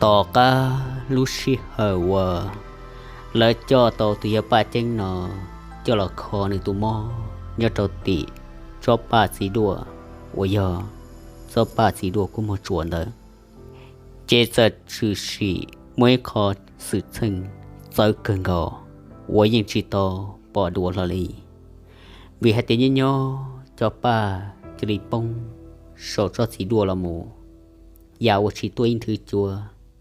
Tom qab lub sij hawm uas lawv coj tau tus yawg Paj Ceeb no coj los kho nws tus mob nyob rau tim tsob paj txiv duaj uas yog tsob paj txiv duaj kub muag tsuas ntawd, ces txawm tshwm sim muaj ib qho xwm txheej txawv kawg nkaus uas yeej tsis tau pom dua hlo li. Vim hais tias nyob nyob cov paj cia li poob saum tsob txiv duaj los mus, yam uas tsis tuaj ib nthwv cua,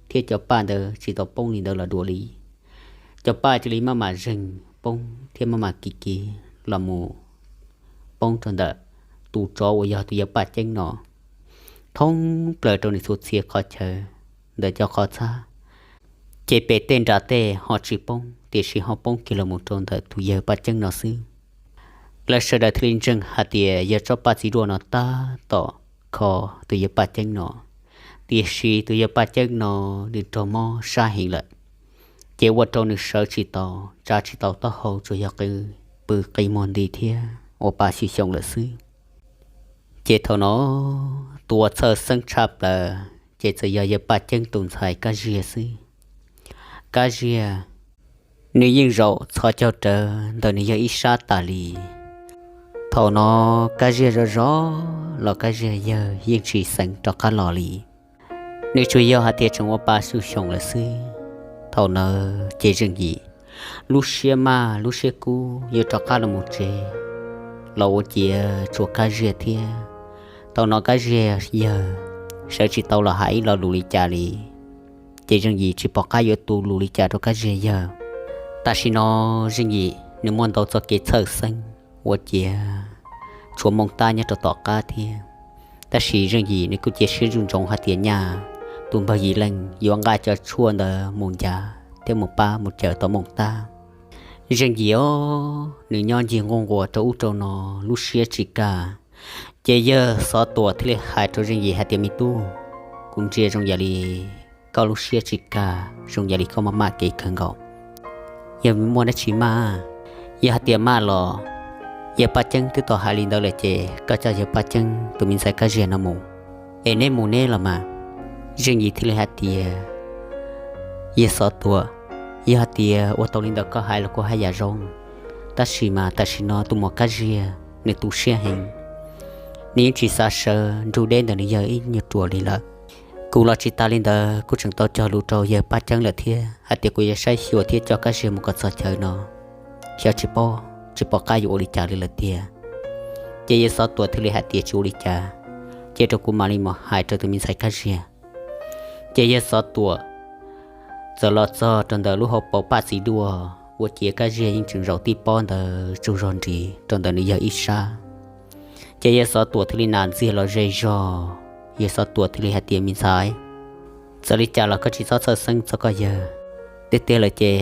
thiab cov paj ntawd tsis tau poob li ntawd los dua li. Cov paj cia li maj mam zeeg poob thiab maj mam kiv kiv los mus poob rau ntawm tus tsov uas yog tus yawg Paj Ceeb no, thoob plaws rau nws txhua txhia qhov chaw ntawm cov qhov txhab. Ces pem tej nram tej ho tsis poob, tiam sis ho poob kiag los mus rau ntawm tus yawg Paj Ceeb no xwb. Lawv sawv daws thiaj li ntseeg hais tias yog tsob paj txiv duaj no tab tom kho tus yawg Paj Ceeb no, tiam sis tus yawg Paj Ceeb no nws raug mob sab heev lawm, ces ua rau nws sawv tsis tau, tsa tsis tau taub hau, tsuas yog qw pw qi muag nti thiab ua pa xyuam xyuam lawm xwb. Ces thaum no tus uas txhawj xeeb tshaj plaws ces txawm yog yawg Paj Ceeb tus ntxhais Kab Ziag xwb. Kab Ziag nws yeej zaum txhos caug rawv ntawm nws yawg ib sab tas li. Thaum no Kab Ziag zov zov los Kab Ziag yawg yeej tsis xeev rov qab los li. Nws tsuas yog hais tias tseem ua pa xyuam xyuam lawm xwb. Thaum ntawd ces zeej yim lub siab maj lub siab kub yuav rov qab los mus tsev los ua ciav tsuas Kab Ziag thiab. Thaum no Kab Ziag yawg sawv tsis tau los hais ib lo lus li cas li, ces zeej yim tsis pom qab yuav tu lus li cas rau Kab Ziag yawg. Tam sim no zeej yim nws muaj ntau txoj kev txhawj xeeb ua ciav tshuav mooj tab nyob rau tom qab thiab. Tab sis zeej yim nws kuj cia siab ntsoov ntsoov hais tias nyaj tus npawg yim leej yuav nqa cov tshuaj ntawd mus ncav thiab mus pab mus cawm tau mooj tab. Zeej yim os, nws nyob ncig nquj nquas rau ub rau no lub siab tsis kaj. Ces yawg Xov Tuam thiaj li hais rau zeej yim hais tias, me tub, kuv ntsia zoo yam li koj lub siab tsis kaj, zoo yam li koj maj maj kev kawg nkaus. Yog muaj dab tsi maj? Yog hais tias maj los yawg Paj Ceeb twb tau hais li ntawd lawm ces koj coj yawg Paj Ceeb tus me ntxhais Kab Ziag no mus, es neb mus neb los mas. Zeej yim thiaj li hais tias, yawg Xov Tuam, yog hais tias ua tau li ntawd koj hais los kuv haj yam zoo, tab sis mas tam sim no tus muam Kab Ziag nws tu siab heev, nws yeej tsis xav sawv nrug deb ntawm nws yawg ib nyuag ruam li lawm. Kuv los tsis tas li ntawd kuv tseem tau cog lus rau yawg Paj Ceeb lawm thiab hais tias kuv yuav saib xyuas thiab coj Kab Ziag mus kom txog chaw no, xyov tsis paub, tsis pom qab yuav ua li cas li lawm tiag. Ces yawg Xov Tuam thiaj li hais tias tsis ua li cas, cia rau kuv mam li mus hais rau tus me ntxhais Kab Ziag. Ces yawg Xov Tuam txawm los txog rau ntawm lub hauv paus paj txiv duaj ua ciav Kab Ziag yeej tseem zaum tib pob ntawd tsaug zog nrib rau ntawm nws yawg ib sab. Ces yawg Xov Tuam thiaj li nas ntxiag los ze zog, yawg Xov Tuam thiaj li hais tias, me ntxhais, txawm li cas los koj tsis txhob txhawj xeeb txog koj yawg. Tiag tiag lawm ces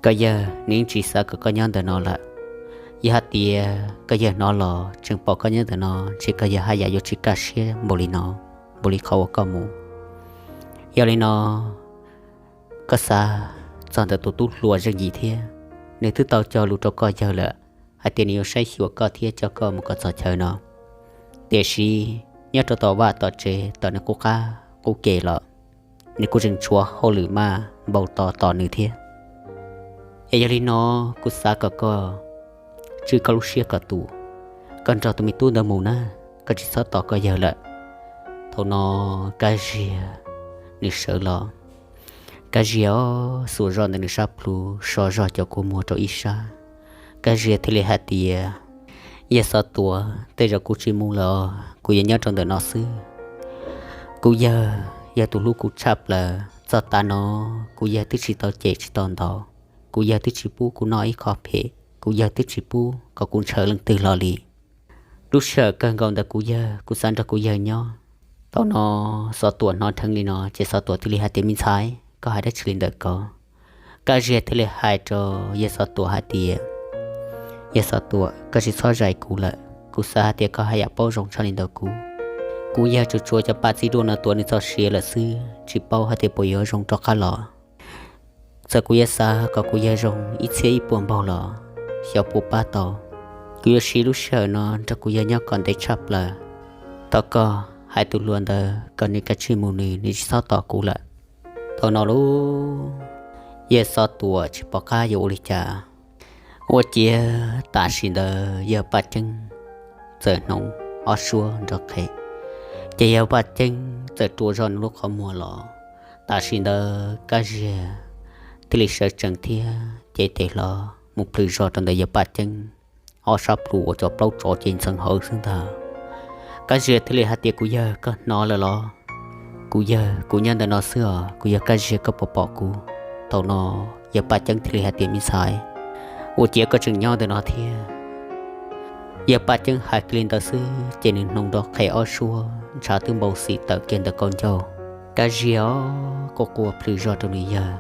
koj yawg nws yeej tsis xav kom koj nyob ntawm no lawm. Yog hais tias koj yawg hnov los tseem pom koj nyob ntawm no ntshe koj yawg haj yam yuav tsis kaj siab npaum li no, npaum li qhov uas koj mus. Yog li no koj xav txog ntawm tus tub hluas Zeej Yim thiab, nws twb tau cog lus rau koj yawg lawm hais tias nws yuav saib xyuas koj thiab coj koj mus kom txog chaw no. Tiam sis nyob rau tom vaj tom tsev tom nws qub qab qub ke los nws kuj tseem tshuav hauj lwm maj npaum tos tos nws thiab. Es yog li no kuv xav kom koj tswj koj lub siab kom tus, koj nrog tus me tub ntawd mus na, koj tsis txhob tos koj yawg lawm. Thaum no Kab Ziag nws sawv los, Kab Ziag xuas zog ntawm nws sab plhu so zog cov kua muag rau ib sab. Kab Ziag thiaj li hais tias, yawg Xov Tuam, tej zaum kuv tsis mus lawm os, kuv yuav nyob rau ntawm no xwb. Kuv yawg yog tus hlub kuv tshaj plaws, txog tav no kuv yawg twb tsis tau cem tsis tau ntaus, kuv yawg twb tsis pub kuv noj ib qho phem, kuv yawg twb tsis pub kom kuv ntshaw leej twg hlo li. Lub sij hawm kawg nkaus ntawm kuv yawg, kuv xav nrog kuv yawg nyob. Thaum no Xov Tuam hnov dheev li no ces Xov Tuam thiaj li hais tias, me ntxhais, koj hais dab tsi li ntawm ko? Kab Ziag thiaj li hais rau yawg Xov Tuam hais tias, yawg Xov Tuam, koj tsis txhob zais kuv lawm, kuv xav hais tias koj haj yam paub zoo tshaj li ntawm kuv. Kuv yawg tsuas tshuav cov paj txiv duaj no tuav nws txoj sia lawm xwb, tsis paub hais tias puas yuav zoo rov qab los. Txawm kuv yuav xav kom kuv yawg zoo ib txhiab ib puas npaug los xyov puas pab tau. Kuv yuav siv lub sij hawm no nrog kuv yawg nyob kom ntev tshaj plaws. Thov koj hais tus hluas ntawd kom nws kav tsij mus nws, nws tsis txhob tos kuv lawm. Thaum no lub yawg Xov Tuam tsis pom qab yuav ua li cas, ua ciav tam sim ntawd yawg Paj Ceeb txawm hnoos ob suab nrov qhev, ces yawg Paj Ceeb txawm rua zog nws lub qhov muag los. Tam sim ntawd Kab Ziag thiaj li sawv tsees thiab cev tes hlo mus plhws zog rau ntawm yawg Paj Ceeb ob sab plhu uas cov plaub tsov ces ntxeev hawv xwb ntag. Kab Ziag thiaj li hais tias, Kuv yawg, koj hnov lawm los? Kuv yawg, kuv nyob ntawm no xwb os, kuv yawg Kab Ziag, koj puas pom kuv? Thaum no yawg Paj Ceeb thiaj li hais tias, Me ntxhais, ua ciav koj tseem nyob ntawm no thiab. Yawg Paj Ceeb hais kiag li ntawd xwb ces nws hnoos nrov qhev ob suab, ntshav twb npau xim tawm kiag ntawm kaum ncauj. Kab Ziag quaj quaj plhws zog rau nws yawg.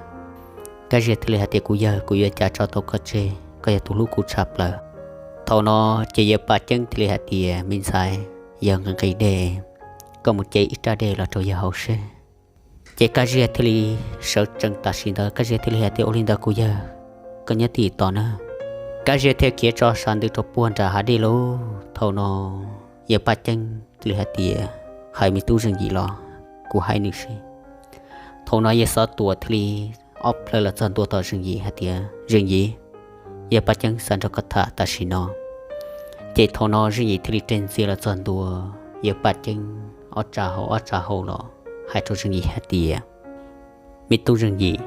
Kab Ziag thiaj li hais tias, Kuv yawg, kuv yuav ua cas tso tau koj tseg, koj yog tus hlub kuv tshaj plaws. Thaum no ces yawg Paj Ceeb thiaj li hais tias, Me ntxhais, yog nqhis nqhis dej, koj mus ce ib rab dej los rau yawg haus seb. Ces Kab Ziag thiaj li sawv tsees tam sim ntawd, Kab Ziag thiaj li hais tias, Ua li ntawd kuv yawg, koj nyob tim tos na. Kab Ziag thiaj khiav tso sab ntws rau puag nram hav dej lauj. Thaum no yawg Paj Ceeb thiaj li hais tias, Hais me tub Zeej Yim los kuv hais nws seb. Thaum no yawg Xov Tuam thiaj li ob plhaw los txog ntua tom Zeej Yim hais tias, Zeej Yim, yawg Paj Ceeb xav nrog koj tham tam sim no. Ces thaum no Zeej Yim thiaj li reg ntxias los txog ntua, yawg Paj Ceeb ob tsa hau ob tsa hau los hais rau Zeej Yim hais tias, Me tub Zeej Yim,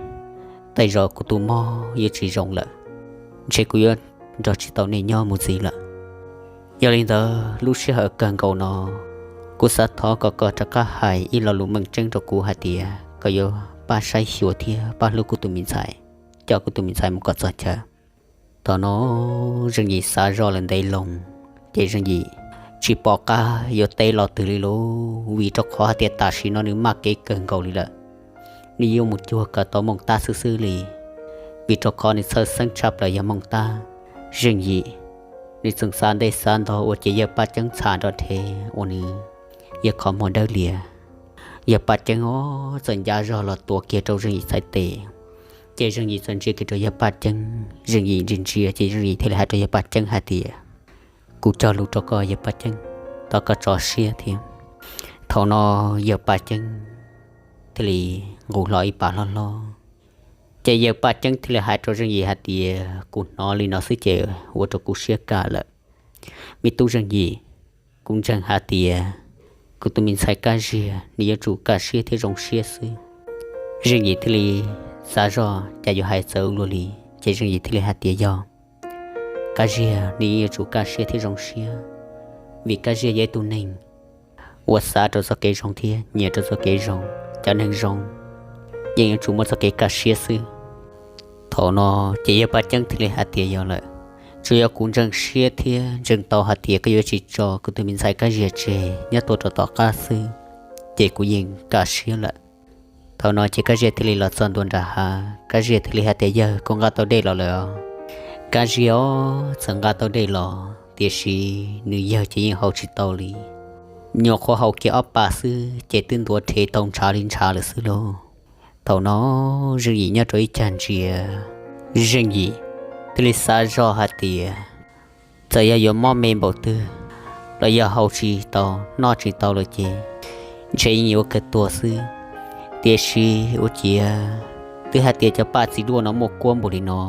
tej zaum kuv tus mob yuav tsis zoo lawm, ntshe kuv yuav nrog tsis tau nej nyob mus ntxiv lawm. Yog li ntawd lub sij hawm kawg nkaus no, kuv xav thov kom koj rov qab hais ib lo lus meej tseeb rau kuv hais tias koj yuav pab saib xyuas thiab pab hlub kuv tus me ntxhais, coj kuv tus me ntxhais mus kom txog chaw. Thaum no Zeej Yim xav zoj lawm ntev loo, ces Zeej Yim tsis pom qab yuav teb lo twg li lauj, vim rau qhov hais tias tam sim no nws maj kev kawg nkaus li lawm. Nws yuav mus cuag kawg tau Mooj Tab xwb xwb li, vim rau qhov nws txhawj xeeb tshaj plaws yog Mooj Tab. Zeej Yim nws txeem xav nte xav nto ua ciav yawg Paj Ceeb txham nrov rhe ua nws yawg qhov muag dawb lias. Yawg Paj Ceeb os txawm ncav zog los tuav kiag rau Zeej Yim txhais tes, ces Zeej Yim txawm ntsia kiag rau yawg Paj Ceeb, Zeej Yim ntsia ntsia ces Zeej Yim thiaj li hais rau yawg Paj Ceeb hais tias, Kuv cog lus rau koj yawg Paj Ceeb, thov koj tso siab thiab. Thaum no yawg Paj Ceeb thiaj li nqus hlo ib pas hlob hlob, ces yawg Paj Ceeb thiaj li hais rau Zeej Yim hais tias, Kuv hnov li no xwb ces ua rau kuv siab kaj lawm. Me tub Zeej Yim, kuv ntseeg hais tias kuv tus me ntxhais Kab Ziag nws yuav tsum kaj siab thiab zoo siab xwb. Zeej Yim thiaj li xav zoj cas yuav hais txawv ua luaj li, ces Zeej Yim thiaj li hais tias, Yog, Kab Ziag nws yeej yuav tsum kaj siab thiab zoo siab, vim Kab Ziag yog ib tug neeg uas xav rau txoj kev zoo thiab nyiam rau txoj kev zoo. Cov neeg zoo yeej yuav tsum muaj txoj kev kaj siab xwb. Thaum no ces yawg Paj Ceeb thiaj li hais tias, Yog lawm, tsuas yog kuv ntseeg siab thiab ntseeg tau hais tias koj yuav tsis tso kuv tus me ntxhais Kab Ziag tseg nyob tuaj rau tom qab xwb, ces kuv yeej kaj siab lawm. Thaum no ces Kab Ziag thiaj li los txog ntua nram hav, Kab Ziag thiaj li hais tias, Yawg, koj nqa tau dej los lawm os? Kab Ziag os txawm nqa tau dej los, tiam sis nws yawg ces yeej haus tsis tau li. Nyuam qhuav haus kiag ob pas xwb ces twb ntuav rhe tau ntshav li ntshav lawm xwb lauj. Thaum no Zeej Yim nyob rau ib cag ntsia, Zeej Yim thiaj li xav zoj hais tias, txawm yog yuav mob me npaum twg los yog haus tsis tau noj tsis tau lawm ces ntshe yeej yuav kawg tuag xwb. Tiam sis ua ciav twb hais tias cov paj txiv duaj no muaj kuab npaum li no,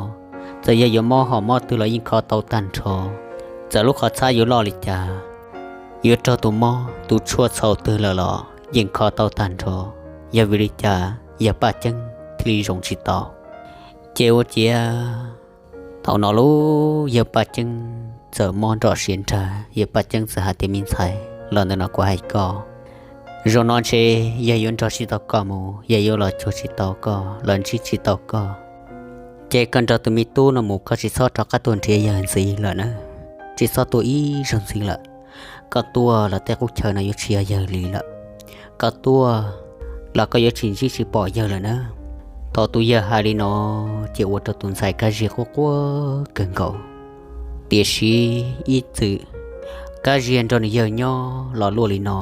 txawm yog yuav mob hom mob twg los yeej kho tau tag nrho. Txawm lub qhov txhab yuav loj li cas, yuav raug tus mob tus tshuaj txhaum twg lawm los yeej kho tau tag nrho. Yog vim li cas yawg Paj Ceeb thiaj li zoo tsis tau? Ces ua ciav thaum no lub yawg Paj Ceeb txawm mob nroj siav nrag, yawg Paj Ceeb txawm hais tias, Me ntxhais, los ntawm no kuv hais koj, zaum no ntshe yawg yuav nrog tsis tau koj mus, yawg yuav los cuag tsis tau koj, los ntsib tsis tau koj. Ces koj nrog tus me tub no mus, koj tsis txhob rov qab tuaj nrhiav yawg ntxiv lawm na, tsis txhob tuaj ib zaug ntxiv lawm. Koj tuaj los tej qub chaw no yuav tsis yog yawg li lawm, koj tuaj los koj yuav tsis ntsib tsis pom yawg lawm na. Thaum tus yawg hais li no, ces ua rau tus ntxhais Kab Ziag quaj quaj kawg nkaus. Tiam sis ib txwm Kab Ziag nrog nws yawg nyob los luaj li no,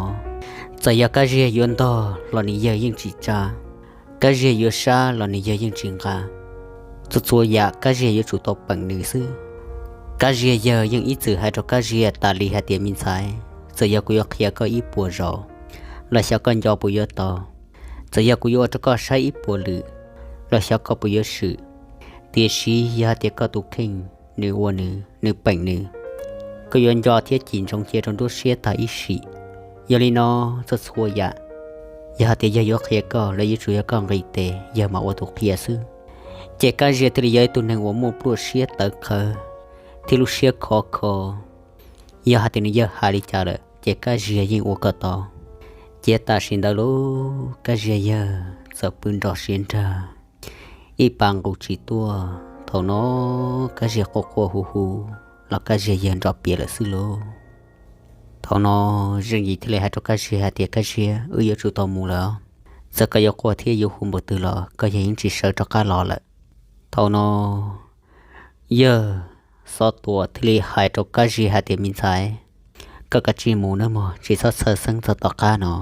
txawm yog Kab Ziag yuav ntog los nws yawg yeej tsis tsa, Kab Ziag yuav sab los nws yawg yeej tsis nqa. Txhua txhua yam Kab Ziag yuav tsum tau peem nws xwb. Kab Ziag yawg yeej ib txwm hais rau Kab Ziag tas li hais tias, Me ntxhais, txawm yog kuv yuav qhia koj ib puas zaus los xyov koj nco puas yuav tau, Txawm yog kuv yuav ua rau koj saib ib puas lwm los xyov koj puas yuav swm, tiam sis yog hais tias koj tus kheej nws ua nws, nws peem nws, koj yuav nco thiab cim ntsoov cia rau nruab siab tag ib sim. Yog li no, txhua txhua yam, yog hais tias yawg yuav qhia koj los yuav tsum yog koj nqis tes yawg mam ua tus qhia xwb. Ces Kab Ziag thiaj li yog ib tug neeg uas muaj pluaj siab tawv qhawv thiab lub siab khov kho. Yog hais tias nws yawg hais li cas lawm ces Kab Ziag yeej ua kom tau. Ces tam sim ntawd lauj, Kab Ziag yawg txawm pw nrog siav nrag, ib pas nqus tsis tuaj. Thaum no Kab Ziag quaj quaj hu hu los Kab Ziag yawg nrog piav lawm xwb lauj. Thaum no Zeej Yim thiaj li hais rau Kab Ziag hais tias, Kab Ziag, wb yuav tsum tau mus lawm. Txawm koj yuav quaj thiab yuav hu npaum twg los koj yawg yeej tsis sawv rov qab los lawm. Thaum no yawg Xov Tuam thiaj li hais rau Kab Ziag hais tias, Me ntxhais, koj kav tsij mus nawb mog, tsis txhob txhawj xeeb txog tom qab no.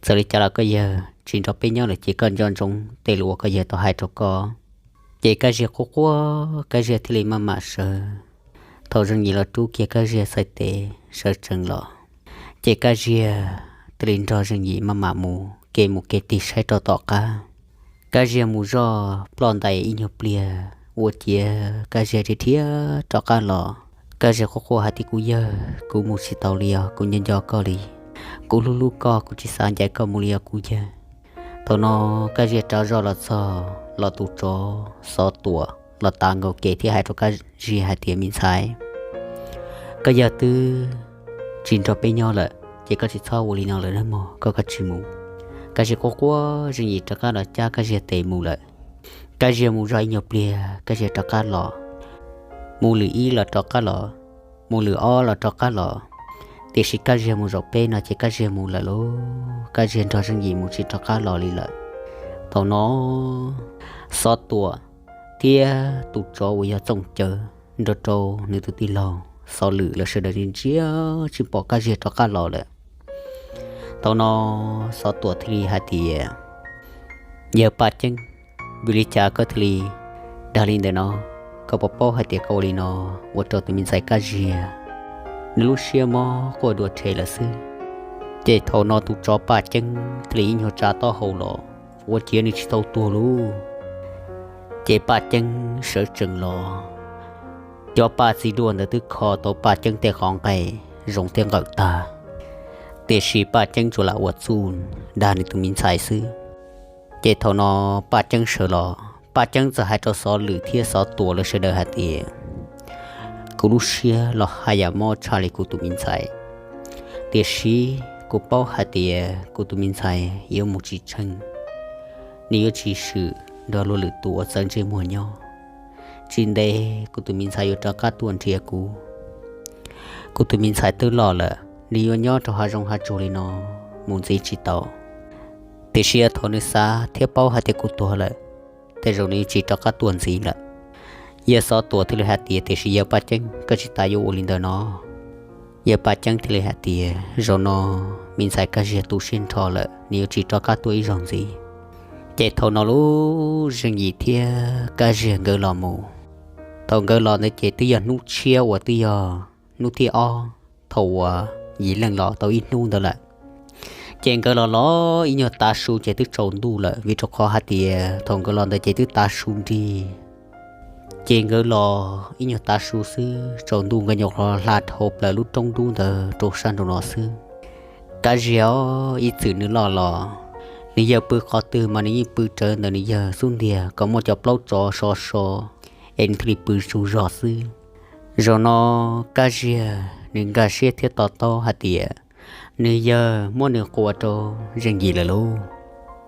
Txawm li cas los koj yawg tsis nrog peb nyob lawm ces koj nco ntsoov tej lus uas koj yawg tau hais rau koj. Ces Kab Ziag quaj quaj, Kab Ziag thiaj li maj mam sawv. Thaum Zeej Yim los rub kiag Kab Ziag txhais tes sawv tsees los, ces Kab Ziag thiaj li nrog Zeej Yim maj mam mus kev mus kev tig saib rau tom qab. Kab Ziag mus zoj ploj ntais ib nyuag pliag ua ciav Kab Ziag dhia dhia rov qab los. Kab Ziag quaj quaj hais tias, Kuv yawg, kuv mus tsis tau li os, kuv nco nco koj li. Kuv hlub hlub koj, kuv tsis xav ncaim koj mus li os kuv yawg. Thaum no Kab Ziag rov zoj los txog los tus tsov Xov Tuam los tav nkaus kev thiab hais rau Kab Ziag hais tias, Me ntxhais, koj yawg twb tsis nrog peb nyob lawm ces koj tsis txhob ua li no lawm nawb mog, koj kav tsij mus. Kab Ziag quaj quaj, Zeej Yim rov qab los cab Kab Ziag tes mus lawm. Kab Ziag mus zoj ib nyuag pliag Kab Ziag rov qab los, mus lwm ib los rov qab los, mus lwm ob los rov qab los. Tiam sis Kab Ziag mus zaum peb no ces Kab Ziag mus lawm lauj, Kab Ziag nrog Zeej Yim mus tsis rov qab los li lawm. Thaum no Xov Tuam thiab tus tsov uas yog Txooj Cawv nrog rau nws tus tij laug Xov Lwm lawv sawv daws ntsia tsis pom Kab Ziag rov qab los lawm. Thaum no Xov Tuam thiaj li hais tias, Yawg Paj Ceeb, vim li cas koj thiaj li dag li ntawm no? Koj puas paub hais tias koj ua li no ua rau tus me ntxhais Kab Ziag nws lub siab mob quaj dua rhe lawm xwb. Ces thaum no tus tsov Paj Ceeb thiaj li ib nyuag tsa taub hau los, ua ciav nws tsis tau tuag lauj. Ces Paj Ceeb sawv tsees los, cov paj txiv duaj ntawd twb kho tau Paj Ceeb tej qhov nqaij zoo tej nqawm tag, tiam sis Paj Ceeb tsuas lam ua txuj dag nws tus me ntxhais xwb. Ces thaum no Paj Ceeb sawv los, Paj Ceeb txawm hais rau Xov Lwm thiab Xov Tuam lawv sawv daws hais tias, Kuv lub siab los haj yam mob tshaj li kuv tus me ntxhais, tiam sis kuv paub hais tias kuv tus me ntxhais yuav mus tsis tsheej, nws yuav tsis swm nrog luag lwm tus uas txawv ntsej muag nyob. Tsis ntev kuv tus me ntxhais yuav rov qab tuaj nrhiav kuv. Kuv tus me ntxhais twb loj lawm, nws yuav nyob rau hav zoov hav tsuag li no mus ntxiv tsis tau. Tiam sis yog thaum nws xav thiab paub hais tias kuv tuag lawm, tej zaum nws yuav tsis rov qab tuaj ntxiv lawm. Yawg Xov Tuam thiaj li hais tias, Tiam sis yawg Paj Ceeb, koj tsis tas yuav ua li ntawd no. Yawg Paj Ceeb thiaj li hais tias, Zaum no me ntxhais Kab Ziag tu siab nrho lawm, nws yuav tsis rov qab tuaj ib zaug ntxiv. Ces thaum no lub Zeej Yim thiab Kab Ziag nkawd los mus. Thaum nkawd los ntawd ces twb yog hnub tshiab uas twb yog hnub thib ob thaum uas Yim Leej los tau ib hnub ntawd lawm. Ces nkawd los los ib nyuag tav su ces twb tsaus ntuj lawm, vim rau qhov hais tias thaum nkawd los ntawd ces twb tav su nrig. Ces nkawd los ib nyuag tav su xwb, tsaus ntuj nkawd nyuam qhuav hla dhau plaws lub roob dub ntawd rau sab nraum no xwb. Kab Ziag ib txwm nws loj los, nws yawg pw qhov twg mas nws yeej pw rawv ntawm nws yawg xub ntiag kom muaj cov plaub tsov so so, es nws thiaj li pw tsaug zog xwb. Zaum no Kab Ziag nws nkag siab thiab to taub hais tias nws yawg muab nws qua rau Zeej Yim lawm lauj.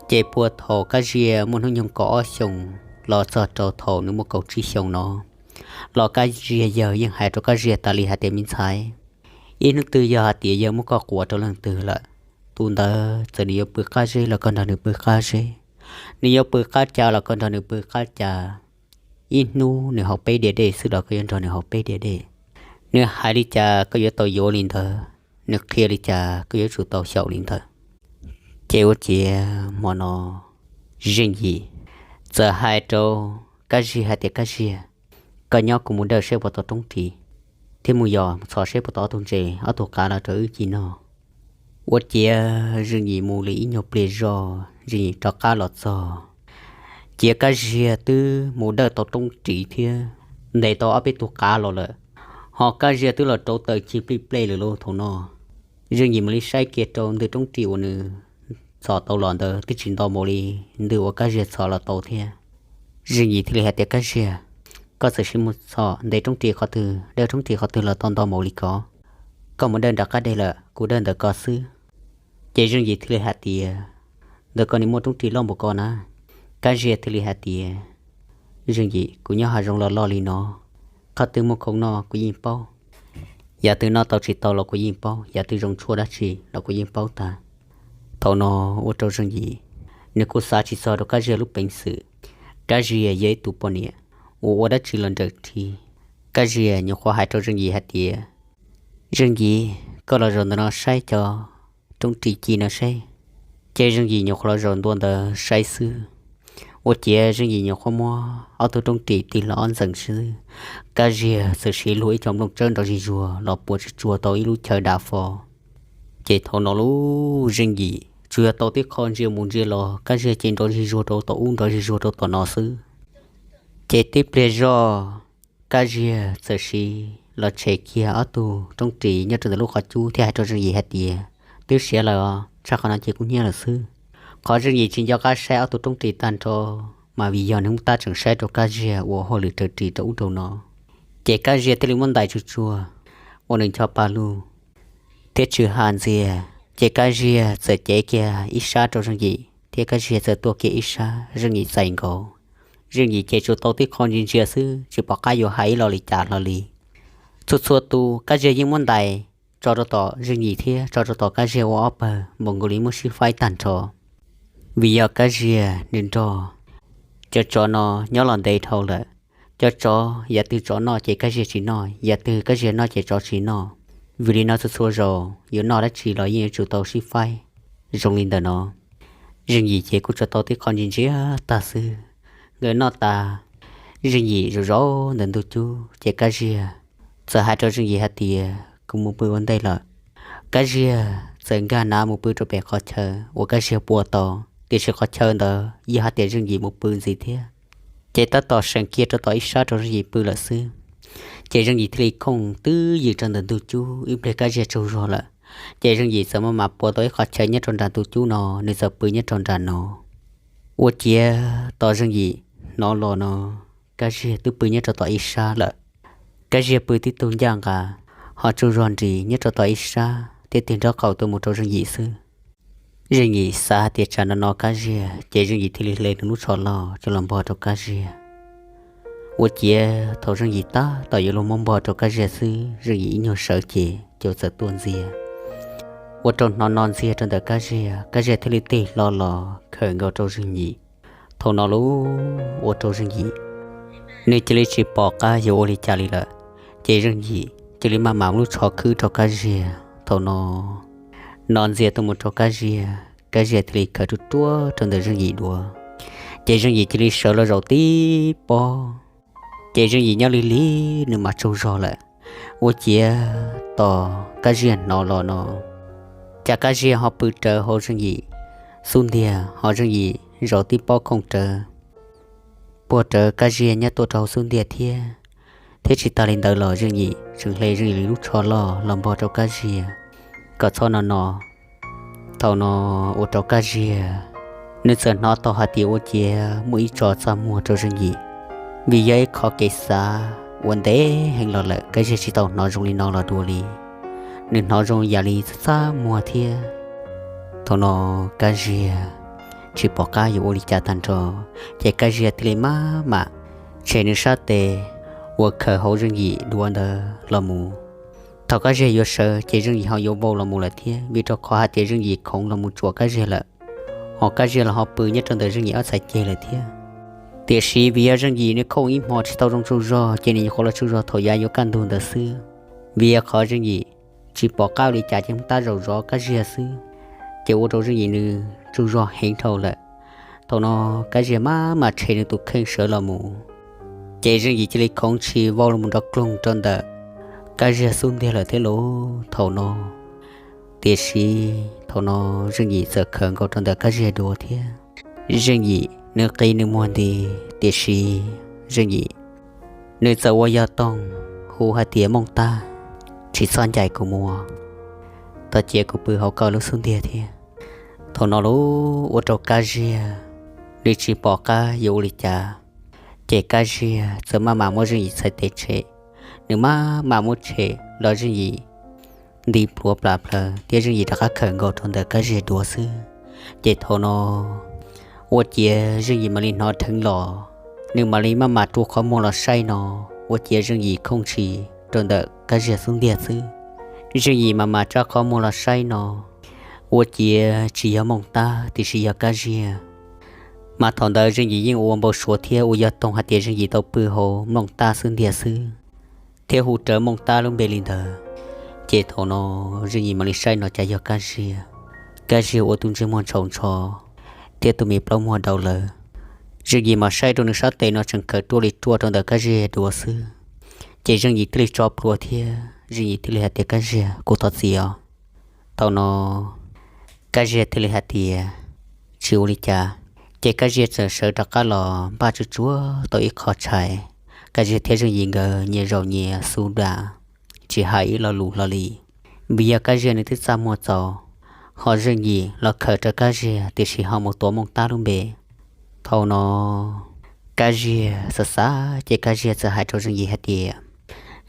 Ces puag thaum Kab Ziag muaj hnub nyoog kaum ob xyoos los txog rau thaum nws muaj kaum tsib xyoos no, los Kab Ziag yawg yeej hais rau Kab Ziag tas li hais tias, Me ntxhais, ib hnub twg yog hais tias yawg muab koj qua rau leej twg lawm, tus ntawd txawm nws yuav pw qab zeb los koj nrog nws pw qab zeb, nws yuav pw qab ca los koj nrog nws pw qab ca. Ib hnub nws haus peb diav dej xwb los koj yuav nrog nws haus peb diav dej. Nws hais li cas koj yuav tau yuav li ntawd, nws qhia li cas koj yuav tsum tau xyaum li ntawd. Ces ua ciav hmo no Zeej Yim txawm hais rau Kab Ziag hais tias, Kab Ziag, koj nyob kuv mus dawj seb puas tau roob ris, thiab mus yos txhos seb puas tau ob tug ntses ob tug qav los rau wb ci noj. Ua ciav Zeej Yim mus li ib nyuag pliag zog, Zeej Yim rov qab los txog, cia Kab Ziag twb mus dawj tau roob ris thiab ntes tau ob peb tug qav los lawm, ho Kab Ziag twb los rauv taws cig plij plej lawm lauj. Thaum no Zeej Yim mam li saib kiag rau ntws roob ris uas nws txhom tau los ntawd twb tsis nto npaum li ntws uas Kab Ziag txhom los tau thiab. Zeej Yim thiaj li hais tias, Kab Ziag, koj txawm sim mus txhom ntes roob ris qhov twg, dawj roob ris qhov twg los tau nto npaum li ko? Koj mus dawj nram qab deg lawm, kuv dawj ntawm ko xwb. Ces Zeej Yim thiaj li hais tias, ntawm ko nws muaj roob ris loj npaum ko na? Kab Ziag thiaj li hais tias, Zeej Yim, kuv nyob hav zoov los loj li no, qhov twg muaj khoom noj kuv yeej paub. Yam twg noj tau tsis tau los kuv yeej paub, yam twg zoo tshuaj dab tsi los kuv yeej paub tag. Thaum no ua rau Zeej Yim, nws kuj xav tsis txog rau Kab Ziag lub peev xwm. Kab Ziag yog ib tug poj niam uas ua dab tsi los nrawm rhi. Kab Ziag nyuam qhuav hais rau Zeej Yim hais tias, Zeej Yim, koj los zaum ntawm no saib cov roob ris ci no seb. Ces Zeej Yim nyuam qhuav los zaum ntua ntawd saib xwb, ua ciav Zeej Yim nyuam qhuav muab ob tug roob ris tig hlo ob ntxees xwb, Kab Ziag txawm siv luag ib co nplooj tsawb nrov zig zuag los puas tsuag tsuag tau ib lub chaw dav fo. Ces thaum no lub Zeej Yim tsuas yog tau tib qho ntsia mus ntsia los, Kab Ziag ces nrov zig zuag rau tom ub nrov zig zuag rau tom no xwb. Ces tib pliag zoj, Kab Ziag txawm siv los tshem kiag ob tug roob ris nyob rau ntawm lub qhov cub thiab hais rau Zeej Yim hais tias, twb siav lawm os, tshaj qhov no ces kuj hnyiab lawm xwb. Qhov Zeej Yim tsis nco qab saib ob tug roob ris tag nrho, mas vim yog nws tab tseem saib rau Kab Ziag ua hauj lwm raws ris rau ub rau no. Ces Kab Ziag thiaj li muab ntais tsuag tsuag ua nws ncho pa lug thiab tsw ha ntxiag. Ces Kab Ziag txawm cev kiag ib sab rau Zeej Yim thiab Kab Ziag txawm tuaj kiag ib sab, Zeej Yim txais nkaus. Zeej Yim ces tsuas tau tib qho ntsia ntsia xwb, tsis pom qab yuav hais ib lo li cas hlo li. Txhua txhua tus Kab Ziag yeej muab ntais tso rau tom Zeej Yim thiab tso rau tom Kab Ziag ua ob pawg npaum nkaus li muab sib faib tag nrho. Vim yog Kab Ziag nws nrog cov tsov no nyob los ntev dhau lawm. Cov tsov yam twg tsov noj ces Kab Ziag tsis noj, yam twg Kab Ziag noj ces tsov tsis noj. Vim li no txhua txhua zaus yuav noj dab tsi los yeej yuav tsum tau sib faib zoo li ntawm no. Zeej Yim ces kuj tsuas tau tib qho ntsia ntsia tag xwb. Nkawd noj tas, Zeej Yim zaum zaum ntawm ntug cub ces Kab Ziag txawm hais rau Zeej Yim hais tias, kuv mus pw ua ntej lawm. Kab Ziag txawm nkag nav mus pw rau pem qhov chaw uas Kab Ziag pua tau, tiam sis qhov chaw ntawd yog hais tias Zeej Yim mus pw ntxiv thiab, ces tab tom seem kiag rau tom ib sab rau Zeej Yim pw lawm xwb. Ces Zeej Yim thiaj li khooj twb ywm rau ntawm ntug cub, ib pliag Kab Ziag tsaug zog lawm. Ces Zeej Yim txawm maj mam pua tau ib qho chaw nyob rau nram ntug cub no, nws txawm pw nyob rau nram no. Ua ciav tos Zeej Yim hnov los no, Kab Ziag twb pw nyob rau tom ib sab lawm. Kab Ziag pw tib tug ncaj nqa, ho tsaug zog nris nyob rau tom ib sab thiab tig nraub qaum tuaj mus rau Zeej Yim xwb. Zeej Yim xav hais tias tsam no no Kab Ziag, ces Zeej Yim thiaj li hle nws lub tsho loj coj los npog rau Kab Ziag. Ua ciav thaum Zeej Yim tab tom yuav luag muab npog rau Kab Ziag xwb, Zeej Yim ib nyuag sawv ces cua txawm tuaj ntxiag, ua rau hnov no ntxiag rau ntawm Kab Ziag. Kab Ziag thiaj li tig hlo los khawm nkaus rau Zeej Yim. Thaum no lub ua rau Zeej Yim, nws cia li tsis pom qab yuav ua li cas li lawm. Ces Zeej Yim cia li maj mam lub tsho khwb rau Kab Ziag. Thaum no no ntxiag tuaj mus rau Kab Ziag, Kab Ziag thiaj li khawm ruaj ruaj rau ntawm Zeej Yim dua. Ces Zeej Yim cia li sawv los zaum tib pob. Ces Zeej Yim nyob lig lig nws mas tsaug zog lawm. Ua ciav tos Kab Ziag hnov los no, cas Kab Ziag ho pw rawv hauv Zeej Yim xub ntiag, ho Zeej Yim zaum tib pob khooj rawv puag rawv Kab Ziag nyob tuaj rau hauv xub ntiag thiab. Thiab tsis tas li ntawd los Zeej Yim tseem hle Zeej Yim lub tsho loj los npog rau Kab Ziag kom txhob no no. Thaum no ua rau Kab Ziag, nws txawm hnov tau hais tias ua ciav muaj ib tso txaj muag rau Zeej Yim. Vim yog ib qho kev xav uas ntev heev los lawm Kab Ziag tsis tau hnov zoo li no los dua li. Nws hnov zoo yam li txaj txaj muag thiab. Thaum no Kab Ziag tsis pom qab yuav ua li cas tag nrho, ces Kab Ziag thiaj li maj mam tshem nws sab tes uas khawm hauv Zeej Yim duav ntawd los mus. Thaum Kab Ziag yuav sawv ces Zeej Yim ho yuav vau los mus lawm thiab, vim rau qhov hais tias Zeej Yim khoov los mus tsuam Kab Ziag lawm, ho Kab Ziag los ho pw nyob rau ntawm Zeej Yim ob txhais ceg lawm thiab. Tiam sis vim yog Zeej Yim nws khooj ib hmo tsis tau zoo tsaug zog ces nws nyuam qhuav los tsaug zog thaum yav yuav kaj ntug ntawd xwb. Vim yog qhov Zeej Yim tsis pom qab ua li cas ces tab zaum zov Kab Ziag xwb, ces ua rau Zeej Yim nws tsaug zog heev dhau lawm. Thaum no Kab Ziag maj mam tshem nws tus kheej sawv los mus, ces Zeej Yim cia li khoov tshis vau los mus nrov kloog rau ntawm Kab Ziag xub ntiag lawm thiab lauj. Thaum no Tiam sis thaum no Zeej Yim txawm khawm nkaus rau ntawm Kab Ziag duav thiab. Zeej Yim nws qi nws muag nti, tiam sis Zeej Yim nws txawm ua yog toog hu hais tias, Mooj Tab, tsis txhob ncaim kuv mus, tos cia kuv pw hauv koj lub xub ntiag thiab. Thaum no lub ua rau Kab Ziag nws tsis pom qab yuav ua li cas, ces Kab Ziag txawm maj mam muab Zeej Yim txhais tes tshem. Nws maj mam muab tshem los Zeej Yim nti plhuav plas plawg thiab Zeej Yim rov qab khawm nkaus rau ntawm Kab Ziag duav xwb. Ces thaum no ua ciav Zeej Yim mam li hnov dheev los, nws mam li maj mam rua qhov muag los saib no, ua ciav Zeej Yim khooj tshis rau ntawm Kab Ziag xub ntiag xwb. Zeej Yim maj mam tsa qhov muag los saib no, ua ciav tsis yog Mooj Tab tiam sis yog Kab Ziag. Mas thaum ntawd Zeej Yim yeej ua npau suav thiab ua yog toog hais tias Zeej Yim tau pw hauv Mooj Tab xub ntiag xwb, thiab hu rawv Mooj Tab lub npe li ntawd. Ces thaum no Zeej Yim mam li saib no cas yog Kab Ziag. Kab Ziag ua tus ntsej muag ntshau ntsho thiab tus me plaub muag dau lawm. Zeej Yim mam saib rau nws sab tes no tseem khawm ruaj li ruaj rau ntawm Kab Ziag duav xwb. Ces Zeej Yim thiaj li tso plhuav thiab Zeej Yim thiaj li hais tias, Kab Ziag, kuv thov txim os. Thaum no Kab Ziag thiaj li hais tias, Tsis ua li cas. Ces Kab Ziag txawm sawv rov qab los npaj tsuag tsuag tau ib qho tshais. Kab Ziag thiab Zeej Yim nkawd nyias zaum nyias xu das, tsis hais ib lo lus hlo li. Vim yog Kab Ziag nws twb txaj muag txaus, ho Zeej Yim los khawm rawv Kab Ziag tiam sis ho mus tuav Mooj Tab lub npe. Thaum no Kab Ziag xav xav ces Kab Ziag txawm hais rau Zeej Yim hais tias,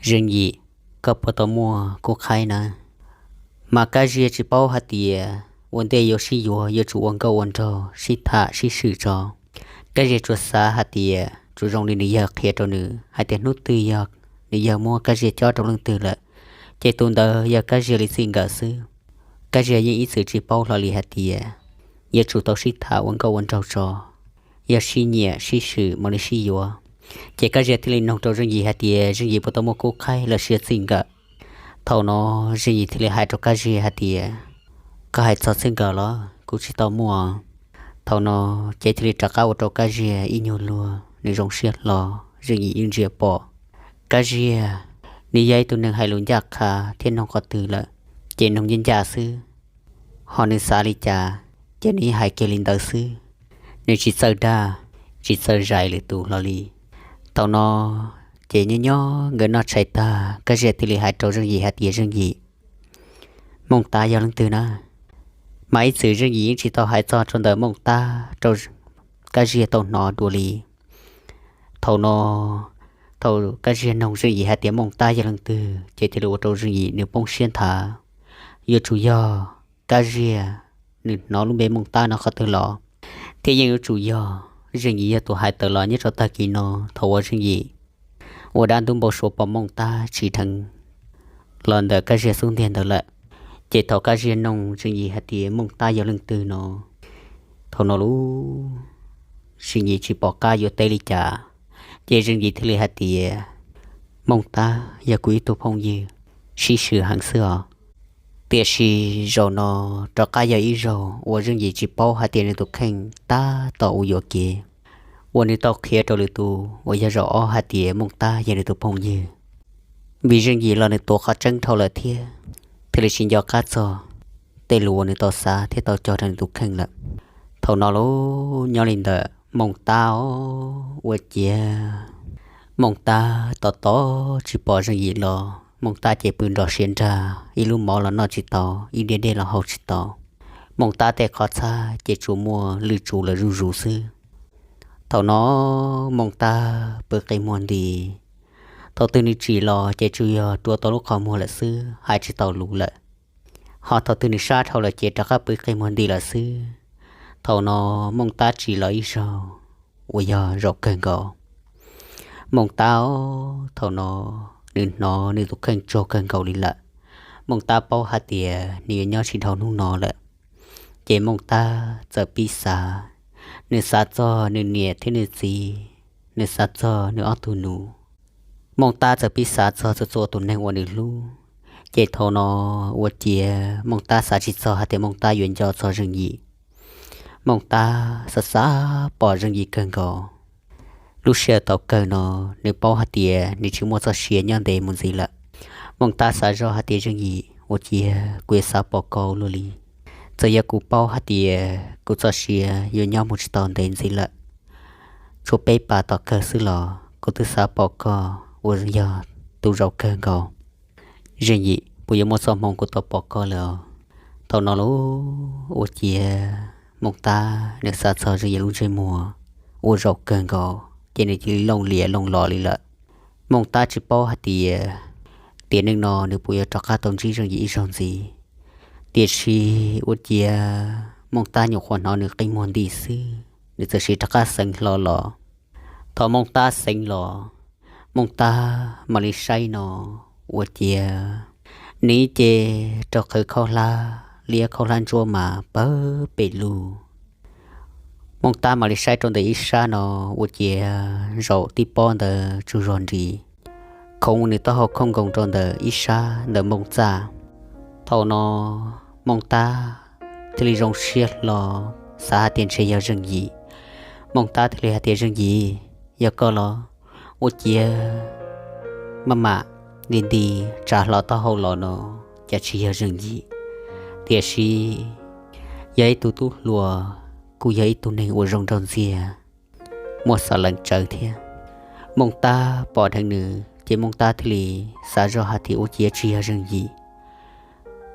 Zeej Yim, koj puas tau muaj kub qhaib na? Mas Kab Ziag tsis paub hais tias ua ntej yuav sib yuav yuav tsum ua nkauj ua nraug sib tham sib swm tso. Kab Ziag tsuas xav hais tias tsuas zoo li nws yawg qhia rau nws hais tias hnub twg yog nws yawg muab Kab Ziag cob rau leej twg lawm, ces tus ntawd yog Kab Ziag li txij nkawm xwb. Kab Ziag yeej ib txwm tsis paub hlo li hais tias yuav tsum tau sib tham ua nkauj ua nraug tso, yog sib nyiam sib swm mam li sib yuav. Ces Kab Ziag thiaj li noog rau Zeej Yim hais tias Zeej Yim puas tau muaj kub qhaib los sis txij nkawm. Thaum no Zeej Yim thiaj li hais rau Kab Ziag hais tias, Koj hais txog txij nkawm los kuv tsis tau muaj. Thaum no ces thiaj li rov qab ua rau Kab Ziag ib nyuag luag nws zoo siab hlo. Zeej Yim yeej ntsia pom Kab Ziag nws yog ib tug neeg hais lus ncaj qha thiab noog qhov twg lawm ces noog ncaj ncaj xwb, ho nws xav li cas ces nws yeej hais kiag li ntawd xwb. Nws tsis txawj dag, tsis txawj zais lwm tus hlo li. Thaum no ces nyob nyob nkawd noj tshais tag Kab Ziag thiaj li hais rau Zeej Yim hais tias, Zeej Yim, Mooj Tab yog leej twg na? Mas ib txwm Zeej Yim yeej tsis tau hais txog rau ntawm Mooj Tab rau Kab Ziag tau hnov dua li. Thaum no thaum Kab Ziag noog Zeej Yim hais tias Mooj Tab yog leej twg ces thiaj li ua rau Zeej Yim nws poob siab nthav. Yuav tsum yog Kab Ziag nws hnov lub npe Mooj Tab no qhov twg los, thiab yeej yuav tsum yog Zeej Yim yog tus hais tawm los nyob rau tag kis no thaum uas Zeej Yim ua dab ntub npau suav pom Mooj Tab tsim dheev los ntawm Kab Ziag xub ntiag ntawd lawm. Ces thaum Kab Ziag noog Zeej Yim hais tias Mooj Tab yog leej twg no, thaum no lub Zeej Yim tsis pom qab yuav teb li cas, ces Zeej Yim thiaj li hais tias, Mooj Tab yog kuv ib tug phooj ywg sib swm heev xwb os. Tiam sis zaum no rov qab yog ib zaug uas Zeej Yim tsis paub hais tias nws tus kheej tab tom ua yuam kev uas nws tau qhia rau lwm tus uas yog zaum ob hais tias Mooj Tab yog nws tus phooj ywg. Vim Zeej Yim los nws tuav qhov tseeb dhau lawm thiab thiaj li tsis nco qab txog tej lus uas nws tau xav thiab tau cog rau nws tus kheej lawm. Thaum no lub nyob li ntawm Mooj Tab os, ua ciav Mooj Tab tos tos tsis pom Zeej Yim los, Mooj Tab ces pw nrog siav nrag, ib lub mov los noj tsis tau, ib diav dej los haus tsis tau. Mooj Tab tej qhov txhab ces tsuas muaj lwj tsuv lawm zuj zus xwb. Thaum no Mooj Tab pw qi muag nti, thaum twg nws tsim los ces tsuas yog rua tau lub qhov muag lawm xwb, hais tsis tau lus lawm. Ho thaum twg nws sab dhau lawm ces rov qab pw qi muag nti lawm xwb. Thaum no Mooj Tab tsim los ib zaug uas yog zaum kawg nkaus. Mooj Tab thaum no nws hnov nws tus kheej tsaug kawg nkaus li lawm. Mooj Tab paub hais tias nws yuav nyob tsis dhau hnub no lawm. Ces Mooj Tab txawm pib xav, nws xav txog nws niam thiab nws txiv, nws xav txog nws ob tug nus. Mooj Tab txawm pib xav txog txhua txhua tus neeg uas nws hlub. Ces thaum no ua ciav Mooj Tab xav tsis txog hais tias Mooj Tab yuav nco txog Zeej Yim. Mooj Tab xav xav pom Zeej Yim kawg nkaus. Lub sij hawm thaum kawg no nws paub hais tias nws tsis muaj txoj sia nyob ntev mus ntxiv lawm. Mooj Tab xav zoj hais tias Zeej Yim ua ciav kuv yuav xav pom koj ua luaj li. Txawm yog kuv paub hais tias kuv txoj sia yuav nyob mus tsis tau ntev ntxiv lawm, tshuav peb pas tom kawg xwb los kuv twb xav pom koj uas yog tus zaum kawg nkaus. Zeej Yim, puas yuav muaj txoj hmoo kuv tau pom koj lawm os? Thaum no lauj, ua ciav Mooj Tab nws xav txog Zeej Yim lub ntsej muag uas zaum kawg nkaus ces nws cia li looj lias looj los li lawm. Mooj Tab tsis paub hais tias tiam neej no nws puas yuav rov qab tau ntsib Zeej Yim ib zaug ntxiv. Tiam sis ua ciav Mooj Tab nyuam qhuav hnov nws qi muag nti xwb, nws txawm siv rov qab xeev hlo los. Thaum Mooj Tab xeev los, Mooj Tab mam li saib no, ua ciav nws ib ce rau qhwv khaub hlab liab khaub hlab ntsuab mas pawg pes lug. Mooj Tab mam li saib rau ntawm ib sab no, ua ciav zaum tib pob ntawd tsaug zog nris, khoov nws taub hau khooj nkoos rau ntawm ib sab ntawm Mooj Txaj. Thaum no Mooj Tab thiaj li zoo siab hlo, xav hais tias ntshe yog Zeej Yim. Mooj Tab thiaj li hais tias, Zeej Yim, yog koj los? Ua ciav maj mam nti nti tsa hlo taub hau los no, cas tsis yog Zeej Yim, tiam sis yog ib tug tub hluas, kuj yog ib tug neeg uas zoo nraug ntxiag, muaj xov lees tsawv thiab. Mooj Tab pom dheev nws ces Mooj Tab thiaj li xav zoj hais tias ua ciav tsis yog Zeej Yim,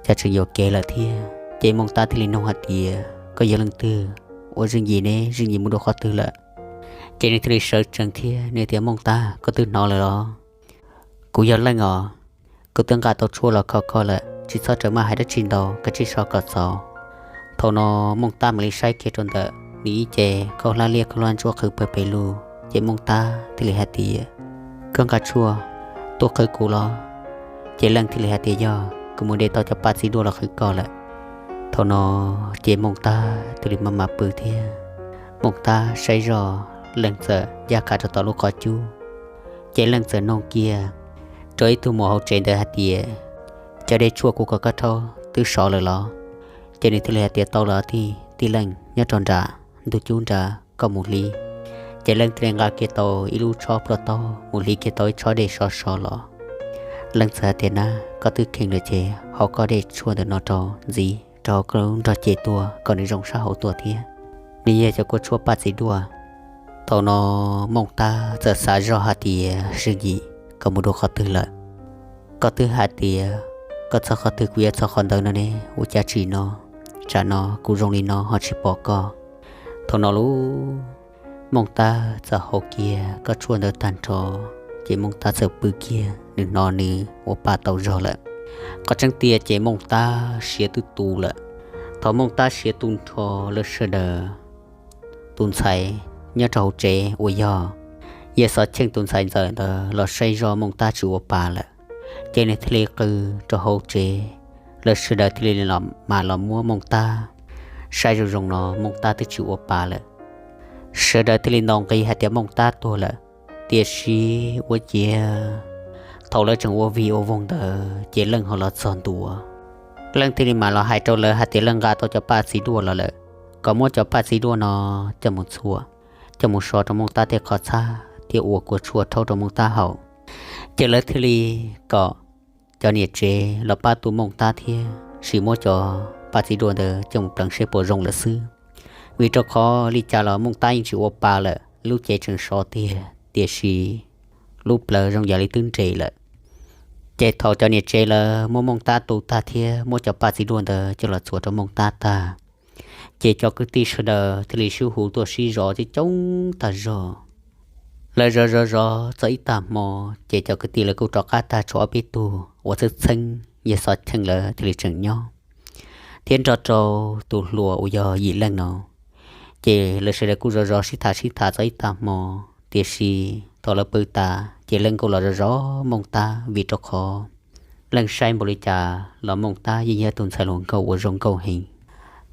cas tseem yuam kev lawm thiab. Ces Mooj Tab thiaj li nug hais tias, Koj yog leej twg? Ua Zeej Yim ne, Zeej Yim mus dua qhov twg lawm? Ces nws thiaj li sawv tsees thiab nws tias, Mooj Tab, koj twb hnov lawm los? Kuv yog Leej os, kuv twb nqa tau tshuaj los kho koj lawm, tsis txhob rawm maj hais dab tsi ntau, kav tsij so kom txaus. Thaum no Mooj Tab mam li saib kiag rau ntawm nws ib ce khaub hlab liab khaub hlab ntsuab qhwv pawg pes lug, ces Mooj Tab thiaj li hais tias, Koj nqa tshuaj tuaj qhwv kuv los? Ces Leej thiaj li hais tias, Yog, kuv mus de tau cov paj txiv duaj los qhwv koj lawm. Thaum no ces Mooj Tab thiaj li maj mam pw thiab. Mooj Tab saib zoj, Leej txawm ncaj qha rau tom lub qhov cub, ces Leej txawm nug kiag rau ib tug muam hauv tsev ntawd hais tias, Cov dej tshuaj kuv kom koj rhaub twb sov lawm los? Ces nws thiaj li hais tias, Tau lawm tij, tij Leej, nyob rau nram ntug cub nrad, koj mus hliv. Ces Leej thiaj li nqa kiag tau ib lub tshob plhuav taub mus hliv kiag tau ib tshob dej sov sov los. Leej txawm hais tias, Na, koj twb kheev lawm ces haus koj dej tshuaj ntawm no rau ntxiv rau hauv koj lub nrog cev tuaj kom nws zoo sab hauv tuaj thiab. Nws yog cov kua tshuaj paj txiv duaj. Thaum no Mooj Tab txawm xav zoj hais tias, Zeej Yim, koj mus dua qhov twg lawm? Koj twb hais tias koj txog qhov twg kuv yuav txog qhov ntawd no ne, ua cas tsim no, tsam no kuv zoo li no ho tsis pom koj? Thaum no lauj, Mooj Tab txawm haus kiag koj tshuaj ntawd tag nrho, ces Mooj Tab txawm pw kiag, nws hnov nws ua pa tau zog lawm. Qhov tseeb tiag ces Mooj Tab siav twb tu lawm. Thaum Mooj Tab siav tu nrho, lawv sawv daws tus ntxhais nyob rau hauv tsev uas yog Yawg Xov Cheej tus ntxhais ntxawm ntawd los saib zoj Mooj Tab tsis ua pa lawm, ces nws thiaj li qw rau hauv tsev. Lawv sawv daws thiaj li mam los muab Mooj Tab saib zoo zoo no Mooj Tab twb tsis ua pa lawm. Sawv daws thiaj li ntaus nqi hais tias Mooj Tab tuag lawm. Tiam sis ua ciav thaum lawv tseem ua vig ua voog ntawd ces Leej ho los txog ntua. Leej thiaj li mam los hais rau lawv hais tias Leej nqa tau cov paj txiv duaj los lawm, kom muab cov paj txiv duaj no coj mus txhuam, coj mus so rau Mooj Tab tej qhov txhab thiab ua kua tshuaj rhaub rau Mooj Tab haus. Ces lawv thiaj li kom cov niam tsev los pab tu Mooj Tab thiab sim muab cov paj txiv duaj ntawd coj mus pleev seb puas zoo lawm xwb. Vim rau qhov li cas los Mooj Tab yeej tsis ua pa lawm, lub cev tseem sov tiag tiam sis lub plawv zoo yam li twb nres lawm. Ces thaum cov niam tsev lawv muab Mooj Tab tu tag thiab muab cov paj txiv duaj ntawd coj los txhuam rau Mooj Tab tag, ces cov kwv tij sawv daws thiaj li sib hu tuaj sib zov coob coob tag zog. Lawv zov zov zov txog ib tag hmo, ces cov kwv tij lawv kuj rov qab tag tshuav ob peb tug uas txheeb txheeb Yawg Xov Cheej lawv thiaj li tseem nyob, thiab nrog rau tus hluas uas yog Yim Leej no. Ces lawv sawv daws kuj zov zov sib tham sib tham txog ib tag hmo, tiam sis thaum lawv pw tas ces Leej kuj los zov zov Mooj Tab vim rau qhov Leej saib npaum li cas los Mooj Tab yeej yog tus ntxhais hluas nkauj uas zoo nkauj heev.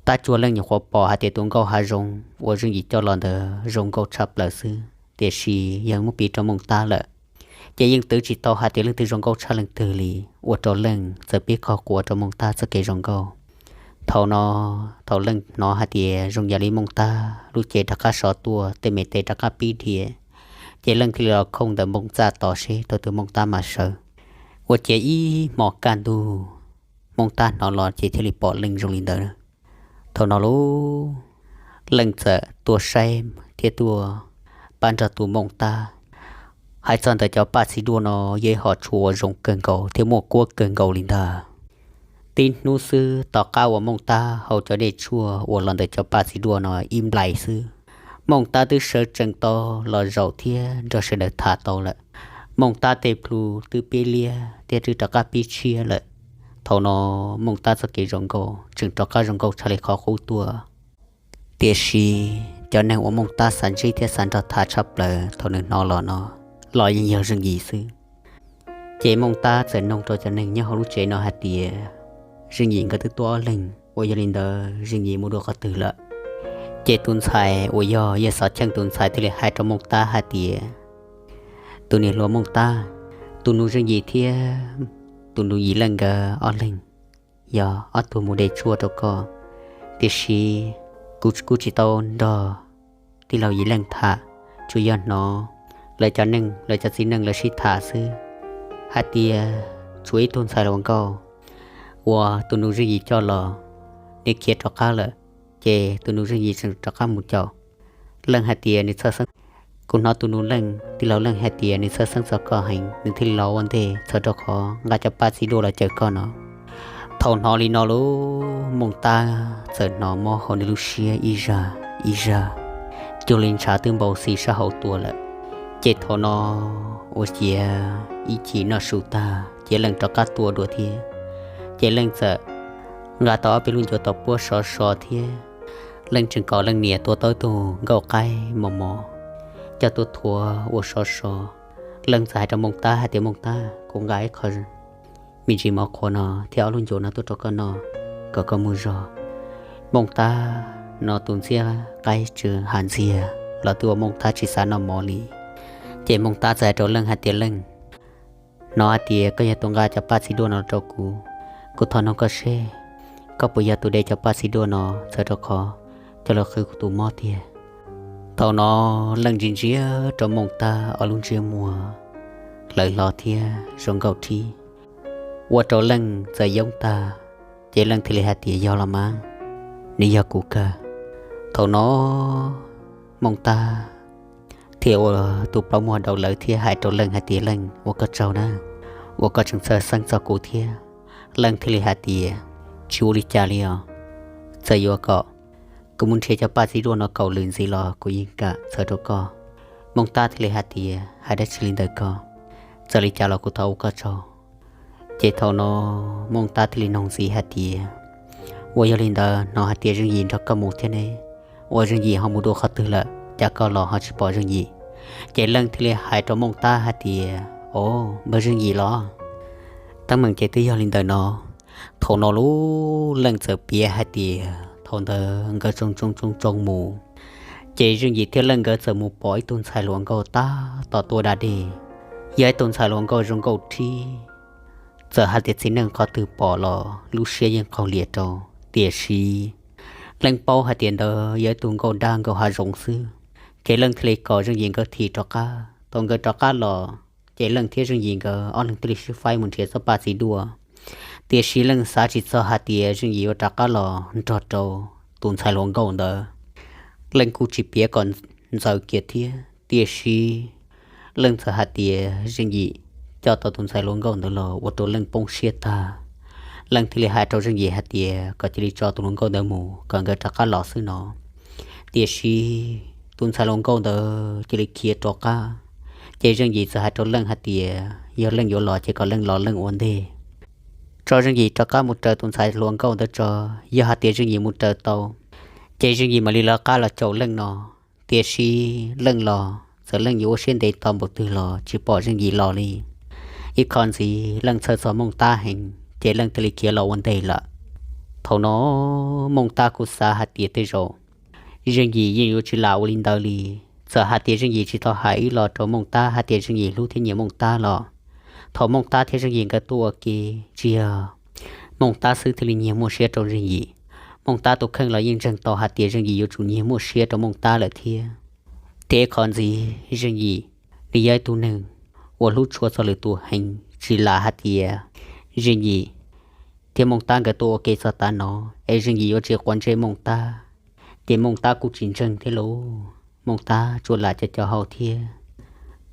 Tab tsuas Leej nyuam qhuav pom hais tias tus nkauj hav zoov uas Zeej Yim coj los ntawd zoo nkauj tshaj plaws xwb, tiam sis yog muab piv rau Mooj Tab lawm, ces yeej twv tsis tau hais tias leej twg zoo nkauj tshaj leej twg li, ua rau Leej txawm pib qog quav rau Mooj Tab txoj kev zoo nkauj. Thaum no, thaum Leej hnov hais tias zoo yam li Mooj Tab lub cev rov qab sov tuaj, tej me tes rov qab pib dhia, ces Leej thiaj li los khooj ntawm Mooj Txaj tos seb thaum twg Mooj Tab mam sawv. Ua ciav ib hmo kaj ntug, Mooj Tab hnov los ces thiaj li pom Leej zoo li ntawd. Thaum no lub Leej txawm tuaj saib thiab tuaj pab nrog tus Mooj Tab. Hais txog ntawm cov paj txiv duaj no, yog ib hom tshuaj uas zoo kawg nkaus thiab muaj kuab kawg nkaus li ntag. Tib hnub xwb tom qab uas Mooj Tab hau cov dej tshuaj uas los ntawm cov paj txiv duaj no ib nplais xwb, Mooj Tab twb sawv tsees tau los zaum thiab nrog sawv daws tham tau lawm. Mooj Tab tej plhu twb pib liab thiab twb rov qab pib tshiab lawm. Thaum no Mooj Tab txoj kev zoo nkauj tseem rov qab zoo nkauj tshaj li qhov qub tuaj. Tiam sis cov neeg uas Mooj Tab xav ntsib thiab xav nrog tham tshaj plaws thaum nws hnov los no, los yeej yog Zeej Yim xwb. Ces Mooj Tab txawm noog rau cov neeg nyob hauv lub tsev no hais tias, Zeej Yim nkawd twb tuaj ob leeg, uas yog li ntawd Zeej Yim mus dua qhov twg lawm? Ces tus ntxhais uas yog yawg Xov Cheej tus ntxhais thiaj li hais rau Mooj Tab hais tias, Tus niam hluas Mooj Tab, tus nus Zeej Yim thiab tus nus Yim Leej nkawd ob leeg yog ob tug mus de tshuaj rau koj, tiam sis kuv kuj tsis tau nrog tij laug Yim Leej tham, tsuas yog hnov lawv cov neeg, lawv cov txiv neej lawv sib tham xwb, hais tias tshuav ib tug ntxhais hluas nkauj uas tus nus Zeej Yim coj los, nws khiav rov qab lawm, ces tus nus Zeej Yim tseem rov qab mus caum. Leej hais tias nws txhawj xeeb, kuv hnov tus nus Leej, tij laug Leej hais tias nws txhawj xeeb txog koj heev, nws thiaj li los ua ntej txhawm rau qhov nqa cov paj txiv duaj los cawm koj no. Thaum hnov li no lub Mooj Tab txawm hnov mob hauv nws lub siab ib zaj ib zaj, cuag li ntshav twb npau xi sab hauv tuaj lawm. Ces thaum no ua ciav ib chim noj su tag ces Leej rov qab tuaj dua thiab. Ces Leej txawm nqa tau ob peb lub ncuav tau puab sov so thiab. Leej tseem kom Leej niam tua tau ib tug nkauj qaib mos mos coj tuaj thuav ua sov so. Leej txawm hais rau Mooj Tab hais tias, Mooj Tab, kuv nqa ib qho me ntsis mov qhuav no thiab ob lub ncuav no tuaj rau koj noj kom koj muaj zog. Mooj Tab no tus ntxhiab qaib tsw hav ntxiag los twb ua Mooj Tab tsis xav noj mov li. Ces Mooj Tab txawm hais rau Leej hais tias, Leej, hnov hais tias koj yog tus nqa cov paj txiv duaj no rau kuv, kuv thov noog koj seb koj puas yog tus de cov paj txiv duaj no txhawm rau qhov coj los qhwv kuv tus mob tiag? Thaum no Leej ntsia ntsia rau Mooj Tab ob lub ntsiab muag hlawv hlo thiab zoo nkauj thib, ua rau Leej txawm yoob tag. Ces Leej thiaj li hais tias, Yog los mas, nws yog kuv kawg. Thaum no Mooj Tab thiaj ua tus plaub muag daus lawv thiab hais rau Leej hais tias, Leej, ua koj tsaug na, uas koj tseem txhawj xeeb txog kuv thiab. Leej thiaj li hais tias, Tsis ua li cas li os, txawm yuav kom kuv mus nrhiav cov paj txiv duaj no kaum lwm ntxiv los kuv yeej kam txhawm rau koj. Mooj Tab thiaj li hais tias, Hais dab tsi li ntawm koj, txawm li cas los kuv thov ua koj tsaug. Ces thaum no Mooj Tab thiaj li noog ntxiv hais tias, Uas yog li ntawd hnov hais tias Zeej Yim nrog koj mus thiab ne, uas Zeej Yim ho mus dua qhov twg lawm, cas koj los ho tsis pom Zeej Yim? Ces Leej thiaj li hais rau Mooj Tab hais tias, O, npawg Zeej Yim los? Teeb meem ces twb yog li ntawm no. Thaum no lub Leej txawm piav hais tias thaum ntawd nkawd tsoo tsoo tsoo tsoo mus, ces Zeej Yim thiab Leej nkawd txawm mus pom ib tug ntxhais hluas nkauj tab tom tuaj da dej. Yog ib tug ntxhais hluas nkauj zoo nkauj thib, txawm hais tias txiv neej qhov twg pom los lub siab yeej qaug lias rau. Tiam sis Leej paub hais tias ntawd yog ib tug nkauj dab nkauj hav zoov xwb, ces Leej thiaj li kom Zeej Yim nkawd thim rov qab. Thaum nkawd rov qab los, ces Leej thiab Zeej Yim nkawd ob leeg thiaj li sib faib mus nrhiav txoj paj txiv duaj. Tiam sis Leej xav tsis txog hais tias Zeej Yim yuav rov qab los nrog rau tus ntxhais hluas nkauj ntawd. Leej kuj tsis piav kom ntxaws kiag thiab, tiam sis Leej txawm hais tias Zeej Yim coj tau tus ntxhais hluas nkauj ntawd los ua rau Leej poob siab tag. Leej thiaj li hais rau Zeej Yim hais tias kom cia li tso tus hluas nkauj ntawd mus kom nkawd rov qab los xwb no. Tiam sis tus ntxhais hluas nkauj ntawd cia li khiav rov qab. Ces Zeej Yim txawm hais rau Leej hais tias yog Leej yuav los ces kom Leej los Leej ua ntej, tso Zeej Yim rov qab mus raws tus ntxhais hluas nkauj ntawd tso. Yog hais tias Zeej Yim mus raws tau, ces Zeej Yim mam li lawv qab los caum Leej no. Tiam sis Leej los txawm Leej yuav ua siab ntev tau npaum twg los tsis pom Zeej Yim los li. Ib qho ntxiv Leej txhawj txog Mooj Tab heev, ces Leej thiaj li khiav los ua ntej lawm. Thaum no Mooj Tab kuj xav hais tias tej zaum Zeej Yim yeej yuav tsis lam ua li ntawd li. Txawm hais tias Zeej Yim tsis tau hais ib los rau Mooj Tab hais tias Zeej Yim hlub thiab nyiam Mooj Tab los, thaum Mooj Tab thiab Zeej Yim nkawd tuaj ua ke, tsis yog Mooj Tab xwb thiaj li nyiag muaj siab rau Zeej Yim. Mooj Tab tus kheej los yeej ntseeg tau hais tias Zeej Yim yuav tsum nyiag muaj siab rau Mooj Tab lawm thiab. Thiab ib qho ntxiv Zeej Yim nws yog ib tug neeg uas hlub tshua txog lwm tus heev, tsis lam hais tias Zeej Yim thiab Mooj Tab nkawd tuaj ua ke txog tav no, es Zeej Yim yuav tsis quav ntsej Mooj Tab, ces Mooj Tab kuj tsis ntseeg thiab lauj. Mooj Tab tsuas lam co co hau thiab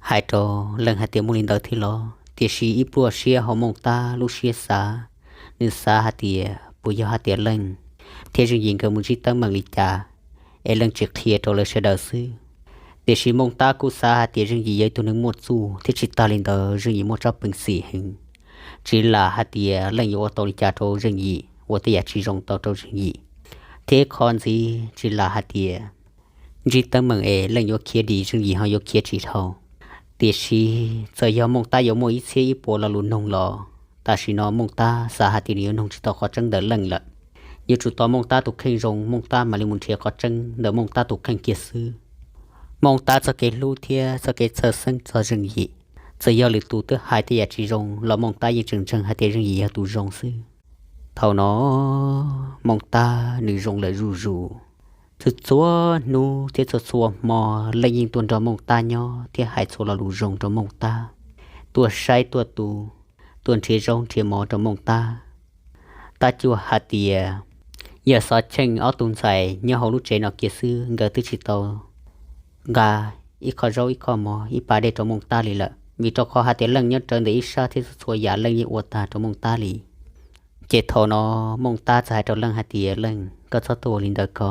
hais rau Leej hais tias muaj li ntawd thiab los, tiam sis ib pluaj siab hauv Mooj Tab lub siab xav, nws xav hais tias puas yog hais tias Leej thiab Zeej Yim nkawd mus ntsib teeb meem li cas es Leej tsis qhia rau lawv sawv daws xwb. Tiam sis Mooj Tab kuj xav hais tias Zeej Yim yog ib tug neeg muaj txuj thiab tsis tas li ntawd Zeej Yim muaj tsob peev xwm heev, tsis lam hais tias Leej yuav ua tau li cas rau Zeej Yim, ua tej yam tsis zoo tau rau Zeej Yim, thiab qhov ntxiv tsis lam hais tias ntsib teeb meem es Leej yuav khiav dim Zeej Yim ho yuav khiav tsis dhau. Tiam sis txawm yog Mooj Tab yuav muaj ib txhiab ib puas lo lus noog los, tam sim no Mooj Tab xav hais tias nws yuav noog tsis tau qhov tseeb ntawm Leej lawm. Yuav tsum tos Mooj Tab tus kheej zoo Mooj Tab mam li mus nrhiav qhov tseeb ntawm Mooj Tab tus kheej kiag xwb. Mooj Tab txoj kev hlub thiab txoj kev txhawj xeeb txog Zeej Yim, txawm yog lwm tus twb hais tej yam tsis zoo los Mooj Tab yeej tseem ntseeg hais tias Zeej Yim yog tus zoo xwb. Thaum no Mooj Tab nws zoo lawm zuj zus. Txhua txhua hnub thiab txhua txhua hmo Leej yeej tuaj nrog Mooj Tab nyob thiab hais txhua lo lus zoo rau Mooj Tab, tuaj saib tuaj tu, tuaj nrhiav zaub nrhiav mov rau Mooj Tab. Tab cuaj hais tias yog xov cheej ob tug ntxhais nyob hauv lub tsev no kiag xwb nkawd twb tsis tau nqa ib qho zaub ib qho mov ib pas dej rau Mooj Tab li lawm, vim rau qhov hais tias Leej nyob rawv ntawm ib sab thiab txhua txhua yam Leej yeej ua tag rau Mooj Tab li. Ces thaum no Mooj Tab txawm hais rau Leej hais tias Leej, koj txhob tuaj ua li ntawd ko,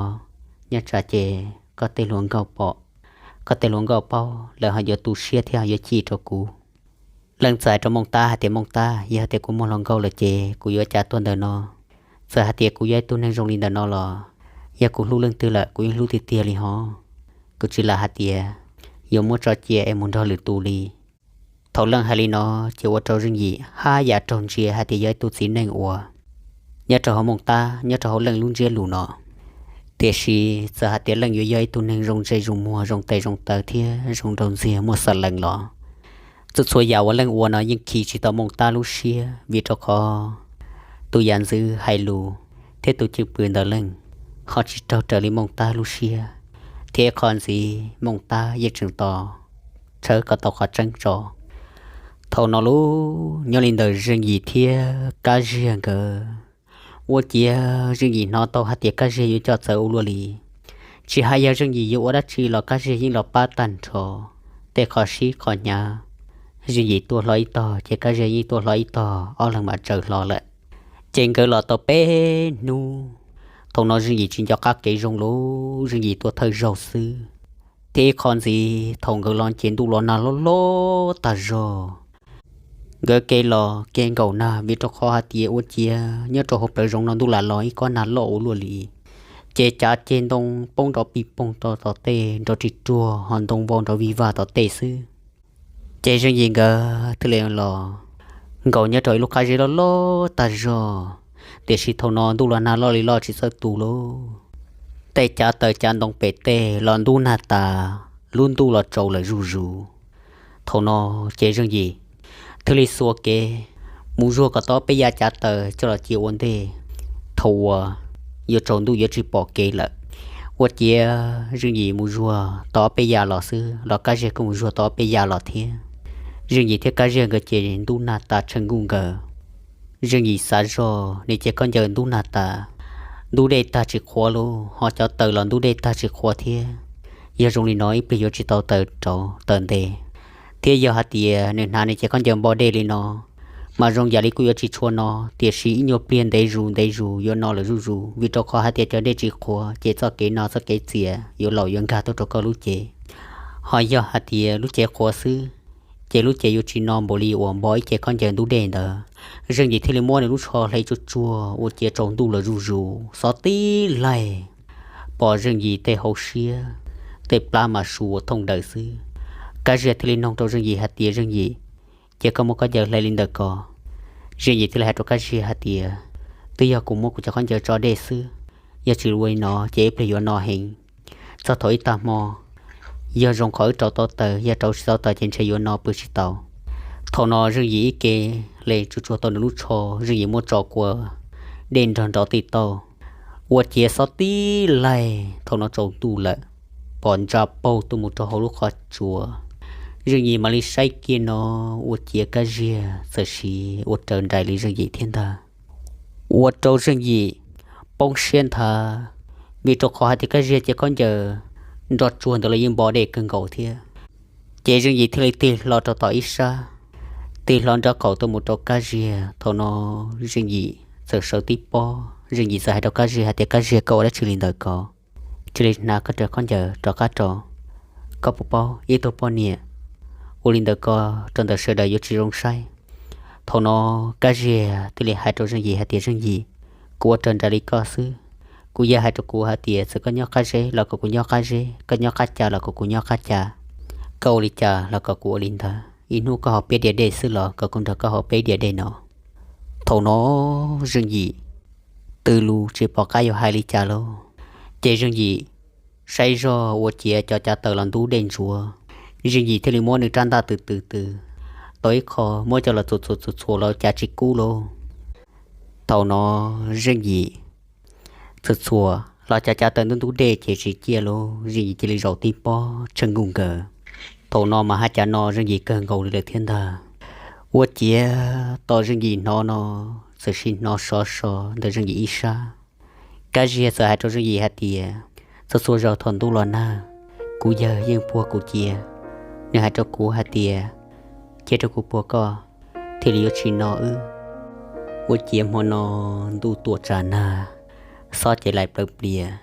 nyob tsam ces koj tej hluas nkauj pom, koj tej hluas nkauj paub lawv ho yuav tu siab thiab ho yuav cim rau kuv. Leej txawm hais rau Mooj Tab hais tias Mooj Tab, yog tias kuv muaj hluas nkauj lawm ces kuv yuav cas tuaj ntawm no. Txawm hais tias kuv yog ib tug neeg zoo li ntawm no los yog kuv hlub leej twg lawm kuv yeej hlub tiag tiag li hos. Kuv tsis lam hais tias yuav muab tso cia es mus nrog lwm tus li. Thaum Leej hais li no ces ua rau Zeej Yim haj yam raug ntsia hais tias yog ib tug txiv neej uas nyob rau hauv Mooj Tab, nyob rau hauv Leej lub ntsiab lus no. Tiam sis txawm hais tias Leej yuav yog ib tug neeg zoo ntsej zoo muag zoo tes zoo taw thiab zoo nraug ntxiag muaj xav lees los txhua txhua yam uas Leej ua no yeej khi tsis tau Mooj Tab lub siab, vim rau qhov tus yam ntxwv hais lus thiab tus cwj pwm ntawm Leej ho tsis raug raws li Mooj Tab lub siab, thiab qhov ntxiv Mooj Tab yeej tseem tos tshawb kom tau qhov tseeb tso. Thaum no lub nyob li ntawm Zeej Yim thiab Kab Ziag nkawd, ua ciav Zeej Yim hnov tau hais tias Kab Ziag yuav coj txawv ua luaj li. Tsis hais yog Zeej Yim yuav ua dab tsi los Kab Ziag yeej los pab tag nrho tej qhov sib qhov hnyav. Zeej Yim tuaj hlo ib tog ces Kab Ziag yeej tuaj hlo ib tog, ob leeg mam tsaws hlo lawm. Ces nkawd los tau peb hnub, thaum no Zeej Yim tsis nco qab kev zoo lawm, Zeej Yim tuaj thawj zaug xwb. Thiab ib qho ntxiv thaum nkawd los ces ntuj los nag loj loj tag zog. Nkawd kev los kev nkaum nag vim rau qhov hais tias ua ciav nyob rau hauv plawv zoov no ntuj lam los ib kob nag loj ua luaj li. Ces cav ceg ntoo poob nrov pij poog rau tom tej nrov ris ruag ho ntoo vau nrov vij vag tom tej xwb. Ces Zeej Yim nkawd thiaj li los nkaum nyob rau ib lub qab zeb loj loj tag zog. Tiam sis thaum no ntuj los nag loj li loj tsis txawj tu lauj. Tej cav taws cav ntoo pem tej los ntub nag tas, lub ntuj los tsaus lawm zuj zus. Thaum no ces Zeej Yim thiaj li xuas kev mus zuag kom tau ob peb yav cav taws coj los cia ua ntej, thaum uas yuav tsaus ntuj yuav tsis pom kev lawm. Ua ciav Zeej Yim mus zuag tau ob peb yav los xwb los Kab Ziag kuj mus zuag tau ob peb yav los thiab. Zeej Yim thiab Kab Ziag nkawd ces ntub nag tas tsheej nkuj nkawd. Zeej Yim xav zog nws ces khaub ncaws ntub nag tas, ntub dej tag tsis qhuav lauj, ho cov taws los ntub dej tag tsis qhuav thiab. Yog zoo li no ib pliag yuav tsis tau taws rauv taws ntev, thiab yog hais tias nws hnav nws ces khaub ncaws npo dej li no mas zoo yam li kuj yuav tsis tshua no, tiam sis ib nyuag pliag ntev zus ntev zus yuav no lawm zuj zus, vim rau qhov hais tias cov dej tsis qhuav ces txoj kev no txoj kev txias yuav laum yuav nkag tuaj rau koj lub cev. Ho yog hais tias lub cev qhuav xwb ces lub cev yuav tsis no npaum li uas npo ib ce khaub ncaws ntub dej ntawd. Zeej Yim thiaj li muab nws lub tsho hle tsuag tsuag ua ciav tsaus ntuj lawm zuj zus, xov tib laig pom Zeej Yim tej hauv siab, tej plab mas su ua thooj daws xwb. Kab Ziag thiaj li noog rau Zeej Yim hais tias, Zeej Yim, ces koj muab khaub ncaws hle li ntawd ko? Zeej Yim thiaj li hais rau Kab Ziag hais tias, twb yog kuv muab kuv cov khaub ncaws tso dej xwb, yog tsis ua li no ces ib pliag yuav no heev. Txog thaum ib tag hmo, yog zoo qhov wb rauv tau taws, yog rauv tsis tau taws ces ntshe yuav no pw tsis tau. Thaum no Zeej Yim ib ke hle tsuag tsuag tau nws lub tsho, Zeej Yim muab tso kua dej nrog nrov tej tauj, ua ciav xov tib laig. Thaum no tsaus ntuj lawm, pom ntsa paug tuaj mus rau hauv lub qhov tsua. Zeej Yim mam li saib kiag no, ua ciav Kab Ziag txawm siv ua raws nraim li Zeej Yim thiab ntag. ua rau Zeej Yim poob siab nthav, vim rau qhov hais tias Kab Ziag cov khaub ncaws nroj tsuag ntawd los yeej npo dej kawg nkaus thiab. Ces Zeej Yim thiaj li tig hlo rau tom ib sab, tig hlo nraub qaum tuaj mus rau Kab Ziag. Thaum no Zeej Yim txawm sawv tib pob, Zeej Yim txawm hais rau Kab Ziag hais tias, Kab Ziag, koj ua dab tsi li ntawd ko? Cia li hnav koj cov khaub ncaws rov qab rau. Koj puas paub ib tug poj niam ua li ntawd ko rau ntawm sawv daws yuav tsis zoo saib? Thaum no Kab Ziag thiaj li hais rau Zeej Yim hais tias, Zeej Yim, kuv ua raws nraim li koj xwb. Kuv yawg hais rau kuv hais tias txawm koj nyob qab zeb los kom kuv nyob qab zeb, koj nyob qab ca los kom kuv nyob qab ca, koj ua li cas los kom kuv ua li ntawd. Ib hnub koj ho peb diav dej xwb los kom kuv nrog koj ho peb diav dej no. Thaum no Zeej Yim twb lus tsis pom qab yuav hais li cas lauj, ces Zeej Yim saib zog ua ciav cov cav taws los ntub dej ntsuav. Zeej Yim thiaj li muab nws rab ntaj tws tws tws tau ib qho, muab coj los txhuam txhuam txhuam txhuam los cav tsis kub lauj. Thaum no Zeej Yim txhuam txhuam los cav cav taws ntub ntub dej ces tsis ciaj lauj, Zeej Yim cia li zaum tib pob tsheej nkuj nkaws. Thaum no mas hais cas no Zeej Yim kawg nkaus li lawm thiab ntag. Ua ciav tos Zeej Yim hnov no, txawm sim hnov sov so ntawm Zeej Yim ib sab. Kab Ziag txawm hais rau Zeej Yim hais tias, Txhua txhua zaus thaum ntuj los nag, kuv yawg yeej puag kuv cia. Nws hais rau kuv hais tias, Cia rau kuv puag koj, thiaj li yuav tsis no wb. Ua ciav hmo no ntuj tuam tsam nag, xob ces laim plaws plias,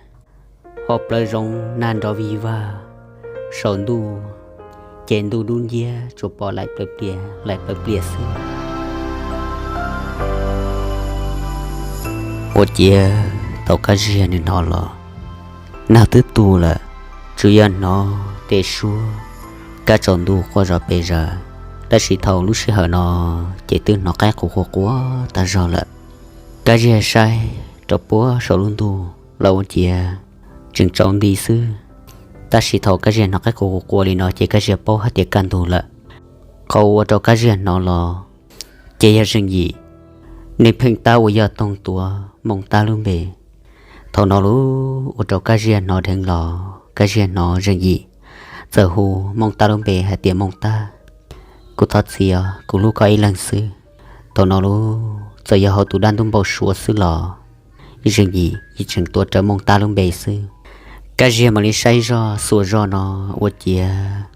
hauv plawv zoov nag nrov vig vag, saum ntuj ces ntuj dub nciab tsuas pom laim plaws plias laim plaws plias xwb. Ua ciav thaum Kab Ziag nws hnov los, nag twb tu lawm, tsuas yog hnov tej suab kab tsaus ntuj quaj zom pes zaws, tab sis thaum lub sij hawm no ces twb hnov qaib qus quaj quaj tag zog lawm. Kab Ziag saib rau puag saum lub ntuj los ua ciav tseem tsaus nti xwb, tab sis thaum Kab Ziag hnov qaib qus quaj quaj li no ces Kab Ziag paub hais tias kaj ntug lawm. Qhov ua rau Kab Ziag hnov los ces yog Zeej Yim, nws pheej tab ua yog toog tuav Mooj Tab lub npe. Thaum no lub ua rau Kab Ziag hnov dheev los, Kab Ziag hnov Zeej Yim txawm hu Mooj Tab lub npe hais tias, Mooj Tab, kuv thov txim os, kuv hlub koj ib leeg xwb. Thaum no lub txawm yog hauv tus dab ntub npau suav xwb los Zeej Yim yeej tseem tuav rawv Mooj Tab lub npe xwb. Kab Ziag mam li saib zog xuas zog no ua ciav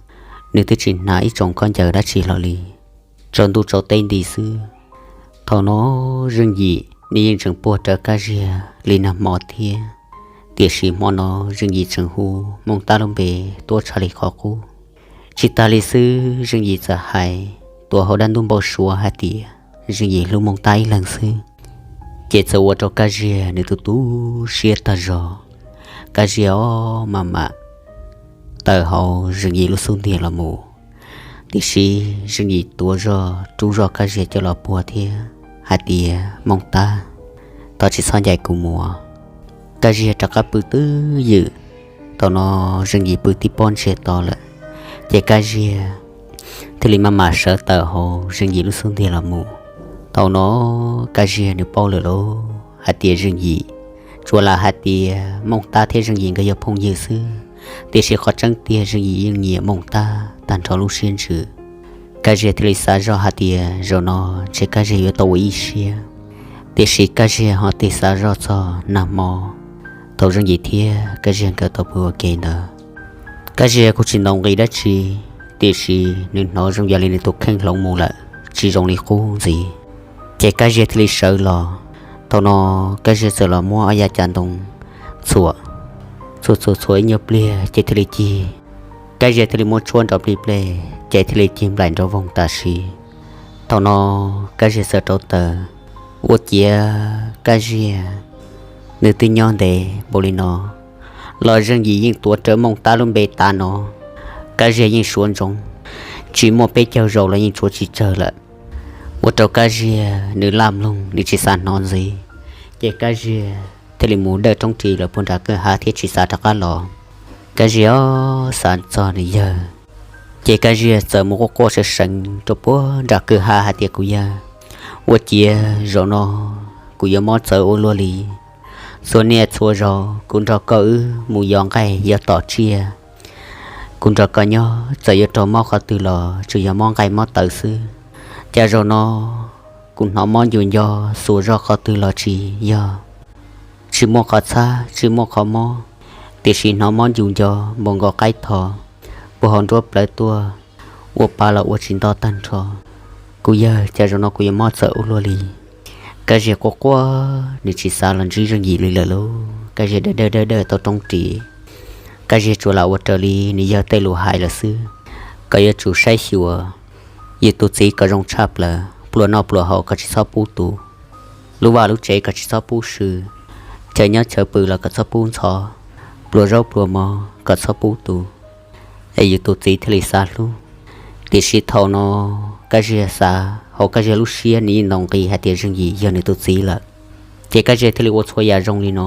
nws twb tsis hnav ib tsoom khaub ncaws dab tsi hlo li, tsaus ntuj tsaus teb nti xwb. Thaum no Zeej Yim nws yeej tseem puag rawv Kab Ziag li nag hmo thiab, tiam sis hmo no Zeej Yim tseem hu Mooj Tab lub npe tuab tshaj li qhov qub. Tsis tas li xwb, Zeej Yim txawm hais tuav hauv dab ntub npau suav hais tias Zeej Yim hlub Mooj Tab ib leeg xwb, ces txawm ua rau Kab Ziag nws tu tu siab tag zog. Kab Ziag ob mam mam tawm hauv Zeej Yim lub xub ntiag los mus, tiam sis Zeej Yim tuav zog rub zog Kab Ziag coj los puag thiab hais tias, Mooj Tab, thov tsis txhob ncaim kuv mus. Kab Ziag rov qab pw twb ywm. Thaum no Zeej Yim pw tib pob ntsiag to lawm, ces Kab Ziag thiaj li maj mam sawv tawm hauv Zeej Yim lub xub ntiag los mus. Thaum no Kab Ziag nws paub lawm lauj hais tias Zeej Yim, tsuas lam hais tias Mooj Tab thiab Zeej Yim nkawd yog phooj ywg xwb, tiam sis qhov tseeb tiag Zeej Yim yeej nyiam Mooj Tab tag nrho lub siab ntsws. Kab Ziag thiaj li xav zoj hais tias zaum no ntshe Kab Ziag yuav tau ua ib siab, tiam sis Kab Ziag ho tig xav zoj txog nag hmo thaum Zeej Yim thiab Kab Ziag nkawd tau pw ua ke ntawd. Kab Ziag kuj tsis ntaus nqi dab tsi, tiam sis nws hnov zoo yam li nws tus kheej hloov mus lawm, tsis zoo li qub ntxiv. Ces Kab Ziag thiaj li sawv los. Thaum no Kab Ziag txawm los muab ob yav cav ntoo txhuam, txhuam txhuam txhuam ib nyuag pliag ces thiaj li cig. Kab Ziag thiaj li muab tshuab nrov plig pleg ces thiaj li cig nplaim nrov voog tam sim. Thaum no Kab Ziag txawm rauv taws, ua ciav Kab Ziag nws twb nyob ntev npaum li no los Zeej Yim yeej tuav rawv Mooj Tab lub npe tav no. Kab Ziag yeej suav ntsoov, tsis muaj peb caug zaus los yeej tshuav tsis tsawg lawm. Ua rau Kab Ziag nws laj mloog, nws tsis xav hnov ntxiv, ces Kab Ziag thiaj li mus dawj roob ris lawm puag nram kwj ha thiab tsis xav rov qab los. Kab Ziag xav txog nws yawg, ces Kab Ziag txawm mus quaj quaj seev seev rau puag nram kwj ha hais tias, Kuv yawg, ua ciav zaum no kuv yuav mob txawv ua luaj li. Txhua niaj txhua zaus kuv nrog koj wb mus yos nqaij yos tom tsiaj, kuv nrog koj nyob txawm yuav raug mob qhov twg los tsuas yog mob nqaij mob tawv xwb. Cas zaum no Kuv hnov mob ncu nco, xuas zog qhov twg los tsis yog, tsis muaj qhov txhab tsis muaj qhov mob, tiam sis hnov mob ncu nco npaum nkaus qaib tho, puag hauv nruab plawv tuaj, ua pa los ua tsis nto tag nrho. Kuv yawg, cas zaum no kuv yuav mob txawv ua luaj li. Kab Ziag quaj quaj, nws tsis xav los ntsib Zeej Yim li lawm lauj. Kab Ziag dawb dawb dawb dawb tau roob ris, Kab Ziag tsuas lam ua raws li nws yawg tej lus hais lawm xwb, kom yuav tsum saib xyuas yus tus txiv kom zoo tshaj plaws, pluas noj pluas haus kom tsis txhob pub tu, lub vaj lub tsev kom tsis txhob pub sw, chaw nyob chaw pw los kom txhob pub ntxhov, pluas zaub pluas mov kom txhob pub tu, es yus tus txiv thiaj li xav hlub. Tiam sis thaum no Kab Ziag xav hauv Kab Ziag lub siab, nws yeej ntaus nqi hais tias Zeej Yim yog nws tus txiv lawm. Ces Kab Ziag thiaj li ua txhua yam zoo li no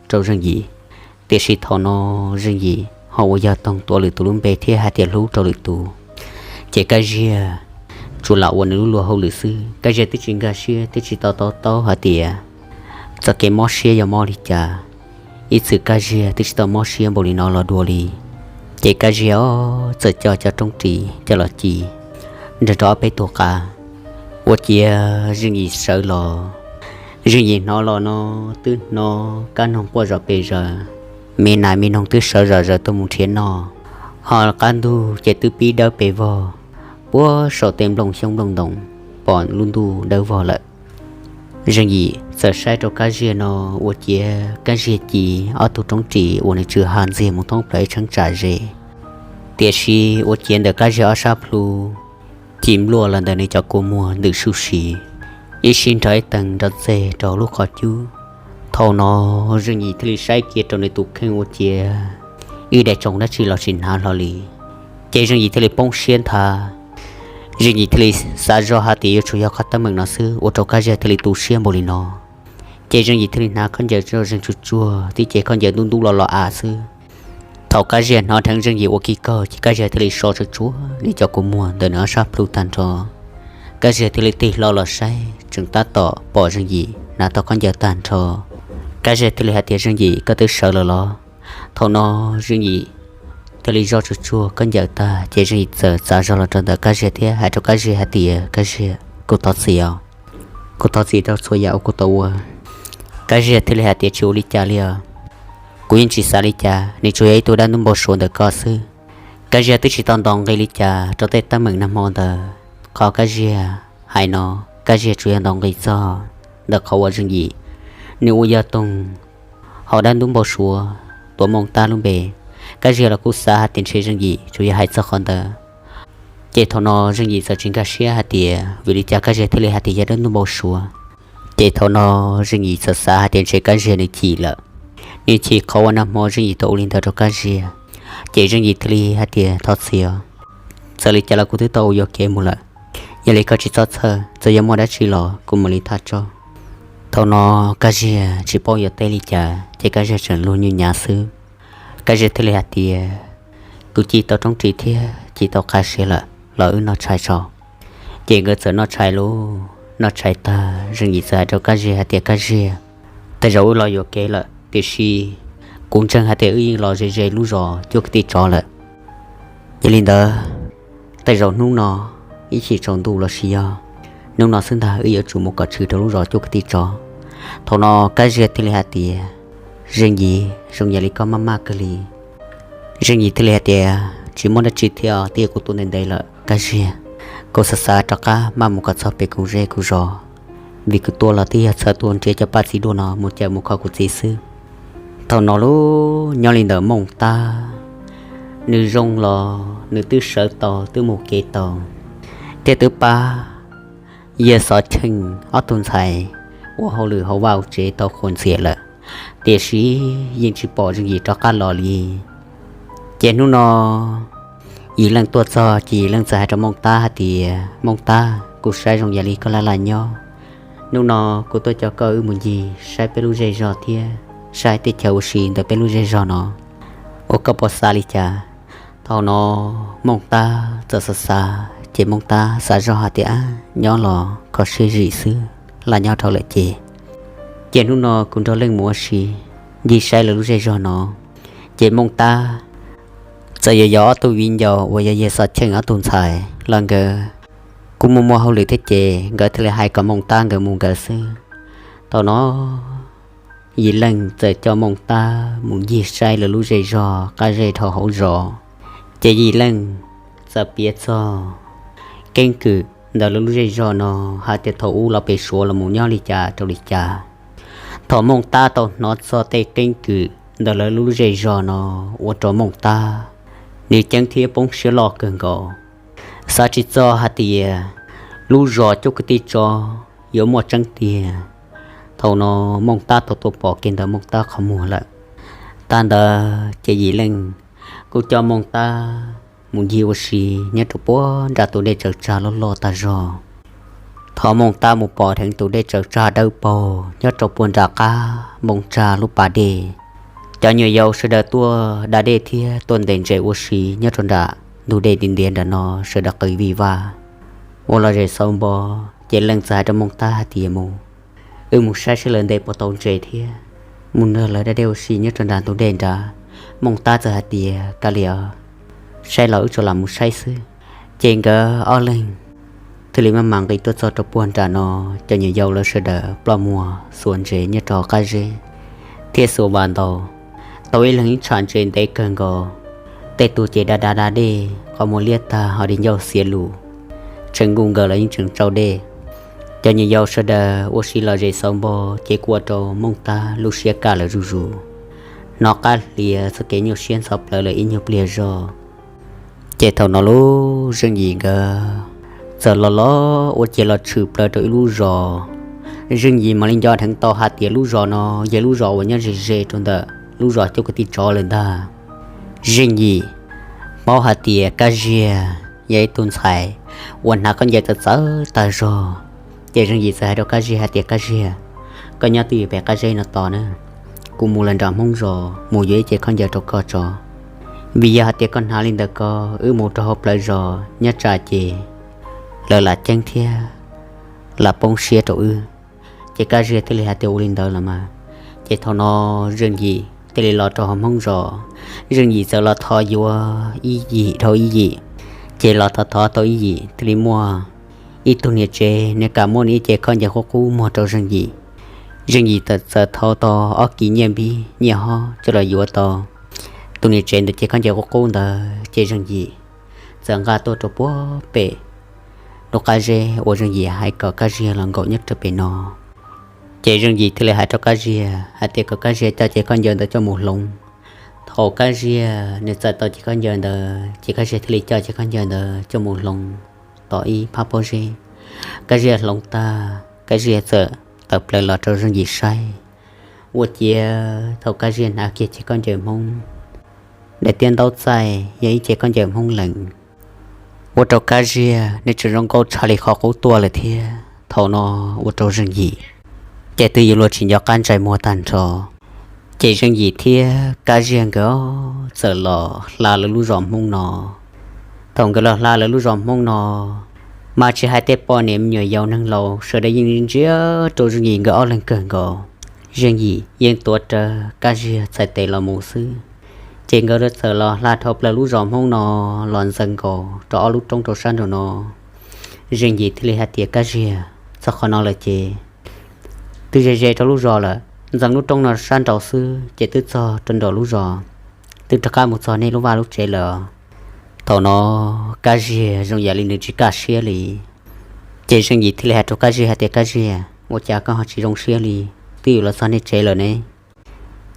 rau Zeej Yim. Tiam sis thaum no Zeej Yim ho ua yog toog tuav lwm tus lub npe thiab hais tias hlub rau lwm tus. Ces Kab Ziag tsuas lam ua nws lub luag hauj lwm xwb. Kab Ziag twb tsis nkag siab, twb tsis tau to taub hais tias txoj kev mob siab yog mob li cas. Ib txwm Kab Ziag twb tsis tau mob siab npaum li no los dua li. Ces Kab Ziag txawm coj cov roob ris coj los ci nrog rau ob peb tug qav, ua ciav Zeej Yim sawv los. Zeej Yim hnov los no twb hnov kab noog quaj zom pes zaws, me nas me noog twb sawv zom zaws tuaj mus nrhiav noj, ho qab ntug ces twb pib dawb pes vog, puag saum tej nplooj xyoob nplooj ntoos pom lub ntuj dawb vog lawm. Zeej Yim txawm saib rau Kab Ziag no, ua ciav Kab Ziag ci ob tug roob ris uas nws tsw ha ntxiag mus thoob plaws ib cheeb tsam ze. Tiam sis ua ciav ntawm Kab Ziag ob sab plhu ci npluaj los ntawm nws cov kua muag ntws suj si, ib sij nrog ib teeg nrov ntxeg rau lub qhov cub. Thaum no Zeej Yim thiaj li saib kiag rau nws tus kheej ua ciav ib daim tsoos dab tsi los tsis hnav hlo li. Ces Zeej Yim thiaj li poob siab nthav. Zeej Yim thiaj li xav zoj hais tias yuav tsum yog qhov teeb meem no xwb ua rau Kab Ziag thiaj li tu siab npaum li no. Ces Zeej Yim thiaj li hnav khaub ncaws tso zeeg tsuag tsuag, tib ce khaub ncaws ntub ntub los los av xwb. Thaum Kab Ziag hnov dheev Zeej Yim ua kiag kaug ces Kab Ziag thiaj li so tsuag tsuag nws cov kua muag ntawm nws ob sab plhu tag nrho. Kab Ziag thiaj li tig hlo los saib, tseem tab tom pom Zeej Yim hnav tau khaub ncaws tag nrho. Kab Ziag thiaj li hais tias, Zeej Yim, koj twb sawv lawm los? Thaum no Zeej Yim thiaj li zoj tsuag tsuag khaub ncaws tag ces Zeej Yim txawm txav zog los rau ntawm Kab Ziag thiab hais rau Kab Ziag hais tias, Kab Ziag, kuv thov txim os, kuv thov txim rau txhua yam uas kuv tau ua. Kab Ziag thiaj li hais tias, Tsis ua li cas li os, kuv yeej tsis xav li cas, nws tsuas yog ib tug dab ntub npau suav ntawm koj xwb. Kab Ziag twb tsis tau ntaus nqi li cas rau tej teeb meem nag hmo ntawd. Qhov Kab Ziag hais no, Kab Ziag tsuas yog ntaus nqi txog ntawm qhov uas Zeej Yim nws ua yog toog hauv dab ntub npau suav tuav Mooj Tab lub npe. Kab Ziag los kuj xav hais tias ntshe Zeej Yim tsuas yog hais txog qhov ntawd. Ces thaum no Zeej Yim txawm tsis nkag siab hais tias vim li cas Kab Ziag thiaj li hais tias yog dab ntub npau suav. Ces thaum no Zeej Yim txawm xav hais tias ntshe Kab Ziag nws chim lawm, nws chim qhov uas nag hmo Zeej Yim tau ua li ntawd rau Kab Ziag. Ces Zeej Yim thiaj li hais tias, Thov txim os, txawm li cas los kuv twb tau ua yuam kev mus lawm. Yog li koj tsis txhob txhawj, txawm yuav muaj dab tsi los kuv mam li thaj tso. Thaum no Kab Ziag tsis paub yuav teb li cas ces Kab Ziag tseem luag nyuj nyav xwb. Kab Ziag thiaj li hais tias, Kuv ci tau roob ris thiab ci tau qab siav lawm, los wb noj tshais tso. Ces nkawd txawm noj tshais lauj. Noj tshais tag Zeej Yim txawm hais rau Kab Ziag hais tias, Kab Ziag, tej zaum wb los yuam kev lawm, tiam sis kuv ntseeg hais tias wb yeej los ze ze lub zos cuaj kwv tij tsov lawm. Yog li ntawd, tej zaum hnub no ib chim tsaus ntuj los sis yog hnub no xwb ntag wb yuav tsum mus kom tshwm rau lub zos cuaj kwv tij tsov. Thaum no Kab Ziag thiaj li hais tias, Zeej Yim, zoo yam li koj maj maj kawg li. Zeej Yim thiaj li hais tias, Tsis muaj dab tsi thiab os, twb yog kuv tuaj ntev ntev lawm Kab Ziag, kuv xav xav rov qab maj mus kom txog pem kuv zej kuv zos, vim kuv tuaj los twb yog txhawj tuaj nrhiav cov paj txiv duaj no mus cawm mus kho kuv txiv xwb. Thaum no lauj, nyob li ntawm Mooj Tab, nws zoo los nws twb sawv tau, twb mus kev tau, thiab twb pab Yawg Xov Cheej ob tug ntxhais ua hauj lwm hauv vaj hauv tsev tau qhuas ntxias lawm, tiam sis yeej tsis pom Zeej Yim rov qab los li. Ces hnub no Yim Leej tuaj txog ces Yim Leej txawm hais rau Mooj Tab hais tias, Mooj Tab, kuv saib zoo yam li koj laj laj nyob. Hnub no kuv tuaj coj koj wb mus ncig saib peb lub zej zog thiab saib teb chaws ua si ntawm peb lub zej zog no, ua koj puas xav li cas? Thaum no Mooj Tab txawm xav xav ces Mooj Tab xav zoj hais tias, Ab, nyob los kho siab zim xwb, laj nyob dhau lawm ces, ces hnub no kuv nrog Leej mus ua si ncig saib lawv lub zej zog no. Ces Mooj Tab txawm yuav yog ob tug viv ncaus uas yog Yawg Xov Cheej ob tug ntxhais los nkawd kuj muaj muaj hauj lwm thiab ces nkawd thiaj li hais kom Mooj Tab nkawd mus nkawd xwb. Thaum no Yim Leej txawm coj Mooj Tab mus ncig saib lawv lub zej zog qab zej dhau hauv zos, ces Yim Leej txawm piav txog keeb kwm ntawm lawv lub zej zog no hais tias thaum ub lawv pem Suav los mus nyob li cas rau li cas. Thaum Mooj Tab tau hnov txog tej keeb kwm ntawm lawv lub zej zog no ua rau Mooj Tab nws ceeb thiab poob siab loj kawg nkaus, xav tsis txog hais tias lub zos Cub Kwv Tij Tsov yuav muaj tseeb tiag. Thaum no Mooj Tab tau tuaj pom kiag ntawm Mooj Tab qhov muag lawm. Tag ntawd ces Yim Leej kuj coj Mooj Tab mus ncig ua si nyob rau puag nram tus dej tsaws tsag loj loj tag zog. Thaum Mooj Tab mus pom dheev tus dej tsaws tsag dawb paug nyob rau puag nram qab npoo tsag lub pas dej, cov nyuam yaus sawv daws tuaj da dej thiab tuaj ntes ntses ua si nyob rau nram ntug dej ntiav ntiav nram no sawv daws qw vij vaj ua lom zem xauv npo. Ces Leej txawm hais rau Mooj Tab hais tias, mus, wb mus saib seb lawv ntes puas tau ntses thiab mus nrog lawv da dej ua si nyob rau nram ntug dej nrad. Mooj Tab txawm hais tias, kav liam, saib los wb tsuas lam mus saib xwb. Ces nkawd ob leeg thiaj li maj mam nqis tuaj txog rau puag nram no, cov nyuam yaus lawv sawv daws ploj muag xuas ntses nyob rau hauv qab zeb thiab xuas vas ntaus, tau ib leeg ib tsham ntses ntev kawg nkaus. Tej tug ces da da da dej qhov muag liab tag ho di ncauj xiav lus, tseem nkuj nkaws los yeej tseem tsau dej. Cov nyuam yaus sawv daws ua si lom zem xauv npo ces kuj ua rau Mooj Tab lub siab kaj lawm zuj zus, hnov qab hlias txoj kev nyuaj siab ntxhov plawv lawm ib nyuag pliag zog. Ces thaum no lub Zeej Yim nkawd txawm los los ua ciav los tshwm plaws rau ib lub zos. Zeej Yim mam li nco dheev tau hais tias lub zos no yog lub zos uas nyob ze ze rau ntawm lub zos Cub Kwv Tij Tsov lawm ntag. Zeej Yim paub hais tias Kab Ziag yog ib tug ntxhais uas hnav khaub ncaws txawv txawv tag zog. Ces Zeej Yim txawm hais rau Kab Ziag hais tias, Kab Ziag, koj nyob twj ywm pem qab zeb no tos na, kuv mus lawm nram Hmoob zos mus yuav ib ce khaub ncaws rau koj tso. Vim yog hais tias koj hnav li ntawd ko, wb mus rau hauv plawv zos nyob tsam ces lawv lam ceeb thiab lam poob siab rau wb. Ces Kab Ziag thiaj li hais tias, ua li ntawd los mas. Ces thaum no Zeej Yim thiaj li los rau hauv Hmoob zos. Zeej Yim txawm los thov yuav ib yim dhau ib yim, ces los thov thov tau ib yim thiaj li muaj ib tug niam tsev nws kam muab nws ib ce khaub ncaws qub qub muag rau Zeej Yim. Zeej Yim txawm thau tau ob kis nyiaj npib nyiaj hob coj los yuav tau tus niam tsev ntawd ce khaub ncaws qub qub ntawd, ces Zeej Yim txawm nqa tuaj rau puag pem lub qab zeb uas Zeej Yim hais kom Kab Ziag los nkaum nyob rau pem no. Ces Zeej Yim thiaj li hais rau Kab Ziag hais tias kom Kab Ziag coj ce khaub ncaws ntawd coj mus hloov. Thaum Kab Ziag nws txawm tau ce khaub ncaws ntawd, ces Kab Ziag thiaj li coj ce khaub ncaws ntawd coj mus hloov tom ib phab pob zeb. Kab Ziag hloov tag, Kab Ziag txawm tawm plaws los rau Zeej Yim saib. Ua ciav thaum Kab Ziag hnav kiag ce khaub ncaws Hmoob, daim tiab ntaub txaij yog ib ce khaub ncaws Hmoob lees, ua rau Kab Ziag nws tseem zoo nkauj tshaj li qhov qub tuaj lawm thiab. Thaum no ua rau Zeej Yim ces twb yuav luag tsis nco qab ntsais muag tag nrho. Ces Zeej Yim thiab Kab Ziag nkawd txawm los hla lawv lub zos Hmoob no. Thaum nkawd los hla lawv lub zos Hmoob no, mas tsis hais tej poj niam me nyuam yaus neeg laus sawv daws yeej ntsia rau Zeej Yim nkawd ob leeg kawg nkaus. Zeej Yim yeej tuav rawv Kab Ziag txhais tes los mus xwb. Ces nkawd txawm los hla dhau plaws lub zos Hmoob no los ntxeev nkaus rau ob lub roob rau sab nraum no. Zeej Yim thiaj li hais tias, Kab Ziag, txog qhov no lawm ces twb ze ze rau lub zos lawm, ntxeev lub roob no sab nraud xwb ces twb txog rau nraum lub zos, twb rov qab mus txog nej lub vaj lub tsev lawm. Thaum no Kab Ziag zoo yam li nws tsis kaj siab li. Ces Zeej Yim thiaj li hais rau Kab Ziag hais tias, Kab Ziag, ua cas koj ho tsis zoo siab li? Twb yuav los txog nej tsev lawm ne.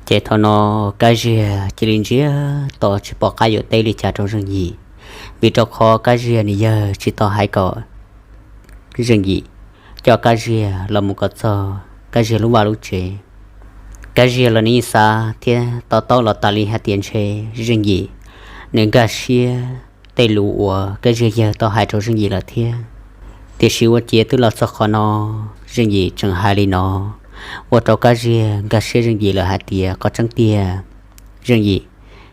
Ces thaum no Kab Ziag cia li ntsiag to tsis pom qab yuav teb li cas rau Zeej Yim, vim rau qhov Kab Ziag nws yawg tsis tau hais kom Zeej Yim coj Kab Ziag los mus kom txog Kab Ziag lub vaj lub tsev. Kab Ziag los nws yeej xav thiab to taub los tas li hais tias ntshe Zeej Yim nws nkag siab tej lus uas Kab Ziag yawg tau hais rau Zeej Yim lawm thiab. Tiam sis ua ciav twb los txog qhov no, Zeej Yim tseem hais li no, ua rau Kab Ziag nkag siab Zeej Yim lawm hais tias qhov tseeb tiag, Zeej Yim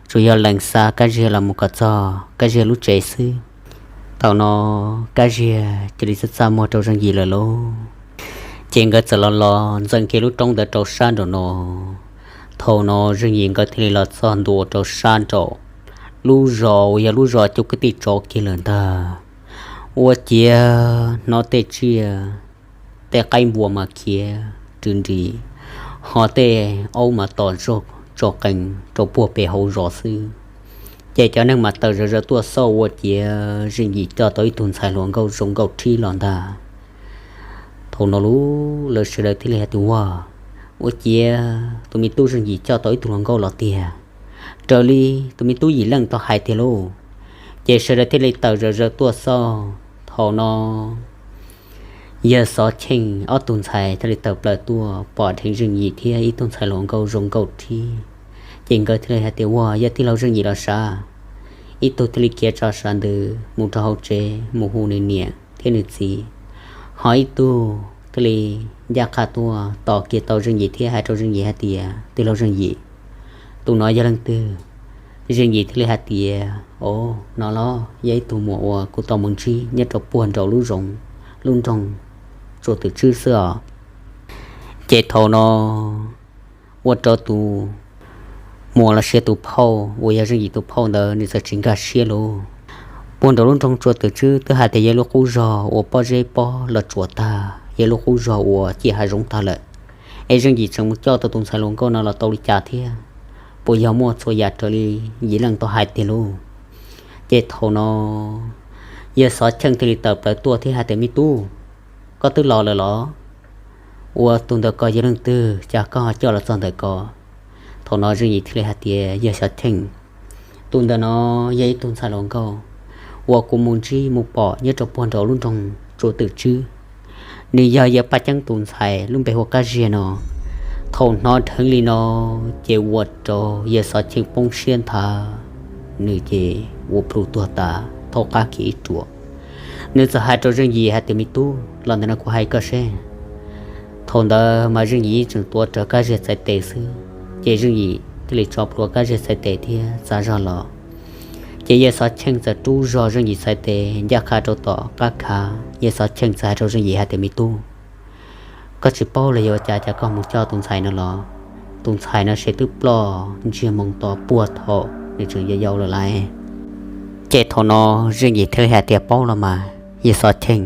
tsuas yog lees xa Kab Ziag los mus kom txog Kab Ziag lub tsev xwb. Thaum no Kab Ziag cia li txaj txaj muag rau Zeej Yim lawm lauj. Ces nkawd txawm los los ntxeev kiag lub roob ntawd rau sab nraum no. Thaum no Zeej Yim nkawd thiaj li los txog ntua rau sab nraum lub zos uas yog lub zos cov kwv tij tsov kiag lawm ntag. Ua ciav hnov tej tsiaj, tej qaib npua mas khiav rwm nris, ho tej aub mas tom zog tso qees rau puag pem hauv zos xwb. Ces cov neeg mas tawm zom zaws tuaj xauj ua ciav Zeej Yim coj tau ib tug ntxhais hluas nkauj zoo nkauj rhib los ntag. Thaum no lub lawv sawv daws thiaj li hais tias, Ua, ua ciav tus me tub Zeej Yim coj tau ib tug hluas nkauj los tiag, raws li tus me tub Yim Leej tau hais tiag lauj. Ces sawv daws thiaj li tawm zom zaws tuaj xauj. Thaum no yawg Xov Cheej ob tug ntxhais thiaj li tawm plaws tuaj pom dheev Zeej Yim thiab ib tug ntxhais hluas nkauj zoo nkauj rhib. Ces nkawd thiaj li hais tias, Ua, yog tij laug Zeej Yim los sav? Ib tug thiaj li khiav tso sav ntws mus rau hauv tsev mus hu nws niam thiab nws txiv, ho ib tug thiaj li ncaj qha tuaj tos kiag tau Zeej Yim thiab hais rau Zeej Yim hais tias, Tij laug Zeej Yim, tus no yog leej twg? Zeej Yim thiaj li hais tias, Au, no los yog ib tug muam uas kuv tau mus ntsib nyob rau puag nraum lub zoov, lub nroog Tsua Twm Tswb xwb os. Ces thaum no ua rau tus muam los sis tus phauj uas yog Zeej Yim tus phauj ntawd nws txawm tsis nkag siab lauj. Puag nraum lub nroog Tsua Twm Tswb twb hais tias yog lub qub zog uas pob zeb pob los tsuas tag, yog lub qub zog uas ciaj hav zoov tag lawm, es Zeej Yim tseem mus coj tau tus ntxhais hluas nkauj no los tau li cas thiab? Puas yog muaj txhua yam raws li Yim Leej tau hais tiag lauj? Ces thaum no yawg Xov Cheej thiaj li tawm plaws tuaj thiab hais tias, Me tub, koj twb los lawm los? Ua, tus ntawm ko yog leej twg, cas koj ho coj los txog ntawm ko? Thaum no Zeej Yim thiaj li hais tias, Yawg Xov Cheej, tus ntawm no yog ib tug ntxhais hluas nkauj uas kuv mus ntsib mus pom nyob rau puag nraum lub nroog Tsua Twm Tswb. Nws yog yawg Paj Ceeb tus ntxhais lub npe hu ua Kab Ziag no. Thaum hnov dheev li no ces ua rau yawg Xov Cheej poob siab nthav, nws ces ua plhu tuag tas thaum qab kiag ib ruam. Nws txawm hais rau Zeej Yim hais tias, Me tub, los ntawm no kuv hais koj seb. Thaum ntawd mas Zeej Yim tseem tuav rawv Kab Ziag txhais tes xwb, ces Zeej Yim thiaj li tso plhuav Kab Ziag txhais tes thiab txav zog los. Ces yawg Xov Cheej txawm rub zog Zeej Yim txhais tes ncaj qha rau tom qab khav, yawg Xov Cheej txawm hais rau Zeej Yim hais tias, Me tub, koj tsis paub los yog ua cas cas koj mus coj tus ntxhais no los? Tus ntxhais no ces twb ploj ntsiag moo to puag thaum nws tseem yau yau lawm lauj. Ces thaum no Zeej Yim thiaj li hais tias, Paub los mas yawg Xov Cheej,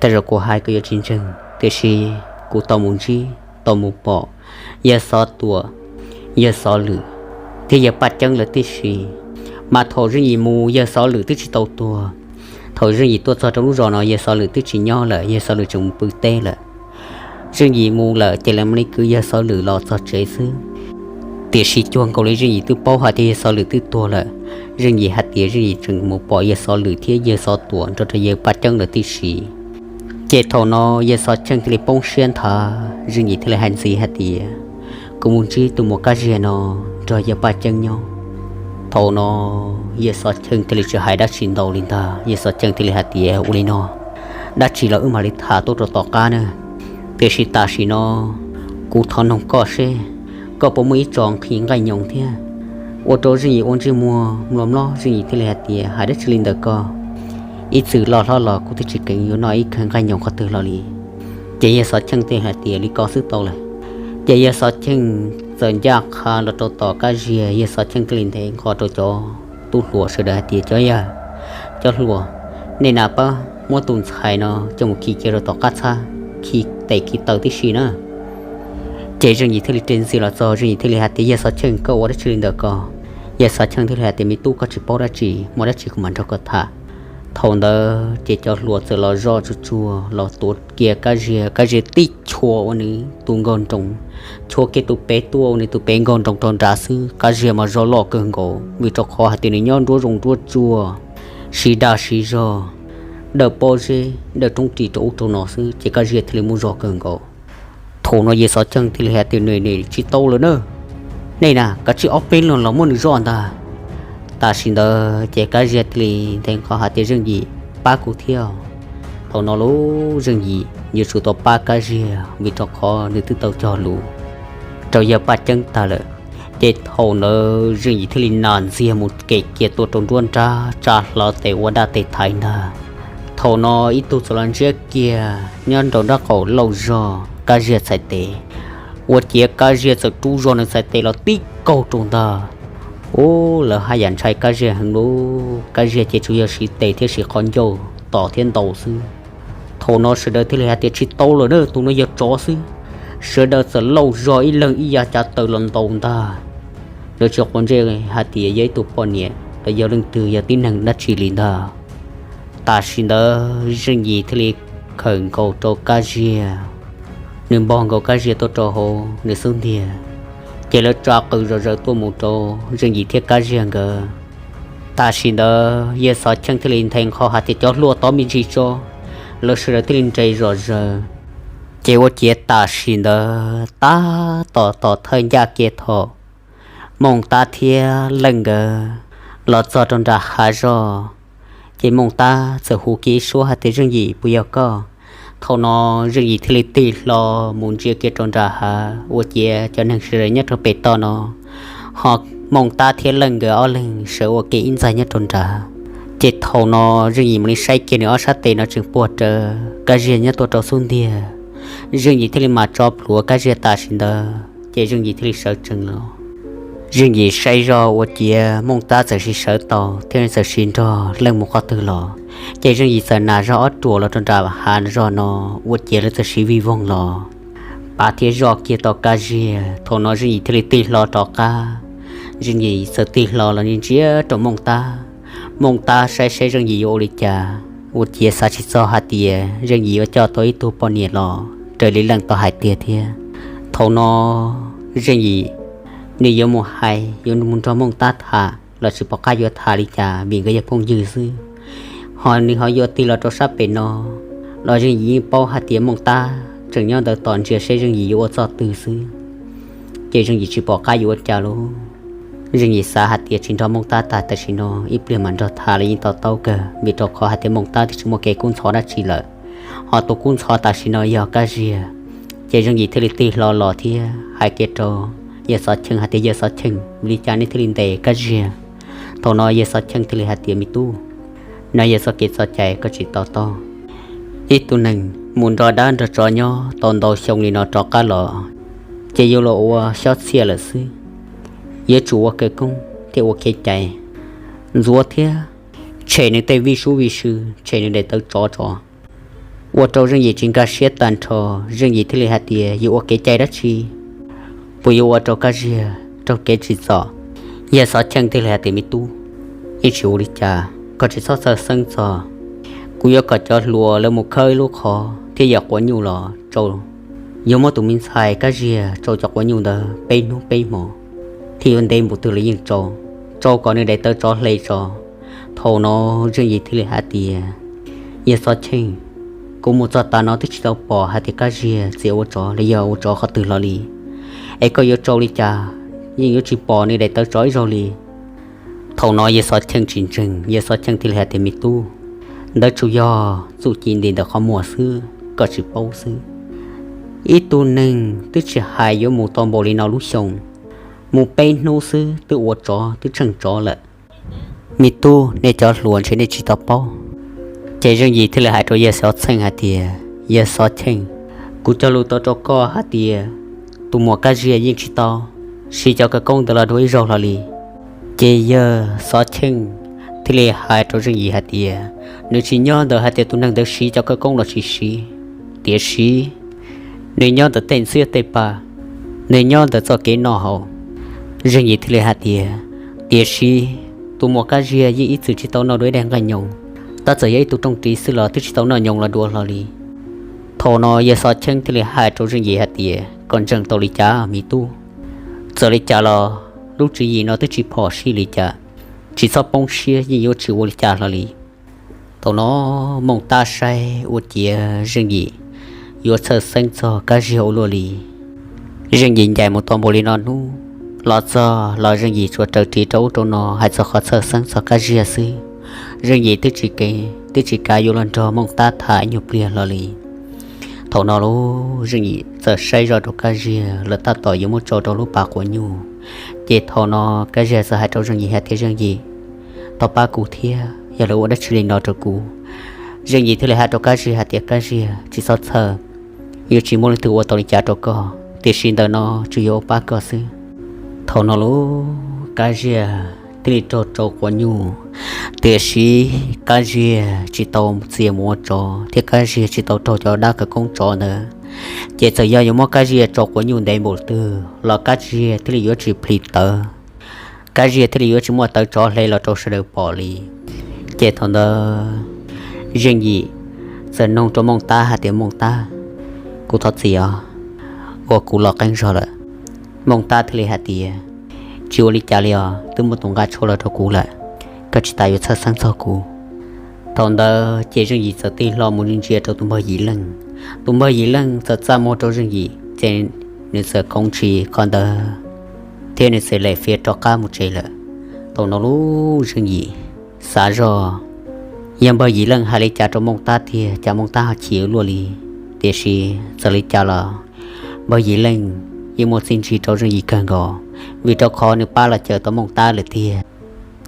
tej zaum kuv hais koj yuav tsis ntseeg, tiam sis kuv tau mus ntsib tau mus pom yawg Xov Tuam, yawg Xov Lwm thiab yawg Paj Ceeb lawv tib si. Mas thaum Zeej Yim mus yawg Xov Lwm twb tsis tau tuag. Thaum Zeej Yim tuaj txog rau lub zos no yawg Xov Lwm twb tsis nyob lawm, yawg Xov Lwm tseem mus pw teb lawm. Zeej Yim mus lawm ces lawv mam li kwv yawg Xov Lwm los txog tsev xwb. Tiam sis cuag nkaus li Zeej Yim twb paub hais tias yawg Xov Lwm twb tuag lawm. Zeej Yim hais tias Zeej Yim tseem mus pom yawg Xov Lwm thiab yawg Xov Tuam nrog rau yawg Paj Ceeb lawv tib si. Ces thaum no yawg Xov Cheej thiaj li poob siab nthav, Zeej Yim thiaj li hais ntxiv hais tias, Kuv mus ntsib tus muam Kab Ziag no nrog yawg Paj Ceeb nyob. Thaum no yawg Xov Cheej thiaj li tsis hais dab tsi ntau li ntag, yawg Xov Cheej thiaj li hais tias, Ua li no, dab tsi los wb mam li tham tuaj rau tom qab na. Tiam sis tam sim no kuv thov noog koj seb, koj puas muaj ib tso nqhis nqaij nyoos thiab? Ua rau Zeej Yim ua ntsej muag mlom mlob, Zeej Yim thiaj li hais tias, Hais dab tsi li ntawm ko? Ib txwm loj hlob los kuv twb tsis kheev yuav noj ib khawv nqaij nyoos qhov twg los li. Ces yawg Xov Cheej thiaj hais tias, Li ko xwb tau lawm. Ces yawg Xov Cheej txawm ncaj qha los rau tom Kab Ziag, yawg Xov Cheej thiaj li nthe nqho rau cov tub hluas sawv daws hais tias, Cov yawg, cov hluas, nej na pab muab tus ntxhais no coj mus khi cia rau tom qab txhab, khi tes khi taw tib si na. Ces Zeej Yim thiaj li rov ntxhi los txog, Zeej Yim thiaj li hais tias, Yawg Xov Cheej, koj ua dab tsi li ntawm ko? Yawg Xov Cheej thiaj li hais tias, Me tub, koj tsis paub dab tsi, muaj dab tsi kuv mam nrog koj tham. Thaum ntawd ces cov hluas txawm los zoj tsuag tsuag los tuav kiag Kab Ziag, Kab Ziag tib chua ua nws tus nkaus nroos, chua kiag tus pem tuaj ua nws tus pem nkaus nroos rau nrad xwb. Kab Ziag mas zoj loj kawg nkaus, vim rau qhov hais tias nws nyob nruab zoov nruab tsuag, siv dag siv zog, dawm pob zeb dawm roob ris rau ub rau no xwb, ces Kab Ziag thiaj li muaj zog kawg nkaus. Thaum no Yawg Xov Cheej thiaj li hais tias, Nws, nws tsis tau lawm na, nej na kav tsij ob peb leeg los muab nws zoj ntag. Tam sim ntawd ces Kab Ziag thiaj li nthe nqho hais tias, Zeej Yim, pab kuv thiab. Thaum no lub Zeej Yim yuav tsum tau pab Kab Ziag, vim rau qhov nws twb tau cog lus rau Yawg Paj Ceeb tag lawm. Ces thaum ntawd Zeej Yim thiaj li nas ntxiag mus kev kiag tuaj rau nruab nrab, tsa hlo tes ua dab tes thaiv ntag. Thaum no ib tug txawm los ntsiab kiag nyob nraum nraub qaum lauj zog Kab Ziag txhais tes, ua ciav Kab Ziag txawm rub zog nws txhais tes los tib kaug rau ntag. Ub, lawv haj yam ntshai Kab Ziag heev lauj, Kab Ziag ces tsuas yog siv tes thiab siv qhov ncauj tom thiab ntaus xwb. Thaum no sawv daws thiaj li hais tias tsis tau lawm na, tus no yog tsov xwb. Sawv daws txawm lauj zog ib leeg ib yav cav taws los ntaus ntag. Lawv tsis quav ntsej hais tias yog ib tug poj niam los yog leej twg, yog tib neeg dab tsi li ntag. Tam sim ntawd Zeej Yim thiaj li khawm nkaus rau Kab Ziag, nws npog nkaus Kab Ziag tuaj rau hauv nws xub ntiag, ces lawv tsa qws zom zaws tuaj mus rau Zeej Yim thiab Kab Ziag nkawd. Tam sim ntawd yawg Xov Cheej thiaj li nthe nqho hais tias cov hluas tov me ntsis tso, lawv sawv daws thiaj li nres zom zaws. Ces ua ciav tam sim ntawd tab tom tos thawj ncaj kiag thaum Mooj Tab thiab Leej nkawd los txog rau nram hav zog, ces Mooj Tab txawm hu kiag ib suab hais tias Zeej Yim, puas yog koj? Thaum no Zeej Yim thiaj li tig hlo mus ntsia kiag rau nram hav, ua ciav cov neeg sawv daws nyob rau pem toj no, ho Mooj Tab thiab Leej nkawd ob leeg sawv ua ke ib ntxaig nyob rau nrad. Ces thaum no Zeej Yim mam li saib kiag nws ob sab tes no tseem puag rawv Kab Ziag nyob tuaj rau xub ntiag. Zeej Yim thiaj li mam tso plhuav Kab Ziag tam sim ntawd ces Zeej Yim thiaj li sawv tsees los. Zeej Yim saib zog ua ciav Mooj Tab txawm sis sawv tau thiab txawm sis nrog Leej mus qhov twg los, ces Zeej Yim txawm nas zog ob ruam los rau nram hav zog no, ua ciav lawv txawm sis vij voog los. Pav thiab zoj kiag tau Kab Ziag, thaum no Zeej Yim thiaj li tig hlo rov qab. Zeej Yim txawm tig hlo los ntsia rau Mooj Tab. Mooj Tab saib saib Zeej Yim yuav ua li cas, ua ciav xav tsis txog hais tias Zeej Yim yuav coj tau ib tug poj niam los raws li Leej tau hais tiag thiab. Thaum no Zeej Yim nws yuav mus hais yuav mus nrog Mooj Tab tham los tsis pom qab yuav tham li cas vim nkawd yog phooj ywg xwb. Ho nws ho yuav tig los rau sab pem no los Zeej Yim yeej paub hais tias Mooj Tab tseem nyob ntawd tos ntsia seb Zeej Yim yuav ua txoj twg xwb. Ces Zeej Yim tsis pom qab yuav ua cas lauj. Zeej Yim xav hais tias tsis nrog Mooj Tab tham tam sim no, ib pliag mam nrog tham los yeej to taub kawg, vim rau qhov hais tias Mooj Tab twb tsis muaj kev kub ntxhov dab tsi lawm, ho tus kub ntxhov tam sim no yog Kab Ziag. Ces Zeej Yim thiaj li tig hlo los thiab hais kiag rau yawg Xov Cheej hais tias, Yawg Xov Cheej, vim li cas nej thiaj li ntes Kab Ziag? Thaum no yawg Xov Cheej thiaj li hais tias, Me tub, no yog txoj kev txoj cai, koj tsis to taub. Ib tug neeg mus nrog dab nrog tsov nyob tau ntau xyoo li no rov qab los, ces yuav los ua xyob txhiaj lawm xwb. Yuav tsum ua khawv koob thiab ua kev cai, ntxuav thiab tshem nws tej vij sub vij sw, tshem nws daim tawv tsov tso. Ua rau Zeej Yim tsis nkag siab tag nrho, Zeej Yim thiaj li hais tias, Yuav ua kev cai dab tsi? Puas yuav ua rau Kab Ziag raug kev tsim txom? Yawg Xov Cheej thiaj li hais tias, Me tub, yeej tsis ua li cas, koj tsis txhob txhawj xeeb txog. Kuv yuav kom cov hluas lawv mus khawb ib lub qhov thiab yam quav nyuj los tsau, yuav muab tus me ntxhais Kab Ziag tsau cov quav nyuj ntawd peb hnub peb hmo, thiaj yuav ntev npaum twg los yeej tsau, tsau kom nws daim tawv tsov hle tso. Thaum no Zeej Yim thiaj li hais tias, Yawg Xov Cheej, kuv mus txog tav no twb tsis tau pom hais tias Kab Ziag txiav ua tsov los yog ua tsov qhov twg los li, es koj yuav tsau li cas yeej yuav tsis pom nws daim tawv tsov ib zaug li. Thaum no yawg Xov Cheej tsis ntseeg, yawg Xov Cheej thiaj li hais tias, Me tub, ntawd tsuas yog txuj ci nti ntawm qhov muag xwb, koj tsis paub xwb. Ib tug neeg twb tsis hais yuav mus tau npaum li no lub xyoo, mus peb hnub xwb twb ua tsov twb tsheej tsov lawm. Me tub, nej cov hluas ntshe nej tsis tau paub. Ces Zeej Yim thiaj li hais rau yawg Xov Cheej hais tias, Yawg Xov Cheej, kuv cog lus tau rau koj hais tias tus muam Kab Ziag yeej tsis tau siv cov khawv koob ntawd los dua ib zaug hlo li. Ces yawg Xov Cheej thiaj li hais rau Zeej Yim hais tias, nws tsis nyob ntawm hais tias tus neeg ntawd siv cov khawv koob los tsis siv, tiam sis nws nyob ntawm tej ntxhiab tej pa, nws nyob ntawm txoj kev noj haus. Zeej Yim thiaj li hais tias, tiam sis tus muam Kab Ziag yeej ib txwm tsis tau noj dua ib daig nqaij nyoos, tab txawm yog ib tug rooj ris xwb los twb tsis tau noj nyoos los dua hlo li. Thaum no yawg Xov Cheej thiaj li hais rau Zeej Yim hais tias, koj ntseeg tau li cas me tub? Txawm li cas los lub tswv yim no twb tsis phom sij li cas, tsis txhob poob siab, yeej yuav tsis ua li cas hlo li. Thaum no Mooj Tab saib ua ciav Zeej Yim yuav txhawj xeeb txog Kab Ziag ua luaj li. Zeej Yim ncaim mus tau npaum li no hnub, los txog los Zeej Yim tsuas raws ris rau ub rau no hais txog qhov txhawj xeeb txog Kab Ziag xwb. Zeej Yim twb tsis ke, twb tsis kav yuav los nrog Mooj Tab tham ib nyuag pliag hlo li. Thaum no lub Zeej Yim txawm saib zoj rau Kab Ziag, lawv tab tom yuav muab tso rau lub pas quav nyuj. Ces thaum no Kab Ziag txawm hais rau Zeej Yim hais tias, Zeej Yim, thov pab kuv thiab, yog lawv ua dab tsi li no rau kuv. Zeej Yim thiaj li hais rau Kab Ziag hais tias, Kab Ziag, tsis txhob txhawj, yuav tsis muaj leej twg ua tau li cas rau koj, tiam sis ntawm no tsuas yuav ua pab koj xwb. Thaum no lub Kab Ziag thiaj li raug rau quav nyuj. Tiam sis Kab Ziag tsis tau txia mus ua tsov thiab Kab Ziag tsis tau raug cov dab khawv koob tsov ntawd, ces txawm yog yuav muab Kab Ziag rau quav nyuj ntev npaum twg los Kab Ziag thiaj li yuav tsis plhis tawv, Kab Ziag thiaj li yuav tsis muaj tawv tsov hle los rau sawv daws pom li. Ces thaum ntawd Zeej Yim txawm nug rau Mooj Tab hais tias, Mooj Tab, kuv thov txim os, uas kuv los qeeb zog lawm. Mooj Tab thiaj li hais tias, Tsis ua li cas li os, twb muaj tus nqa tshuaj los rau kuv lawm, koj tsis tas yuav txhawj xeeb txog kuv. Thaum ntawd ces Zeej Yim txawm tig hlo mus ntsia rau tus npawg Yim Leej. Tus npawg Yim Leej txawm txaj muag rau Zeej Yim, ces nws txawm khoov ntshis qhov ntawd thiab nws txawm lem fiav rov qab mus tsev lawm. Thaum no lub Zeej Yim xav zog, yog npawg Yim Leej hais li cas rau Mooj Tab tiag, cas Mooj Tab ho chim ua luaj li. Tiam sis txawm li cas los npawg Yim Leej yeej muaj txiaj ntsig rau Zeej Yim kawg nkaus, vim rau qhov nws pab los cawm tau Mooj Tab lawm tiag.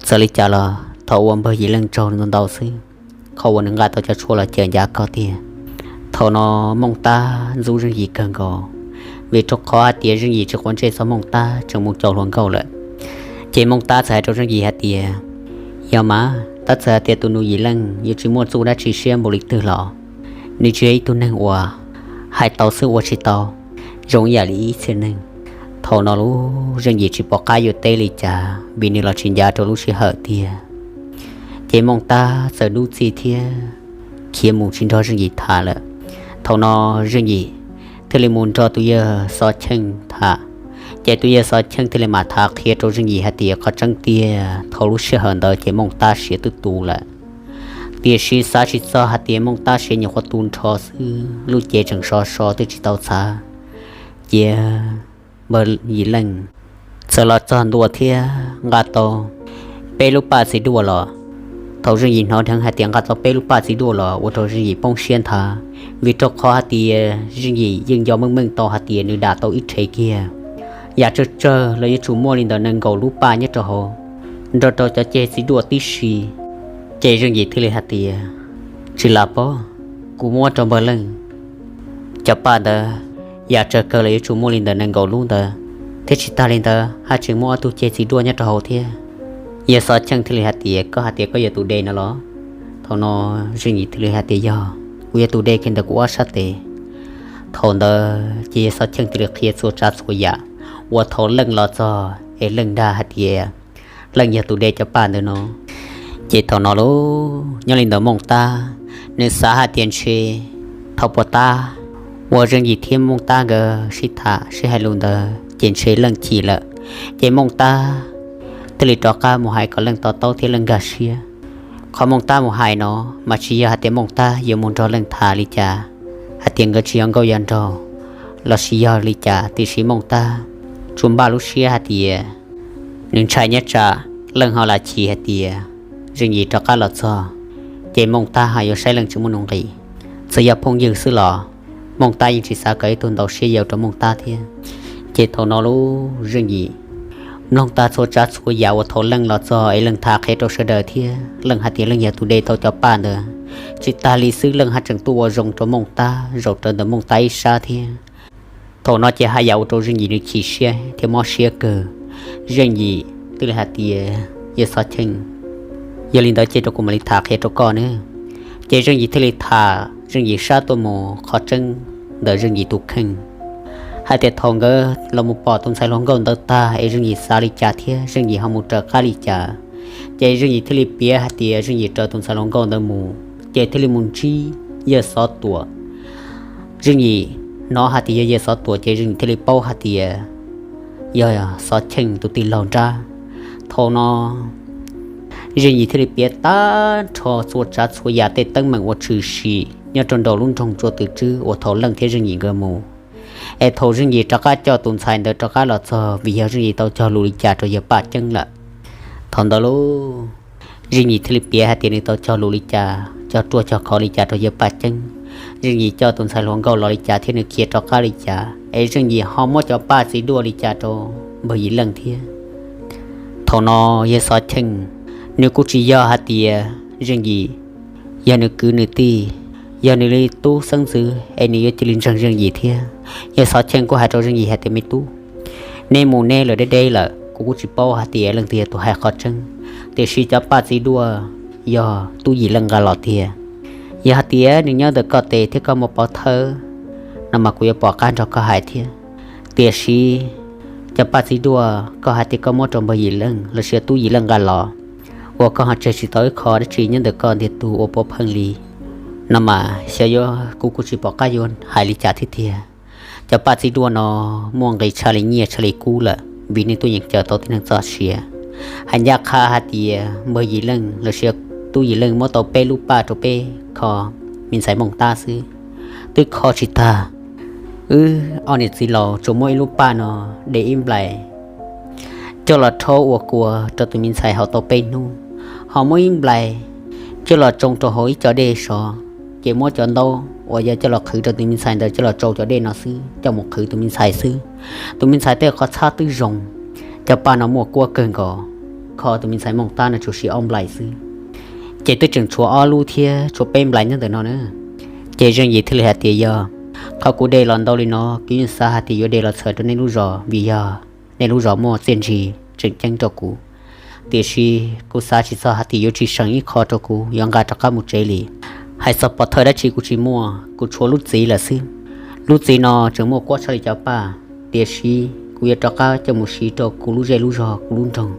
Txawm li cas los thaum uas npawg Yim Leej raug ntau ntau xwb, qhov uas nws nqa tau cov tshuaj los cawm ncav koj tiag. Thaum no Mooj Tab ntxub Zeej Yim kawg nkaus, vim rau qhov hais tias Zeej Yim tsis quav ntsej txog Mooj Tab, tseem mus caum hluas nkauj lawm. Ces Mooj Tab txawm hais rau Zeej Yim hais tias, Yog mas, tab txawm hais tias tus nus Yim Leej yuav tsis muaj txuj dab tsi siab npaum li twg los, nws tsis yog ib tug neeg uas hais tau xwb ua tsis tau, zoo ib yam li ib txhia neeg. Thaum no lub Zeej Yim tsis pom qab yuav teb li cas, vim nws los tsis ncav rau lub sij hawm tiag. Ces Mooj Tab txawm dub txij thiab khiav mus tsis nrog Zeej Yim tham lawm. Thaum no Zeej Yim thiaj li mus nrog tus yawg Xov Cheej tham. Ces tus yawg Xov Cheej thiaj li mam tham qhia rau Zeej Yim hais tias qhov tseeb tiag thaum lub sij hawm ntawd ces Mooj Tab siav twb tu lawm. Tiam sis xav tsis txog hais tias Mooj Tab siav nyuam qhuav tu nrho xwb, lub cev tseem sov so twb tsis tau txhav. Cia npawg Yim Leej txawm los txog ntua thiab nqa tau peb lub paj txiv duaj los. Thaum Zeej Yim hnov dheev hais tias nqa tau peb lub paj txiv duaj los ua rau Zeej Yim poob siab nthav, vim rau qhov hais tias Zeej Yim yeej nco meej meej tau hais tias nws dam tau ib rhev kiag, yam tsawg tsawg los yuav tsum muaj li ntawm nees nkaum lub paj nyob rau hauv, nrog rau cov ceg txiv duaj tib si. Ces Zeej Yim thiaj li hais tias, Tsis lam pob, kuv muab rau npawg Leej cov paj ntawd, yam tsawg kawg los yuav tsum muaj li ntawm nees nkaum lub ntawd, thiab tsis tag li ntawd haj tseem muaj ob tug ceg txiv duaj nyob rau hauv thiab. Yawg Xov Cheej thiaj li hais tias, Koj hais tias koj yog tus de no los? Thaum no Zeej Yim thiaj li hais tias, Yog, kuv yog tus de kiag ntawm kuv ob sab tes. Thaum ntawd ces yawg Xov Cheej thiaj li qhia txhua tsav txhua yam uas thaum Leej los txog es Leej dag hais tias Leej yog tus de cov paj ntawd no. Ces thaum no lub nyob li ntawd Mooj Tab, nws xav hais tias ntshe thaum puas tab uas Zeej Yim thiab Mooj Tab nkawd sib tham sib hais lus ntawd ces ntshe Leej chim lawm. Ces Mooj Tab thiaj li rov qab mus hais kom Leej to taub thiab Leej nkag siab. Qhov Mooj Tab mus hais no mas tsis yog hais tias Mooj Tab yuav mus nrog Leej tham li cas, hais tias nkawd tsis yog nkauj yog nraug, lossis yog li cas, tiam sis Mooj Tab tsuas npaj lub siab hais tias nws ntshai nyob tsam Leej ho lam chim hais tias Zeej Yim rov qab los txog, ces Mooj Tab ho yuav saib Leej tsis muaj nuj nqis. Txawm yog phooj ywg xwb los Mooj Tab yeej tsis xav kom ib tug ntau siab yau rau Mooj Tab thiab. Ces thaum no lub Zeej Yim mloog tag txhua tsav txhua yam uas thaum Leej los txog es Leej tham qhia rau sawv daws thiab Leej hais tias Leej yog tus de tau cov paj ntawd. Tsis tag li xwb Leej haj tseem tuaj ua zoo rau Mooj Tab zaum rawv ntawm Mooj Tab ib sab thiab. Thaum no ces haj yam ua rau Zeej Yim nws chim siab thiab mob siab kawg. Zeej Yim thiaj li hais tias, Yawg Xov Cheej, yog li ntawd cia rau kuv mam li tham qhia rau koj nawb. Ces Zeej Yim thiaj li tham Zeej Yim sab tuaj mus qhov tseeb ntawm Zeej Yim tus kheej, hais tias thaum nkawd los mus pom tus ntxhais hluas nkauj ntawd tag es Zeej Yim xav li cas thiab Zeej Yim ho mus raws qab li cas. Ces Zeej Yim thiaj li piav hais tias Zeej Yim raws tus ntxhais hluas nkauj ntawd mus, ces thiaj li mus ntsib Yawg Xov Tuam. Zeej Yim hnov hais tias yog Yawg Xov Tuam ces Zeej Yim thiaj li paub hais tias yog Xov Cheej tus tij laug nrab. Thaum no Zeej Yim thiaj li piav tag nrho txhua tsav txhua yam tej teeb meem uas tshwm sim nyob rau nraum lub nroog Tsua Twm Tswb uas thaum Leej thiab Zeej Yim nkawd mus, es thaum Zeej Yim rov qab coj tus ntxhais ntawd rov qab los txog vim yog Zeej Yim tau cog lus li cas rau yawg Paj Ceeb lawm. Thaum ntawd lub Zeej Yim thiaj li piav hais tias nws tau cog lus li cas, cog ruaj cog khov li cas rau yawg Paj Ceeb, Zeej Yim coj tus ntxhais hluas nkauj los li cas thiab nws khiav rov qab li cas, es Zeej Yim ho muab cov paj txiv duaj li cas rau npawg Yim Leej thiab. Thaum no yawg Xov Cheej, nws kuj tsis yog hais tias Zeej Yim yog nws kwv nws tij, yog nws li tub xeeb ntxwv es nws yuav cia li ntseeg Zeej Yim thiab. Yawg Xov Cheej kuj hais rau Zeej Yim hais tias, Me tub, neb mus neb lawm deb deb lawm, kuv kuj tsis paub hais tias leej twg yog tus hais qhov tseeb, tiam sis cov paj txiv duaj yog Tub Yim Leej nqa los tiag. Yog hais tias nws nyob ntawm koj tes thiab koj muaj pov thawj no mas kuv yuav pom qab nrog koj hais thiab. Tiam sis cov paj txiv duaj koj hais tias koj muab rau npawg Yim Leej los sis Tub Yim Leej nqa los, uas koj ho tseg tsis tau ib qho dab tsi nyob ntawm koj ntiag tug ua puav pheej li no mas xyov yuav, kuv kuj tsis pom qab yuav hais li cas thiab tiag. Cov paj txiv duaj no muaj nqis tshaj li nyiaj tshaj li kub lawm vim nws tuaj yeem cawm tau tib neeg txoj sia. Hais ncaj qha hais tias npawg Yim Leej los sis Tub Yim Leej muab tau peb lub paj rau peb kho me ntxhais Mooj Tab xwb, twb kho tsis tag. Wb ob niam txiv laus tsuas muab ib lub paj no de ib nplais coj los rhaub ua kua rau tus me ntxhais haus tau peb hnub, ho muab ib nplais coj los tsoo rau hauv ib co dej sov, ces muab cov ntaub uas yog coj los qhwv rau tus me ntxhais ntawd coj los tsoo cov dej no xwb, coj mus qhwv tus me ntxhais xwb. Tus me ntxhais tej qhov txhab twb zoo, cov paj no muaj kuab kawg nkaus, kho tus me ntxhais Mooj Tab no tsuas siv ob nplais xwb, ces twb tseem tshuav ob lub thiab tshuav peb nplais nyob ntawm no na. Ces Zeej Yim thiaj li hais tias yog qhov kuv de los ntau li no kuv yeej xav hais tias yuav de los txhawm rau nej lub zos vim yog nej lub zos muaj txiaj ntsig tseem ceeb rau kuv. Tiam sis kuv xav tsis txog hais tias yuav tsis seem ib qho rau kuv, yuav nqa rov qab mus tsev li. Hais txog pov thawj dab tsi kuv tsis muaj, kuv tshuav lub txiv lawm xwb. Lub txiv no tseem muaj kuab tshaj li cov paj, tiam sis kuv yuav rov qab coj mus siv rau kuv lub zej lub zog kuv lub nroog,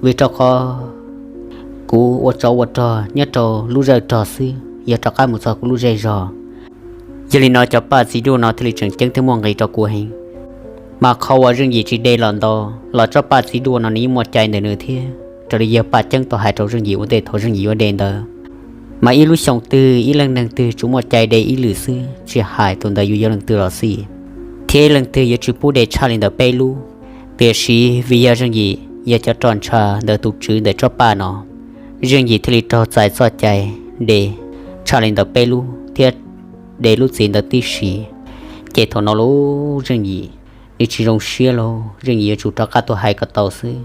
vim rau qhov kuv ua tsov ua rog nyob rau lub zej rog xwb, yog rov qab mus txog kuv lub zej zog. Yog li no cov paj txiv duaj no thiaj li tseem ceeb thiab muaj nqis rau kuv heev. Mas qhov uas Zeej Yim tsis de los ntau los tsob paj txiv duaj no nws yeej muaj cai ntawm nws thiab, raws li yawg Paj Ceeb tau hais rau Zeej Yim ua ntej thaum Zeej Yim yuav de ntawd, mas ib lub xyoo twg ib leej neeg twg tsuas muaj cai de ib lwm xwb, tsis hais tus ntawd yuav yog leej twg los xij, thiab ib leej twg yuav tsis pub de tshaj li ntawm peb lub. Tiam sis vim yog Zeej Yim yog cov roj ntsha ntawm tus tswv ntawm tsob paj no, Zeej Yim thiaj li raug txais txoj cai de tshaj li ntawm peb lub thiab de lub txiv ntawd tib si. Ces thaum no lub Zeej Yim nws tsis zoo siab lauj, Zeej Yim yuav tsum rov qab tuaj hais kom tau xwb.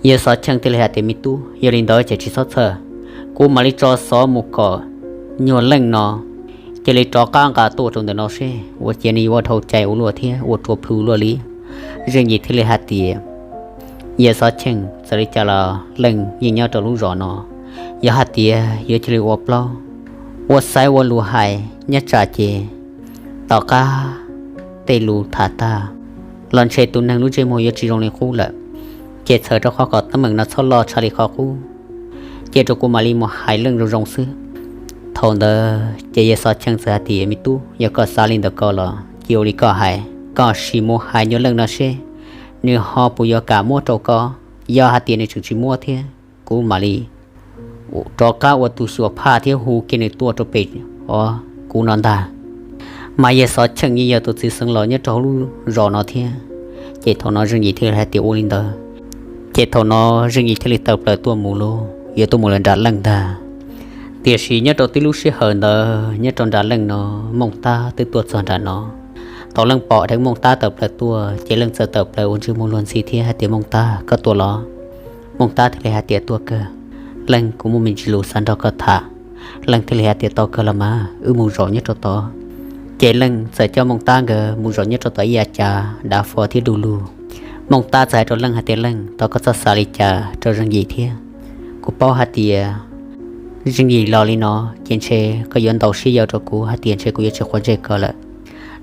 Yawg Xov Cheej thiaj li hais tias me tub, yog li ntawd ces tsis txhob txhawj, kuv mam li tso xov mus kom nyuag leej no cia li rov qab nqa tuaj rau ntawm no seb ua ciav nws yuav ua dhau cai ua luaj thiab ua rua plhu luaj li. Zeej Yim thiaj li hais tias, yawg Xov Cheej, txawm li cas los leej yeej nyob rau lub zos no, yog hais tias yuav cia li ua plaub ua xaiv ua lus hais nyob tsam ces tom qab tej lus tham tag los ntshe tus neeg lub ntsej muag yuav tsis zoo li qub lawm. Ces txhawm rau qhov kom teeb meem no txhob loj tshaj li qhov qub, cia rau kuv mam li mus hais leej zoo zoo xwb. Thaum ntawd ces yawg Xov Cheej txawm hais tias me tub, yog koj xav li ntawd ko los cia ua li koj hais, koj sim mus hais nyuag leej no seb nws ho puas yuav kam muab rau koj. Yog hais tias nws tseem tsis muab thiab, kuv mam li rov qab ua tus xyuas phaj thiab hu kiag nws tuaj rau pem kuv no ntag. Mas yawg Xov Cheej yeej yog tus txiv xeev laus nyob rau hauv lub zos no thiab. Ces thaum no Zeej Yim thiaj li hais tias ua li ntawd. Ces thaum no Zeej Yim thiaj li tawm plaws tuaj mus lauj, yuav tuaj mus lawm nram leej ntag. Tiam sis nyob rau tib lub sij hawm ntawd nyob rau nram leej no, Mooj Tab twb tuaj txog nram no. Thaum leej pom dheev Mooj Tab tawm plaws tuaj ces leej txawm tawm plaws ua ntsej muag luag ntxhi thiab hais tias Mooj Tab, koj tuaj los? Mooj Tab thiaj li hais tias tuaj kawg leej, kuv muaj me ntsis lus xav nrog koj tham. Leej thiaj li hais tias tau kawg los mas, wb mus zaum nyob rau tod. Ces leej txawm coj Mooj Tab nkawd mus zaum nyob rau tod ib yav cav dav fo thiab du lug. Mooj Tab txawm hais rau leej hais tias leej, thov koj txhob xav li cas rau Zeej Yim thiab. Kuv paub hais tias Zeej Yim los li no ces ntshe koj yuav ntaus siab yau rau kuv hais tias ntshe kuv yuav tsis quav ntsej koj lawm.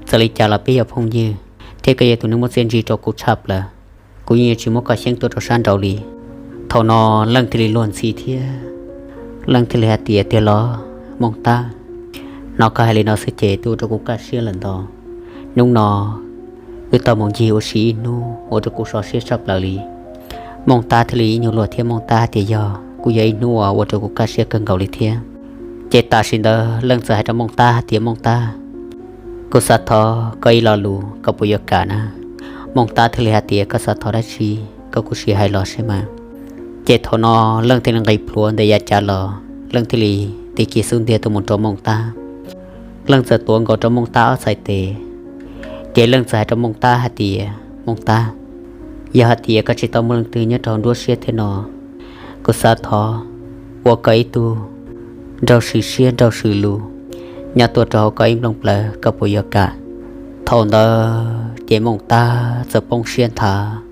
Txawm li cas los peb yog phooj ywg thiab koj yog tus neeg muaj txiaj ntsig rau kuv tshaj plaws. Kuv yeej yuav tsis muab koj xyeeb tuaj rau sab nraud li. Thaum no leej thiaj li luag ntxhi thiab leej thiaj li hais tias tiag los Mooj Tab, hnov koj hais li no xwb ces twb ua rau kuv kaj siab lawm ntag. Hnub no wb tau mus ncig ua si ib hnub ua rau kuv so siab tshaj plaws li. Mooj Tab thiaj li ib nyuag luag thiab Mooj Tab hais tias yog, kuj yog ib hnub uas ua rau kuv kaj siab kawg nkaus li thiab. Ces tam sim ntawd leej txawm hais rau Mooj Tab hais tias Mooj Tab, kuv xav thov koj ib lo lus, koj puas yuav kam na? Mooj Tab thiaj li hais tias koj xav thov dab tsi, koj kuj sim hais los seb mas. Ces thaum no leej thiaj li nqis plhuav ntawm yav cav los, leej thiaj li tig kiag xub ntiag tuaj mus rau Mooj Tab. Leej txawm tuav nkaus rau Mooj Tab ob txhais tes, ces leej txawm hais rau Mooj Tab hais tias Mooj Tab, yog hais tias koj tsis tau muaj leej twg nyob rau hauv nruab siab thiab no, kuv xav thov ua koj ib tug nraug swm siab nraug swm lus nyob tuaj rau hauv koj ib nplooj plawv, koj puas yuav kam? Thaum ntawd ces Mooj Tab txawm poob siab nthav,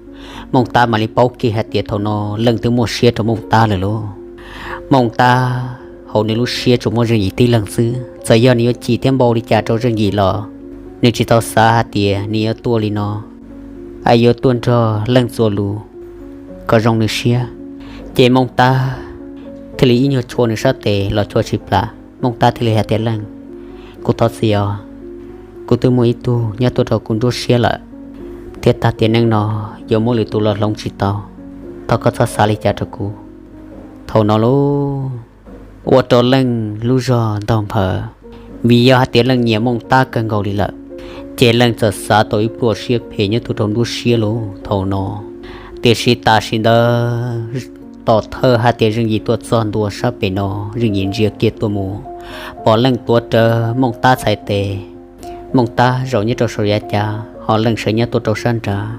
Mooj Tab mam li paub kiag hais tias thaum no Leej twb muaj siab rau Mooj Tab lawm lauj. Mooj Tab hauv nws lub siab tsuas muaj Zeej Yim tib leeg xwb, txawm yog nws yuav chim thiab npau li cas rau Zeej Yim los nws tsis tau xav hais tias nws yuav tuaj li no, es yuav tuaj nrog Leej txuas lus kom zoo nws siab. Ces Mooj Tab thiaj li ib nyuag chua nws sab tes los chua tsis plam, Mooj Tab thiaj li hais tias Leej, kuv thov txim os, kuv twb muaj ib tug nyob tuaj rau kuv nruab siab lawm, thiab tag tiam neej no yuav muaj lwm tus los hloov tsis tau, thov koj txhob xav li cas rau kuv. Thaum no lauj, ua rau Leej lub zog ntaug nphaws, vim yog hais tias Leej nyiam Mooj Tab kawg nkaus li lawm, ces Leej txawm xav tau ib pluaj siab phem nyob tuaj rau nruab siab lauj thaum no. Tiam sis tam sim ntawd tom thawj hais tias Zeej Yim tuaj txog ntua sab pem no, Zeej Yim ntsia kiag tuaj mus, pom Leej tuav rawv Mooj Tab txhais tes, Mooj Tab zaum nyob rau saum yav cav ho Leej sawv nyob tuaj rau sab nrad.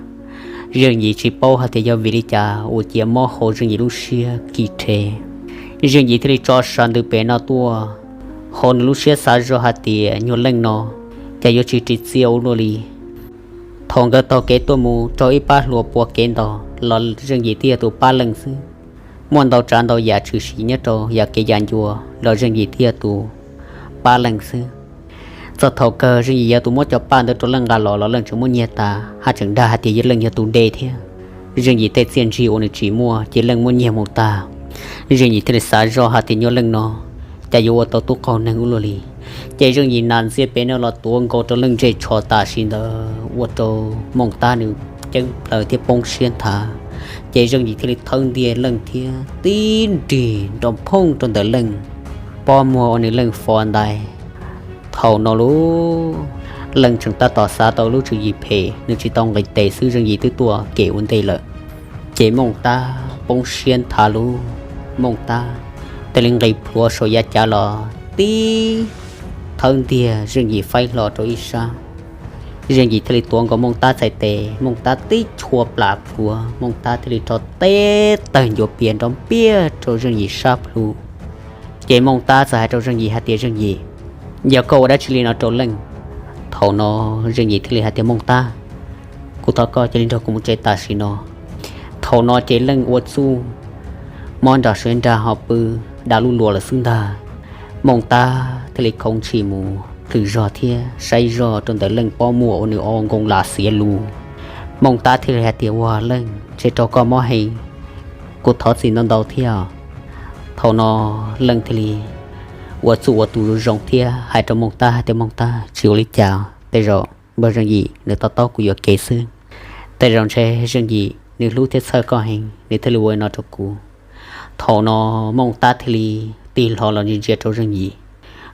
Zeej Yim tsis paub hais tias yog vim li cas ua cia mob hauv Zeej Yim lub siab kis rhe. Zeej Yim thiaj li tso sas ntws pem no tuaj, hauv nws lub siab xav zoj hais tias nyuag Leej no cas yuav tsis ris txiaj ua luaj li. Thaum nkawd taug kev tuaj mus raug ib pab hluas puav kev ntaus los Zeej Yim thiaj yog tus pab Leej xwb. Muaj ntau tsav ntau yam tshwm sim nyob rau yam kev yam ncua los Zeej Yim thiaj yog tus pab Leej xwb. Txog thaum kawg Zeej Yim yog tus muab cov paj ntawd rau Leej nqa los los Leej tseem muab nyiag tas, haj tseem dag hais tias yog Leej yog tus de thiab. Zeej Yim tej txiaj ntsig uas nws tsis muaj ces Leej muab nyiag mus tag. Zeej Yim thiaj li xav zoj hais tias nyuag Leej no cas yuav ua tau tub qaug neeg ua luaj li. Ces Zeej Yim nas ntxiag pem no los tuav nkaus rau Leej ntsej tsho tam sim ntawd ua rau Mooj Tab nws ceeb plaws thiab poob siab nthav. Ces Zeej Yim thiaj li thawb ntiag Leej thiab tib nrig nrov phooj rau ntawm Leej pob muag uas nws Leej fov ntais. Thaum no lauj, Leej tseem tab tom xav tau lub tswv yim phem, nws tsis tau nqis tes xwb Zeej Yim twb tuaj kem ua ntej lawm. Ces Mooj Tab poob siab nthav lauj, Mooj Tab thiaj li nqis plhuav saum yav cav los tib thawb ntiag Zeej Yim faib hlo rau ib sab. Zeej Yim thiaj li tuav nkaus Mooj Tab txhais tes, Mooj Tab tib chua plam plhuav, Mooj Tab thiaj li rho teb tawg ncuav pias nrov npiaj rau Zeej Yim sab plhu. Ces Mooj Tab txawm hais rau Zeej Yim hais tias Zeej Yim, yog koj ua dab tsi li no rau Leej? Thaum no Zeej Yim thiaj li hais tias Mooj Tab, kuv thov koj cia li nrog kuv mus tsev tam sim no. Thaum no ces Leej ua txuj mob nram suav nra ho pw dav lub luas lawm xwb ntag. Mooj Tab thiaj li khoov ntshis mus plhws zog thiab saib zog rau ntawm Leej pob muag uas nws ua nkoos lam xiav lus. Mooj Tab thiaj li hais tias ua Leej, ntshe rau koj mob heev, kuv thov txim ntau ntau thiab. Thaum no Leej thiaj li ua txuj ua tus zoo zoo thiab hais rau Mooj Tab hais tias Mooj Tab, tsis ua li cas, tej zaum npawg Zeej Yim nws to taub kuv yuam kev xwb. Tej zaum ntshe Zeej Yim nws hlub thiab txhawj koj heev nws thiaj li ua li no rau kuv. Thaum no Mooj Tab thiaj li tig hlo los ntsia ntsia rau Zeej Yim.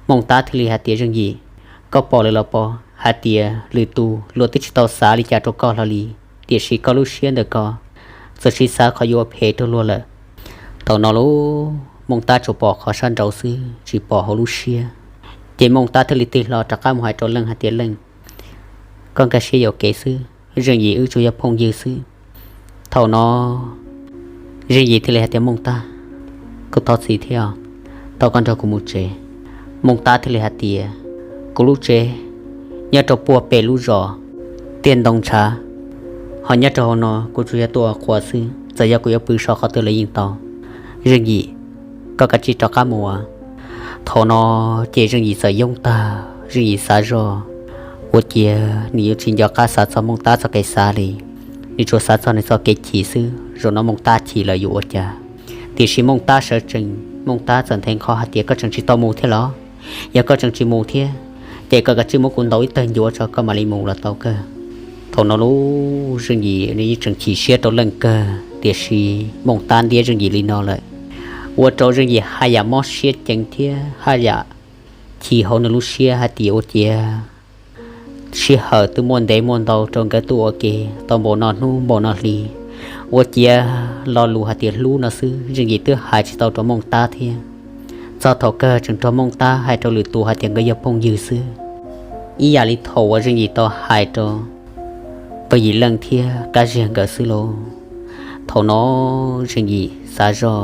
Mooj Tab thiaj li hais tias Zeej Yim, koj pom lawm los pov hais tias lwm tus luag twb tsis tau xav li cas rau koj hlo li, tiam sis koj lub siab ntawm koj txawm siv xav qhov yuav phem rau luag lawm. Thaum no lauj, Mooj Tab tsuas pom qhov sab nraud xwb tsis pom hauv lub siab. Ces Mooj Tab thiaj li tig hlo rov qab mus hais rau Leej hais tias Leej, koj nkag siab yuam kev xwb, Zeej Yim wb tsuas yog phooj ywg xwb. Thaum no Zeej Yim thiaj li hais tias Mooj Tab, kuv thov txim thiab, thov koj nrog kuv mus tsev. Mooj Tab thiaj li hais tias kuv lub tsev nyob rau puag pem lub zos tiaj ntoo ntshav, ho nyob rau hauv no kuv tsuas yog tuaj ua qhua xwb, txawm yog kuv yuav pw so qhov twg los yeej tau. Zeej Yim, koj kav tsij rov qab mus. Thaum no ces Zeej Yim txawm yoob tag, Zeej Yim xav zoj ua ciav nws yuav tsis nco qab xav txog Mooj Tab txoj kev xav li. Nws tsuas xav txog nws txoj kev chim xwb, zaum no Mooj Tab chim lawm yuav ua cas. Tiam sis Mooj Tab sawv tsees, Mooj Tab txawm nthe nqho hais tias koj tseem tsis tau mus thiab los? Yog koj tseem tsis mus thiab, ces koj kav tsij muab kuv ntaus ib tawg ncuav tso koj mam li mus los tau kawg. Thaum no lauj, Zeej Yim nws yeej tseem chim siab rau Leej kawg, tiam sis Mooj Tab ntiab Zeej Yim li no lawm, ua rau Zeej Yim haj yam mob siab ceev thiab haj yam chim hauv nws lub siab hais tias ua ciav sij hawm twb muaj ntev muaj ntau rau nkawd tuaj ua ke tau npaum no hnub npaum no hli, ua ciav lo lus hais tias hlub no xwb Zeej Yim twb hais tsis tau rau Mooj Tab thiab. Txog thaum kawg tseem rau Mooj Tab hais rau lwm tus hais tias nkawd yog phooj ywg xwb, ib yam li thaum uas Zeej Yim tau hais rau pog Yim Leej thiab Kab Ziag nkawd xwb lauj. Thaum no Zeej Yim xav zoj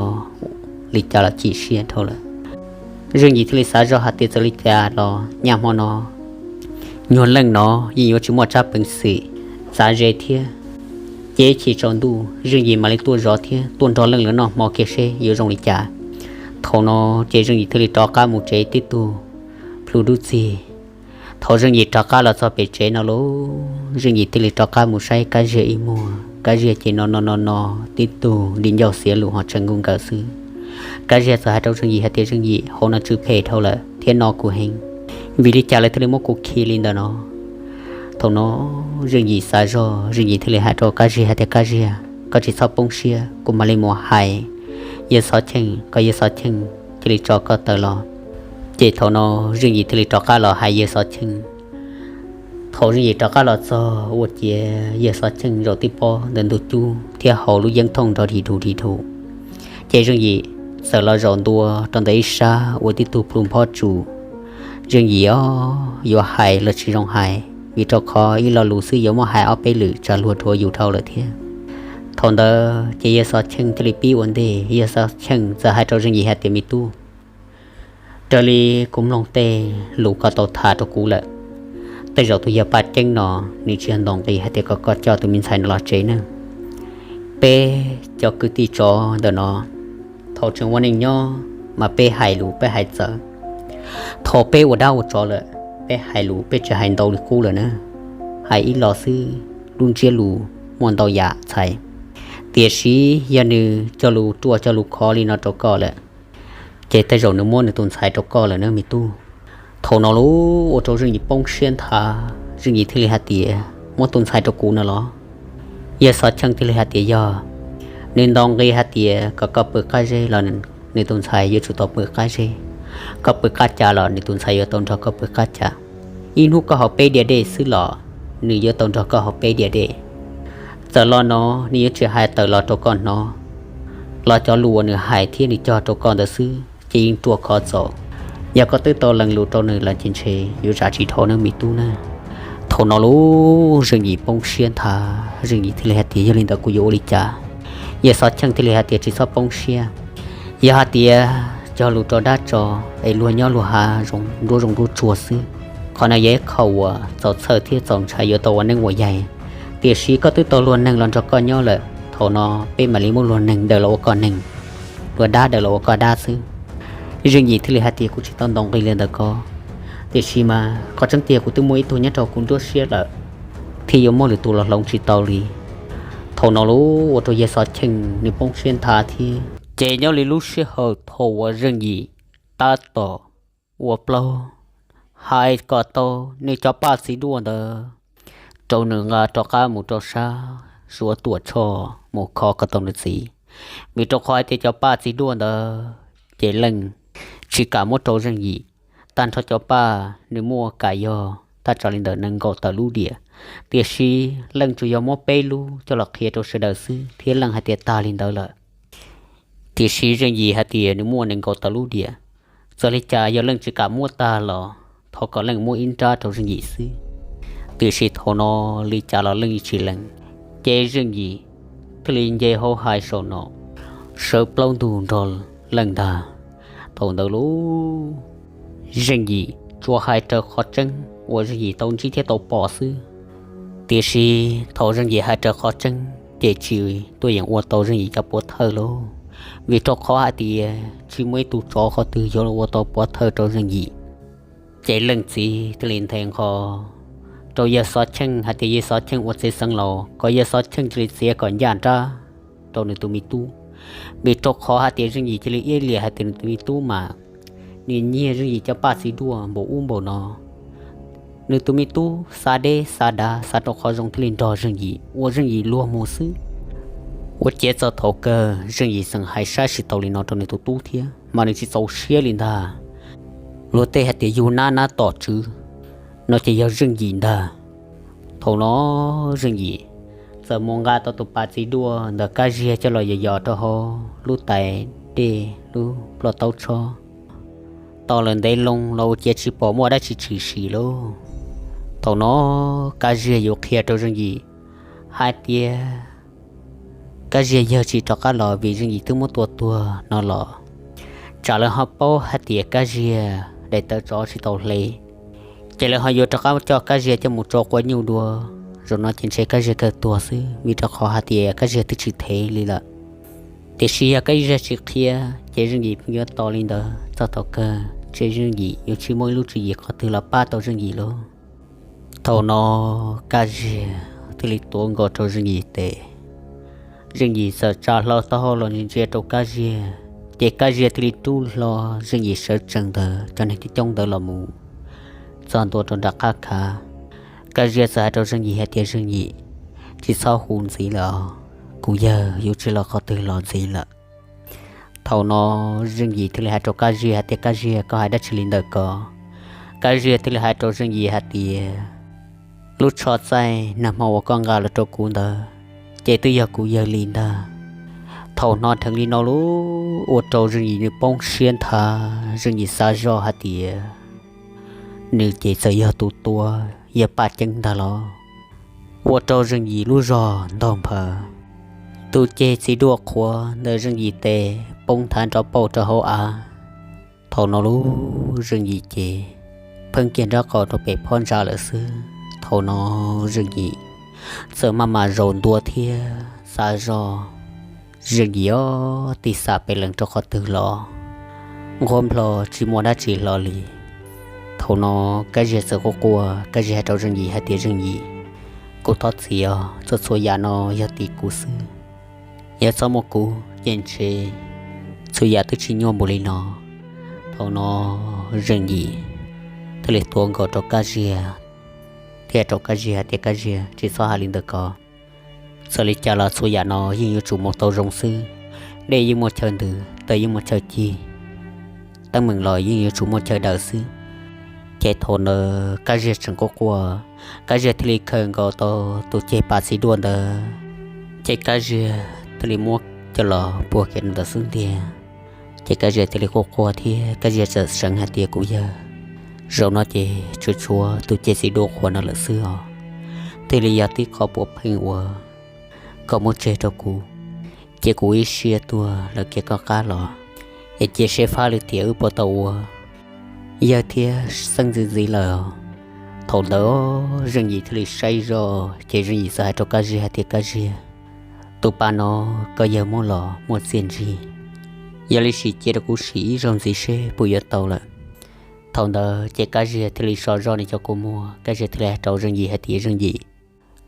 li cas los chim siab dhau lawm. Zeej Yim thiaj li xav zoj hais tias txawm li cas los nyaj hmo no nyuag Leej no yeej yuav tsis muaj tsab peev xwm txav ze thiab Ces ib chim tsaus ntuj Zeej Yim mam li tuaj zov thiab tuaj nrog leej lawv noj hmo kiag seb yuav zoo li cas. Thaum no ces Zeej Yim thiaj li rov qab mus tsev tib tug plhu dub txig. Thaum Zeej Yim rov qab los txog pem tsev no lauj, Zeej Yim thiaj li rov qab mus saib Kab Ziag ib muag. Kab Ziag ces no no no no tib tug di ncauj xiav lus ho tshee nkaus nkawm xwb. Kab Ziag txawm hais rau Zeej Yim hais tias, Zeej Yim, hauv no tsw phem dhau lawm thiab no kuv heev, vim li cas lawv thiaj li muab kuv khi li ntawm no? Thaum no Zeej Yim xav zog, Zeej Yim thiaj li hais rau Kab Ziag hais tias, Kab Ziag, koj tsis txhob poob siab, kuv mam li mus hais Yawg Xov Cheej kom Yawg Xov Cheej cia li tso koj tawm los. Ces thaum no Zeej Yim thiaj li rov qab los hais Yawg Xov Cheej. Thaum Zeej Yim rov qab los txog ua ciav Yawg Xov Cheej zaum tib pob ntawm ntug cub thiab haus lub yeeb thooj nrov dim dug dim dug. Ces Zeej Yim txawm los zaum ntua rau ntawm ib sab ua tib tug plhu nphob tsu. Zeej Yim os, yuav hais los tsis zoo hais, vim rau qhov ib lo lus xwb yuav muab hais ob peb lwm tsam luag dhuav yus dhau lawm thiab. Thaum ntawd ces Yawg Xov Cheej thiaj li pib ua ntej, Yawg Xov Cheej txawm hais rau Zeej Yim hais tias, Me tub, raws li kuv mloog tej lus koj tau tham rau kuv lawm, tej zaum tus yawg Paj Ceeb no nws tsis yog ntaus nqi hais tias kom koj coj tus me ntxhais no los tsev ne. Peb cov kwv tij tsov ntawm no thaum tseem ua neej nyob mas peb hais lus peb hais txawv. Thaum peb ua dab ua tsov lawm, peb hais lus peb tsis hais ntau li qub lawm na. Hais ib los xwb, lub ntsiab lus muaj ntau yam txhais. Tiam sis yog nws cog lus ruaj cog lus khov li no rau koj lawm, ces tej zaum nws muab nws tus ntxhais rau koj lawm na me tub. Thaum no lauj, ua rau Zeej Yim poob siab nthav, Zeej Yim thiaj li hais tias, Muab tus ntxhais rau kuv no los? Yawg Xov Cheej thiaj li hais tias, Yog, nws ntaus nqi hais tias kom koj pw qab zeb los nws tus ntxhais yuav tsum tau pw qab zeb, koj pw qab ca los nws tus ntxhais yuav tau nrog koj pw qab ca. Ib hnub koj haus peb diav dej xwb los nws yuav tau nrog koj haus peb diav dej. Txawm lo no nws yuav tsis hais tawm los rau koj hnov, los cov lus uas nws hais thiab nws cog rau koj ntawd xwb ces yeej ruaj khov txaus. Yog koj twb tau lees lus rau nws los ces ntshe yuav zam tsis dhau nawb me tub na. Thaum no lauj, Zeej Yim poob siab nthav, Zeej Yim thiaj li hais tias, Yog li ntawd kuv yuav ua li cas? Yawg Xov Cheej thiaj li hais tias, Tsis txhob poob siab. Yog hais tias cog lus rau dab tso es luag nyob luag hav zoov nruab zoov nruab tsuag xwb, qhov no yog ib qho uas txaus txhawj thiab txaus ntshai yuav tau ua neeb ua yaig. Tiam sis koj twb tau luag neeg los nrog koj nyob lawm, thaum no peb mam li muab luag neeg daws los ua koj neeg, luag dab daws los ua koj dab xwb. Zeej Yim thiaj li hais tias, Kuv tsis tau ntaus nqi li ntawd ko, tiam sis mas qhov tseeb tiag kuv twb muaj ib tug nyob rau kuv nruab siab lawm, thiab yuav muaj lwm tus los hloov tsis tau li. Thaum no lauj, ua rau Yawg Xov Cheej nws poob siab nthav thiab. Ces nyob li lub sij hawm thaum uas Zeej Yim tab tom ua plaub hais kom tau nws cov paj txiv duaj ntawd rau nws nqa rov qab mus rau sab Suav Tuam Tshoj mus kho kom tau nws txiv, vim rau qhov hais tias cov paj txiv duaj ntawd ces Leej tsis kam muab rau Zeej Yim. Tag nrho cov paj nws muaj kam yog thaj tsam li ntawm nees nkaum tawm lub diam, tiam sis Leej tsuas yog muab peb lub coj los qhia rau sawv daws xwb thiab Leej hais tias tag li ntawd lawm. Tiam sis Zeej Yim hais tias nws muaj nees nkaum tawm lub diam, txawm li cas yog Leej tsis kam muab tag los thov kom Leej muab ib nrab rau Zeej Yim xwb. Tiam sis thaum no li cas los Leej tsis lees, ces Zeej Yim thiaj li nce hauv hais saum no, sawv plaub ntug nrog Leej ntag. Thaum ntawd lauj, Zeej Yim tsuas hais raws qhov tseeb uas Zeej Yim tau ntsib thiab tau pom xwb. Tiam sis thaum Zeej Yim hais raws qhov tseeb ces tsis tuaj yeem ua tau Zeej Yim cov puav thawj lauj, vim rau qhov hais tias tsis muaj ib tug tsov qhov twg yuav ua tau puav thawj rau Zeej Yim. Ces Leej txiv thiaj li nthe nqho rau Yawg Xov Cheej hais tias Yawg Xov Cheej ua txiv xeev laus kom Yawg Xov Cheej cia li txiav kom ncaj nrab rau nws tus me tub, vim rau qhov hais tias Zeej Yim cia li iab liam hais tias nws tus me tub mas nws nyiag Zeej Yim cov paj txiv duaj npaum ub npaum no. Nws tus me tub xav deb xav dav xav rau qhov zoo thiaj li nrog Zeej Yim ua Zeej Yim luag mus xwb. Ua ciav txog thaum kawg Zeej Yim tseem hais saib tsis taus li no rau nws tus tub thiab mas nws tsis txaus siab li ntag. Luag tej hais tias yug nab nab tom tswv, no ces yog Zeej Yim ntag. Thaum no Zeej Yim txawm mus nqa tau tus paj txiv duaj ntawm Kab Ziag coj los yos yos rau hauv lub tais dej lub ploj taub tshob. Tau lawm ntev loo los ua ciav tsis pom muaj dab tsi tshwm sim lauj. Thaum no Kab Ziag yuav qhia rau Zeej Yim hais tias Kab Ziag yawg tsis rov qab los vim Zeej Yim twb muab tua tuag no los, tsam lawv ho paub hais tias Kab Ziag daim tawv tsov tsis tau hle, ces lawv ho yuav rov qab coj Kab Ziag coj mus tso quav nyuj dua, Zaum no ces ntshe Kab Ziag kawg tuag xwb, vim rau qhov hais tias Kab Ziag twb tsis thev li lawm. Tiam sis yog Kab Ziag tsis qhia, ces Zeej Yim pheej yuav tos li ntawd txog thaum kawg ntshe Zeej Yim yuav tsis muaj ib lub tswv yim qhov twg los pab tau Zeej Yim lauj. Thaum no Kab Ziag thiaj li tuav nkaus rau Zeej Yim tes. Zeej Yim txawm tsa hlo taub hau los ntsia ntsia rau Kab Ziag, ces Kab Ziag thiaj li rub hlo Zeej Yim sawv tsees ntawd cov neeg coob coob ntawd los mus txog ntua rau nram qab khav. Kab Ziag txawm hais rau Zeej Yim hais tias, Zeej Yim, tsis txhob hu ntxiv lawm os, kuv yawg yuav tsis los qhov twg los ntxiv lawm. Thaum no Zeej Yim thiaj li hais rau Kab Ziag hais tias, Kab Ziag, koj hais dab tsi li ntawm ko? Kab Ziag thiaj li hais rau Zeej Yim hais tias, lub tsho txaij nag hmo uas koj nqa los rau kuv ntawd, ces twb yog kuv yawg li ntag. Thaum hnov dheev li no lauj, ua rau Zeej Yim nws poob siab nthav. Zeej Yim xav zoj hais tias, nws ces txawm yog tus tua, yog Paj Ceeb ntag los? Ua rau Zeej Yim lub zog ntog nphaws. Tus ceg txiv duaj qhuav ntawm Zeej Yim tes poob nthav nrov pauj rau hauv av. Thaum no lauj, Zeej Yim ces pheej kiag nrab qaum rau pem phab ntsa lawm xwb. Thaum no Zeej Yim txawm maj mam zaum ntua thiab xav zoj. Zeej Yim ob tig xam pem lees rau qhov twg los nqhuab nplho tsis muaj dab tsi hlo li. Thaum no Kab Ziag txawm quaj quaj, Kab Ziag hais rau Zeej Yim hais tias, Zeej Yim, kuv thov txim os, txhua txhua yam no yog tim kuv xwb. Yog txhob muaj kuv ces ntshe txhua yam twb tsis nyuaj npaum li no. Thaum no Zeej Yim thiaj li tuav nkaus rau Kab Ziag, thiaj rau Kab Ziag hais tias, Kab Ziag, tsis txhob hais li ntawd ko. Txawm li cas los txhua yam no yeej yuav tsum mus tau zoo xwb. Dej yeej muaj chaw ntws, taws yeej muaj chaw cig, teeb meem los yeej yuav tsum muaj chaw daws xwb. Ces thaum ntawd Kab Ziag tseem quaj quaj, Kab Ziag thiaj li khaws nkaus tau tus ceg pas txiv duaj ntawd, ces Kab Ziag thiaj li muab coj los puag kiag ntawd xwb ntiag. Ces Kab Ziag thiaj li quaj quaj thiab Kab Ziag txawm seev hais tias, kuv yawg, zaum no ces tsuas tshuav tus ceg txiv duaj qhuav no lawm xwb os. Thiaj li yog tib qho puav pheej uas koj muab tseg rau kuv, ces kuv ib siab tuag lawm kiag koj qab los, es cia seb fab li tias wb puas tau ua yawg thiab xeeb ntxwv ntxiv lawm. Thaum ntawd Zeej Yim thiaj li saib zoj, ces Zeej Yim txawm hais rau Kab Ziag hais tias, Kab Ziag, tus pa no koj yawg muab los muaj txiaj ntsig, yog li sim cia rau kuv sim ib zaug ntxiv seb puas yuav tau lawm. Thaum ntawd ces Kab Ziag thiaj li so zoj nws cov kua muag, Kab Ziag thiaj li hais rau Zeej Yim hais tias, Zeej Yim,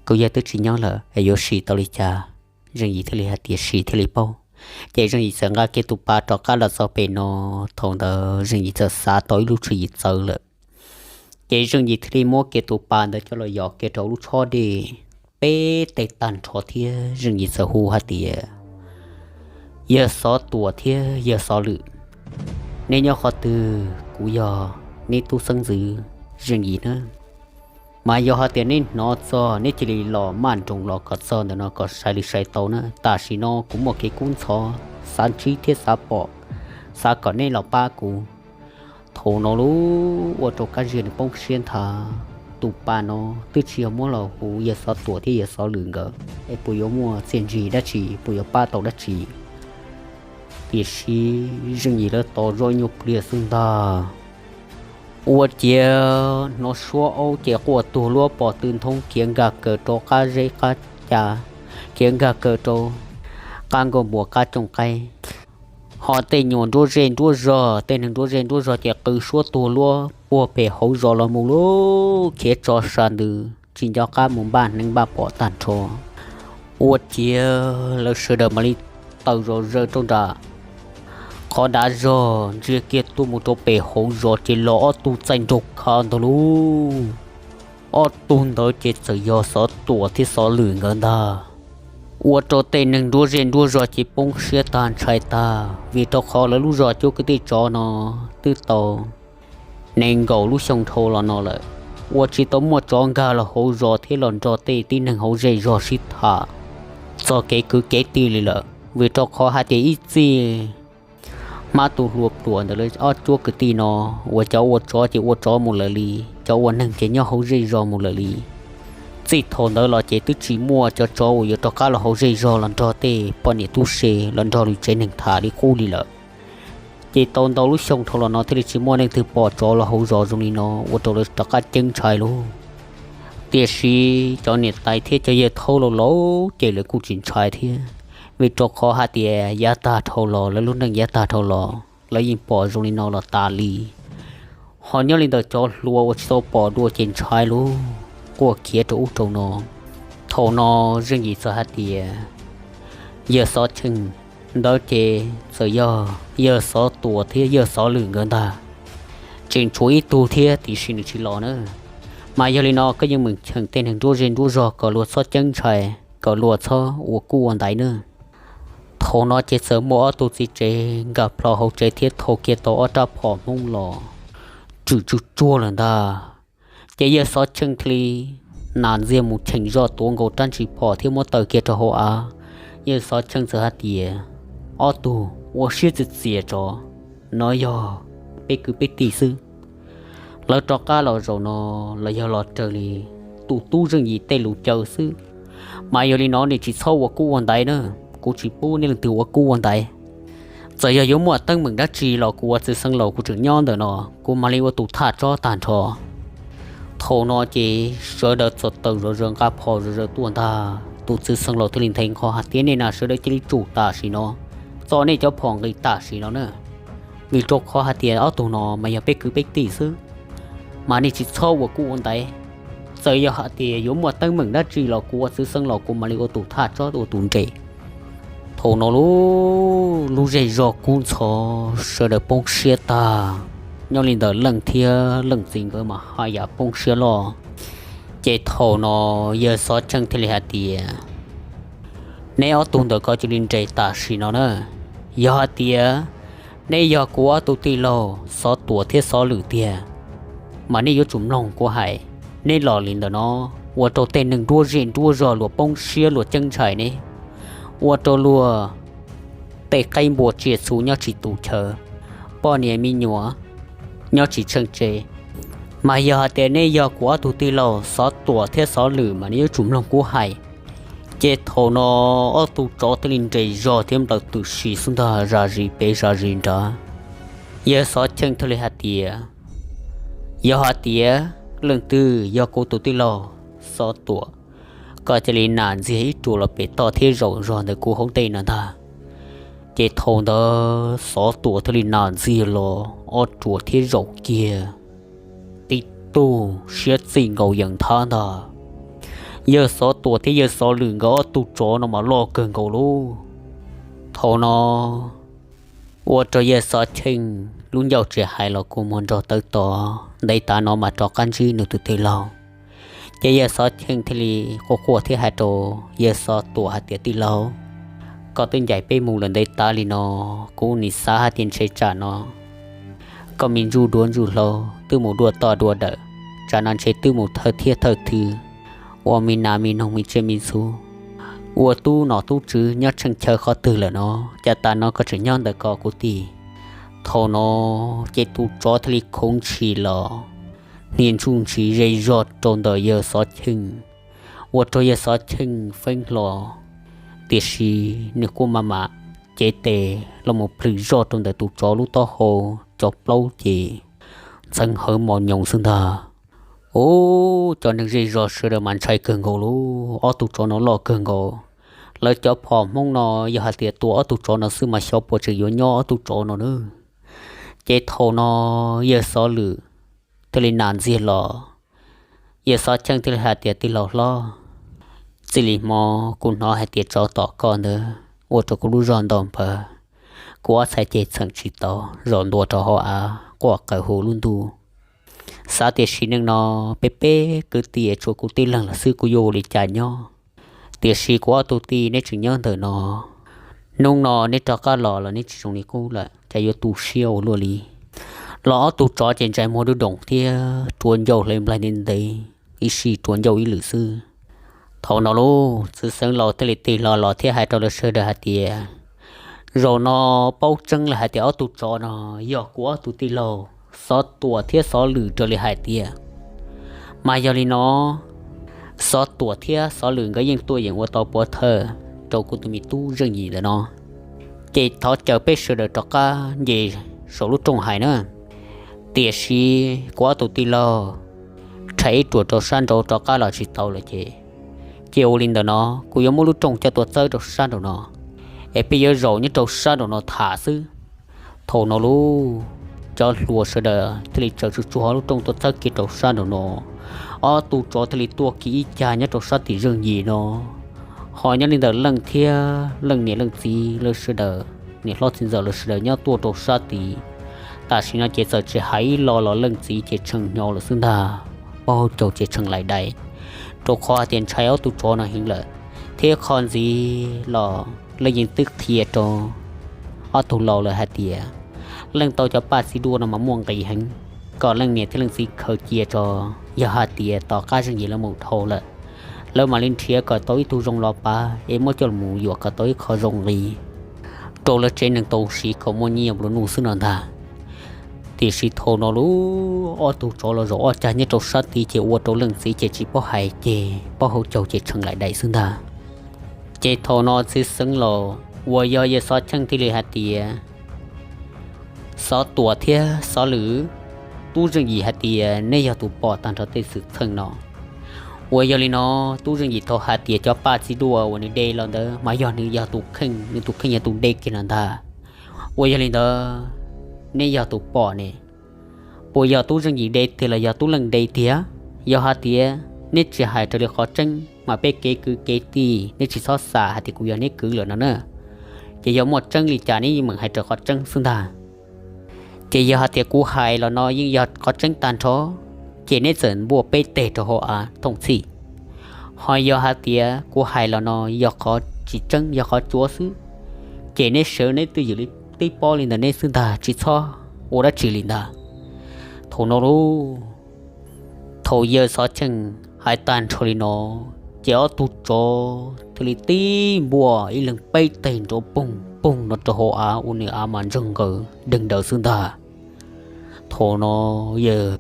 kuv yawg twb tsis nyob lawm es yuav sim tau li cas? Zeej Yim thiaj li hais tias, sim thiaj li paub. Ces Zeej Yim txawm nqa kiag tus pa rov qab los txog pem no. Thaum ntawd Zeej Yim txawm xav tau ib lub tswv yim txawv lawm. Ces Zeej Yim thiaj li muab kiag tus pa ntawd coj los yos kiag rau lub tshob dej peb teg tag nrho thiab Zeej Yim txawm hu hais tias, yawg Xov Tuam thiab yawg Xov Lwm, neb nyob qhov twg? Kuv yog neb tub xeeb ntxwv Zeej Yim na. Mas yog hais tias neb hnov txog neb cia li los maj nroos los kom txog ntawm no kom sai li sai tau na. Tam sim no kuv muaj kev kub ntxhov, xav ntsib thiab xav pom, xav kom neb los pab kuv. Thaum no lauj, ua rau Kab Ziag nws poob siab nthav. Tus pa no twb tsis yog muab los hu yawg Xov Tuam thiab yawg Xov Lwm nkawd es puas yuav muaj txiaj ntsig dab tsi, puas yuav pab tau dab tsi? Tiam sis Zeej Yim lawv tos zoj ib nyuag pliag xwb ntag, ua ciav hnov suab aub ces quaj tuag luab, pom tw nthoob khiav nkag kaws rau qab zeb qab ca, khiav nkag kaws rau qab nkuaj npuas qab cooj qaib. Ho tej nyuam nruab zej nruab zog, tej neeg nruab zej nruab zog ces qw suab tuag luab puag pem hauv zos los mus lauj, khiav tso sa ntws tsis nco qab mus npaj hneev npaj pom tag nrho. Ua ciav lawv sawv daws mam li tawm zom zaws rau nram qhov dav zog ntsia kiag tuaj mus rau pem hauv zos ces los ob tug txaij nraug khav ntag lauj. Ob tug ntawd ces txawm yog Xov Tuam thiab Xov Lwm nkawd ntag. Ua rau tej neeg nruab zej nruab zog ces poob siab tag ntshai tag, vim rau qhov lawv lub zos cuab kwv tij tsov no twb tau nees nkaum lub xyoo dhau los no lawm, ua tsis tau muaj tsov nkag los hauv zos thiab los nrog tej tib neeg hauv zej zog sib tham txog kev kwv kev tij li lawm. Vim rau qhov hais tias ib txij hmab tu hlua pluas ntawm lawv ob cuab kwv tij no, uas cov ua tsov ces ua tsov mus lawm li, cov ua neeg ces nyob hauv zej zog mus lawm li. Txij thaum ntawd los ces twb tsis muaj cov tsov uas yuav rov qab los hauv zej zog los nrog tej poj niam tub se los nrog lwm tsev neeg tham li qub li lawm. Ces tau ntau lub xyoo dhau los no thiaj li tsis muaj leej twg pom tsov los hauv zos zoo li no, ua rau lawv rov qab ceeb ntshai lauj. Tiam sis cov niam tais thiab cov yawg thaub laus laus ces lawv kuj tsis ntshai thiab, vim rau qhov hais tias yav tag dhau los, lawv lub neej yav tag dhau los lawv yeej pom zoo li no los tas li. Ho nyob li ntawm cov hluas uas tsis tau pom dua ces ntshai lub quaj khiav rau ub rau no. Thaum no Zeej Yim txawm hais tias yawg Xov Cheej ntawd ces txawm yog yawg Xov Tuam thiab yawg Xov Lwm nkawd ntag. Tseem tshuav ib tug thiab tiam sis nws tsis los na. Mas yog li no koj yeej meem cheem tej neeg nruab zej nruab zog kom luag txhob ceeb ntshai, kom luag txhob ua kuj ua ntaiv na. Thaum no ces txawm muaj ob tug txiv tsev nkag plho hauv tsev thiab thau kiag tau ob rab phom Hmoob los tswm tsuj tsuag lawm ntag. Ces yawg Xov Cheej thiaj li nas ntxiag mus cheem zoj tuav nkaus rab ntsis phom thiab muab taw kiag rau hauv av. Yawg Xov Cheej txawm hais tias, ob tug ua siab txias txias tso, no yog peb kwv peb tij xwb. Lawv rov qab los zaum no los yog los raws li tus tub Zeej Yim tej lus caw xwb. Mas yog li no nej tsis txhob ua kuj ua ntaiv na, kuv tsis pub nej leej twg ua kuj ua ntaiv. Txawm yog yuav muaj teeb meem dab tsi los kuv ua txwj xeeb laus kuv tseem nyob ntawm no, kuv mam li ua tus thaj tsob tag nrho. Thaum no ces sawv daws txawm taws zom zaws nqa phom zom zaws tuaj ntag. Tus txwj xeeb laus thiaj li nthe nqho hais tias nej na sawv daws cia li tsum tam sim no, txo nej cov phom nqis tam sim no na. Vim rau qhov hais tias ob tug no mas yog peb kwv peb tij xwb, mas nej tsis txhob ua kuj ua ntaiv. Txawm yog hais tias yuav muaj teeb meem dab tsi los kuv ua txwj xeeb laus kuv mam li ua tus thaj tsob ua tus nres. Thaum no lub, lub zej zog kub ntxhov sawv daws poob siab tag. Nyob li ntawm leej thiab leej txiv nkawd mas haj yam poob siab loj. Ces thaum no yawg Xov Cheej thiaj li hais tias, neb ob tug ntawm ko cia li nres tam sim no na. Yog hais tias neb yog kuv ob tug tij laug Xov Tuam thiab Xov Lwm tiag, mas nej yuav tsum mloog kuv hais. Neb los li ntawm no ua rau tej neeg nruab zej nruab zog luag poob siab luag ceeb ntshai ne, ua rau luag tej qaib npua tsiaj txhu nyob tsis tus chaw, poj niam me nyuam nyob tsis tsheej tsev. Mas yog hais tias neb yog kuv ob tug tij laug Xov Tuam thiab Xov Lwm mas neb yuav tsum mloog kuv hais. Ces thaum no ob tug tsov thiaj li nres zog thiab nplawm tws si xub ntag zam zis pem zam zis nrad. Yawg Xov Cheej thiaj li hais tias, yog hais tias leej twg yog kuv tus tij laug Xov Tuam, koj cia li nam ntxiag ib ruam los pem toj thiab zaum zog ntawm kuv hauv ntej no ntag. Ces thaum ntawd Xov Tuam thiaj li nam ntxiag los ob ruam thiab zaum kiag tib tug siab txij nkaus yees nthab ntag. Yawg Xov Tuam thiab yawg Xov Lwm nkawd ob tug tsov no mas loj kawg nkaus lauj. Thaum no ua rau yawg Xov Cheej lub ncauj tsis hais los kua muag nrog tawv tod, ntev tav no mas rov qab ntsib nws tus tij laug. Ces yawg Xov Cheej thiaj li quaj quaj thiab hais rau yawg Xov Tuam hais tias, tij laug, koj twb ncaim peb mus lawm ntev tav li no, kuv nim xav hais tias ntshe tsam no koj me ntsuj duav ntsuj hlauv twb mus dua toj dua dawm, tsam no ntshe twb mus thawj thiab thawj thwv, ua me nas me noog me tsiaj me txhu, ua tub nom tub tswv nyob tsheej chaw qhov twg lawm no, cas tas no koj tseem nyob ntawm ko kuv tij. Thaum no ces tus tsov thiaj li khoov ntshis los hnia ntsuj ntshis zej zog rau ntawm yawg Xov Cheej, ua rau yawg Xov Cheej feeb hlo, tiam sis nws kuj maj mam cev tes los mus plhws zoj rau ntawm tus tsov lub taub hau cov plaub ces ntxeev hawv mos nyoos xwb ntag. Ub, cov neeg zej zog sawv daws mas ntshai kawg nkaus lauj, ob tug tsov no loj kawg nkaus. Lawv cov phom Hmoob no yog hais tias tua ob tug tsov no xwb mas xyov puas tseem yuav nyob ob tug tsov no na. Ces thaum no yawg Xov Lwm thiaj li nam ntxiag los, yawg Xov Cheej thiaj li hais tias, tij laug hlob, txij li hmo kuv hnov hais tias tsov tom koj ntawd ua rau kuv lub zog nto npawg, kuv ob txhais ceg txheem tsis tau, zaum ntua rau hauv av quaj qawv hu lub ntuj. Xav tias sim neej no peb peb kwv tij tshuav kuv tib leeg lawm xwb kuv yuav ua li cas nyob. Tiam sis kuv ob tug tij neb tseem nyob ntawm no, hnub no neb rov qab los los neb tsis zoo li qub lawm, cas yuav tu siab ua luaj li. Los ob tug tsov ces ntsais muag dub doom thiab rua ncauj hle nplaig ntev ntev, ib sij rua ncauj ib lwm xwb. Thaum no lauj, txiv xeev laus thiaj li tig hlo los thiab hais rau lawv sawv daws hais tias, zaum no paub tseeb lawm hais tias ob tug tsov no yog kuv ob tug tij laug Xov Tuam thiab Xov Lwm raws li hais tias. Mas yog li no, Xov Tuam thiab Xov Lwm nkawd yeej tuaj yeem ua tau pov thawj rau kuv tus me tub Zeej Yim ntawm no, ces thov caw peb sawv daws rov qab nce saum lub rooj hais na. Tiam sis kuv ob tug tij laug, ib ruam rau sab nraud rov qab los tsis tau lawm ces, ces ua li ntawm no, kuv yuav muab lub rooj coj tuaj txawb rau sab nraum no, es peb yuav zaum nyob rau sab nraum no tham xwb. Thaum no lub, cov hluas sawv daws thiaj li tsaws tsuj tsuag lub rooj tuaj txawb kiag rau sab nraum no. Ob tug tsov thiaj li tuaj kiag ib cag nyob rau sab tim zeej yim no. Ho nyob li ntawm leej thiab leej niam leej txiv lawv sawv daws, niam hlob txiv ntxawm lawv sawv daws nyob tuaj rau sab tid. Tam sim no ces txawm tsis hais ib lo los leej txiv ces tshee hnyo lawm xwb ntag, paug caug ces tshee laim daim, rau qhov hais tias ntshai ob tug tsov no heev lawm. Thiab qhov ntxiv los lawv yeej twb qhia rau ob tug laus lawm hais tias, leej tau cov paj txiv duaj no mas muaj nqis heev, kom leej niam thiab leej txiv khaws cia tso. Yog hais tias tom qab zeej yim lawv mus dhau lawm, lawv mam li nrhiav kom tau ib tug zoo los pav es muab coj los yuam kom tau ib qho zoo nqis rau lawv tsev neeg tau siv kom muaj nyiaj nplua nuj xwb no ntag. Tiam sis thaum no lub, ob tug tsov los zaum ob cag nyob rau sab tid ces ua rau leej txiv ces tsis paub hais ces paug caug ces tshee laim daim xwb ntag. Ces thaum no txiv xeev laus uas yog yawg Xov Cheej thiaj li hais tias, Xov Tuam thiab Xov Lwm, tub zeej yim hais tias neb yog tus pom tag nrho tej xwm txheej no. Uas yog li no, tub zeej yim tau hais tias cov paj txiv duaj uas nws de los ntawd mas yog nws yog tus kheej, nws tus kheej yog tus de kiag no ntag. Uas yog li ntawd, neb yog tus pom ne, puas yog tub zeej yim de tiag los yog tub leej de tiag? Yog hais tias neb tsis hais raws li qhov tseeb mas peb kev kwv kev tij neb tsis txhob xav hais tias kuv yog neb kwv lawm no na. Ces yog muaj tseeb li cas neb yeej meem hais raws qhov tseeb xwb ntag. Ces yog hais tias kuv hais los no yeej yog qhov tseeb tag nrho, ces neb txawm npuaj peb teg rau hauv av thooj txhij. Ho yog hais tias kuv hais los no yog qhov tsis tseeb, yog qhov tsuav xwb, ces neb sawv neb twj ywm li tib pob li ntawm neb xwb ntag, tsis txhob ua dab tsi li ntag. Thaum no lub, thaum yawg Xov Cheej hais tag nrho li no, ces ob tug tsov thiaj li tib npuaj ib leeg peb teg nrov poog poog no rau hauv av ua nws av mas ntsoog nkaws deeg daws xwb ntag. Thaum no yawg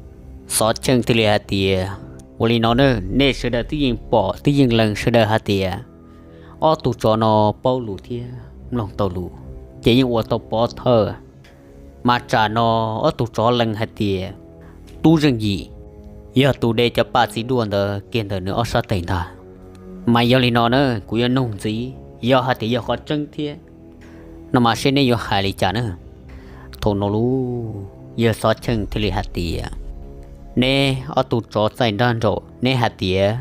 Xov Cheej thiaj li hais tias, ua li no na, nej sawv daws twb yeej pom twb yeej lees sawv daws hais tias ob tug tsov no paub lus thiab mloog tau lus, ces yeej ua tau pov thawj. Mas tsam no ob tug tsov lees hais tias tub zeej yim yog tus de cov paj txiv duaj ntawd kiag ntawm nws ob sab tes ntag. Mas yog li no na, kuv yuav nug ntxiv, yog hais tias yog qhov tseeb thiab no mas seb neb yuav hais li cas na? Thaum no lub, yawg Xov Cheej thiaj li hais tias, neb ob tug tsov txaij nrab nraum, neb hais tias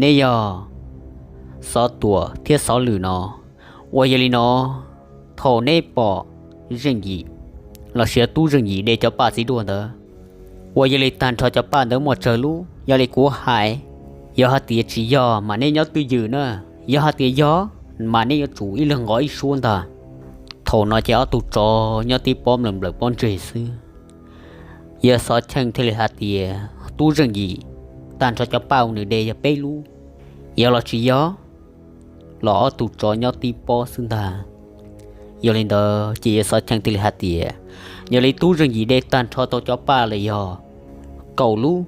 neb yog Xov Tuam thiab Xov Lwm no. Uas yog li no, thaum neb pom zeej yim los sis tub zeej yim de cov paj txiv duaj ntawd, uas yog li tag nrho cov paj ntawd muaj tsawg lub? Yog li kuv hais, yog hais tias tsis yog mas neb nyob twj ywm na, yog hais tias yog mas neb yuav tsum ib leeg nqov ib suab ntag. Thaum no ces ob tug tsov nyob tib pob nplawm nplawm pob ntseg xwb. Yawg Xov Cheej thiaj li hais tias tub zeej yim, tag nrho cov paj uas nws de yog peb lub, yog los tsis yog los ob tug tsov nyob tib pob xwb ntag. Yog li ntawd ces yawg Xov Cheej thiaj li hais tias, yog li tub zeej yim de tag nrho tau cov paj los yog kaum lub,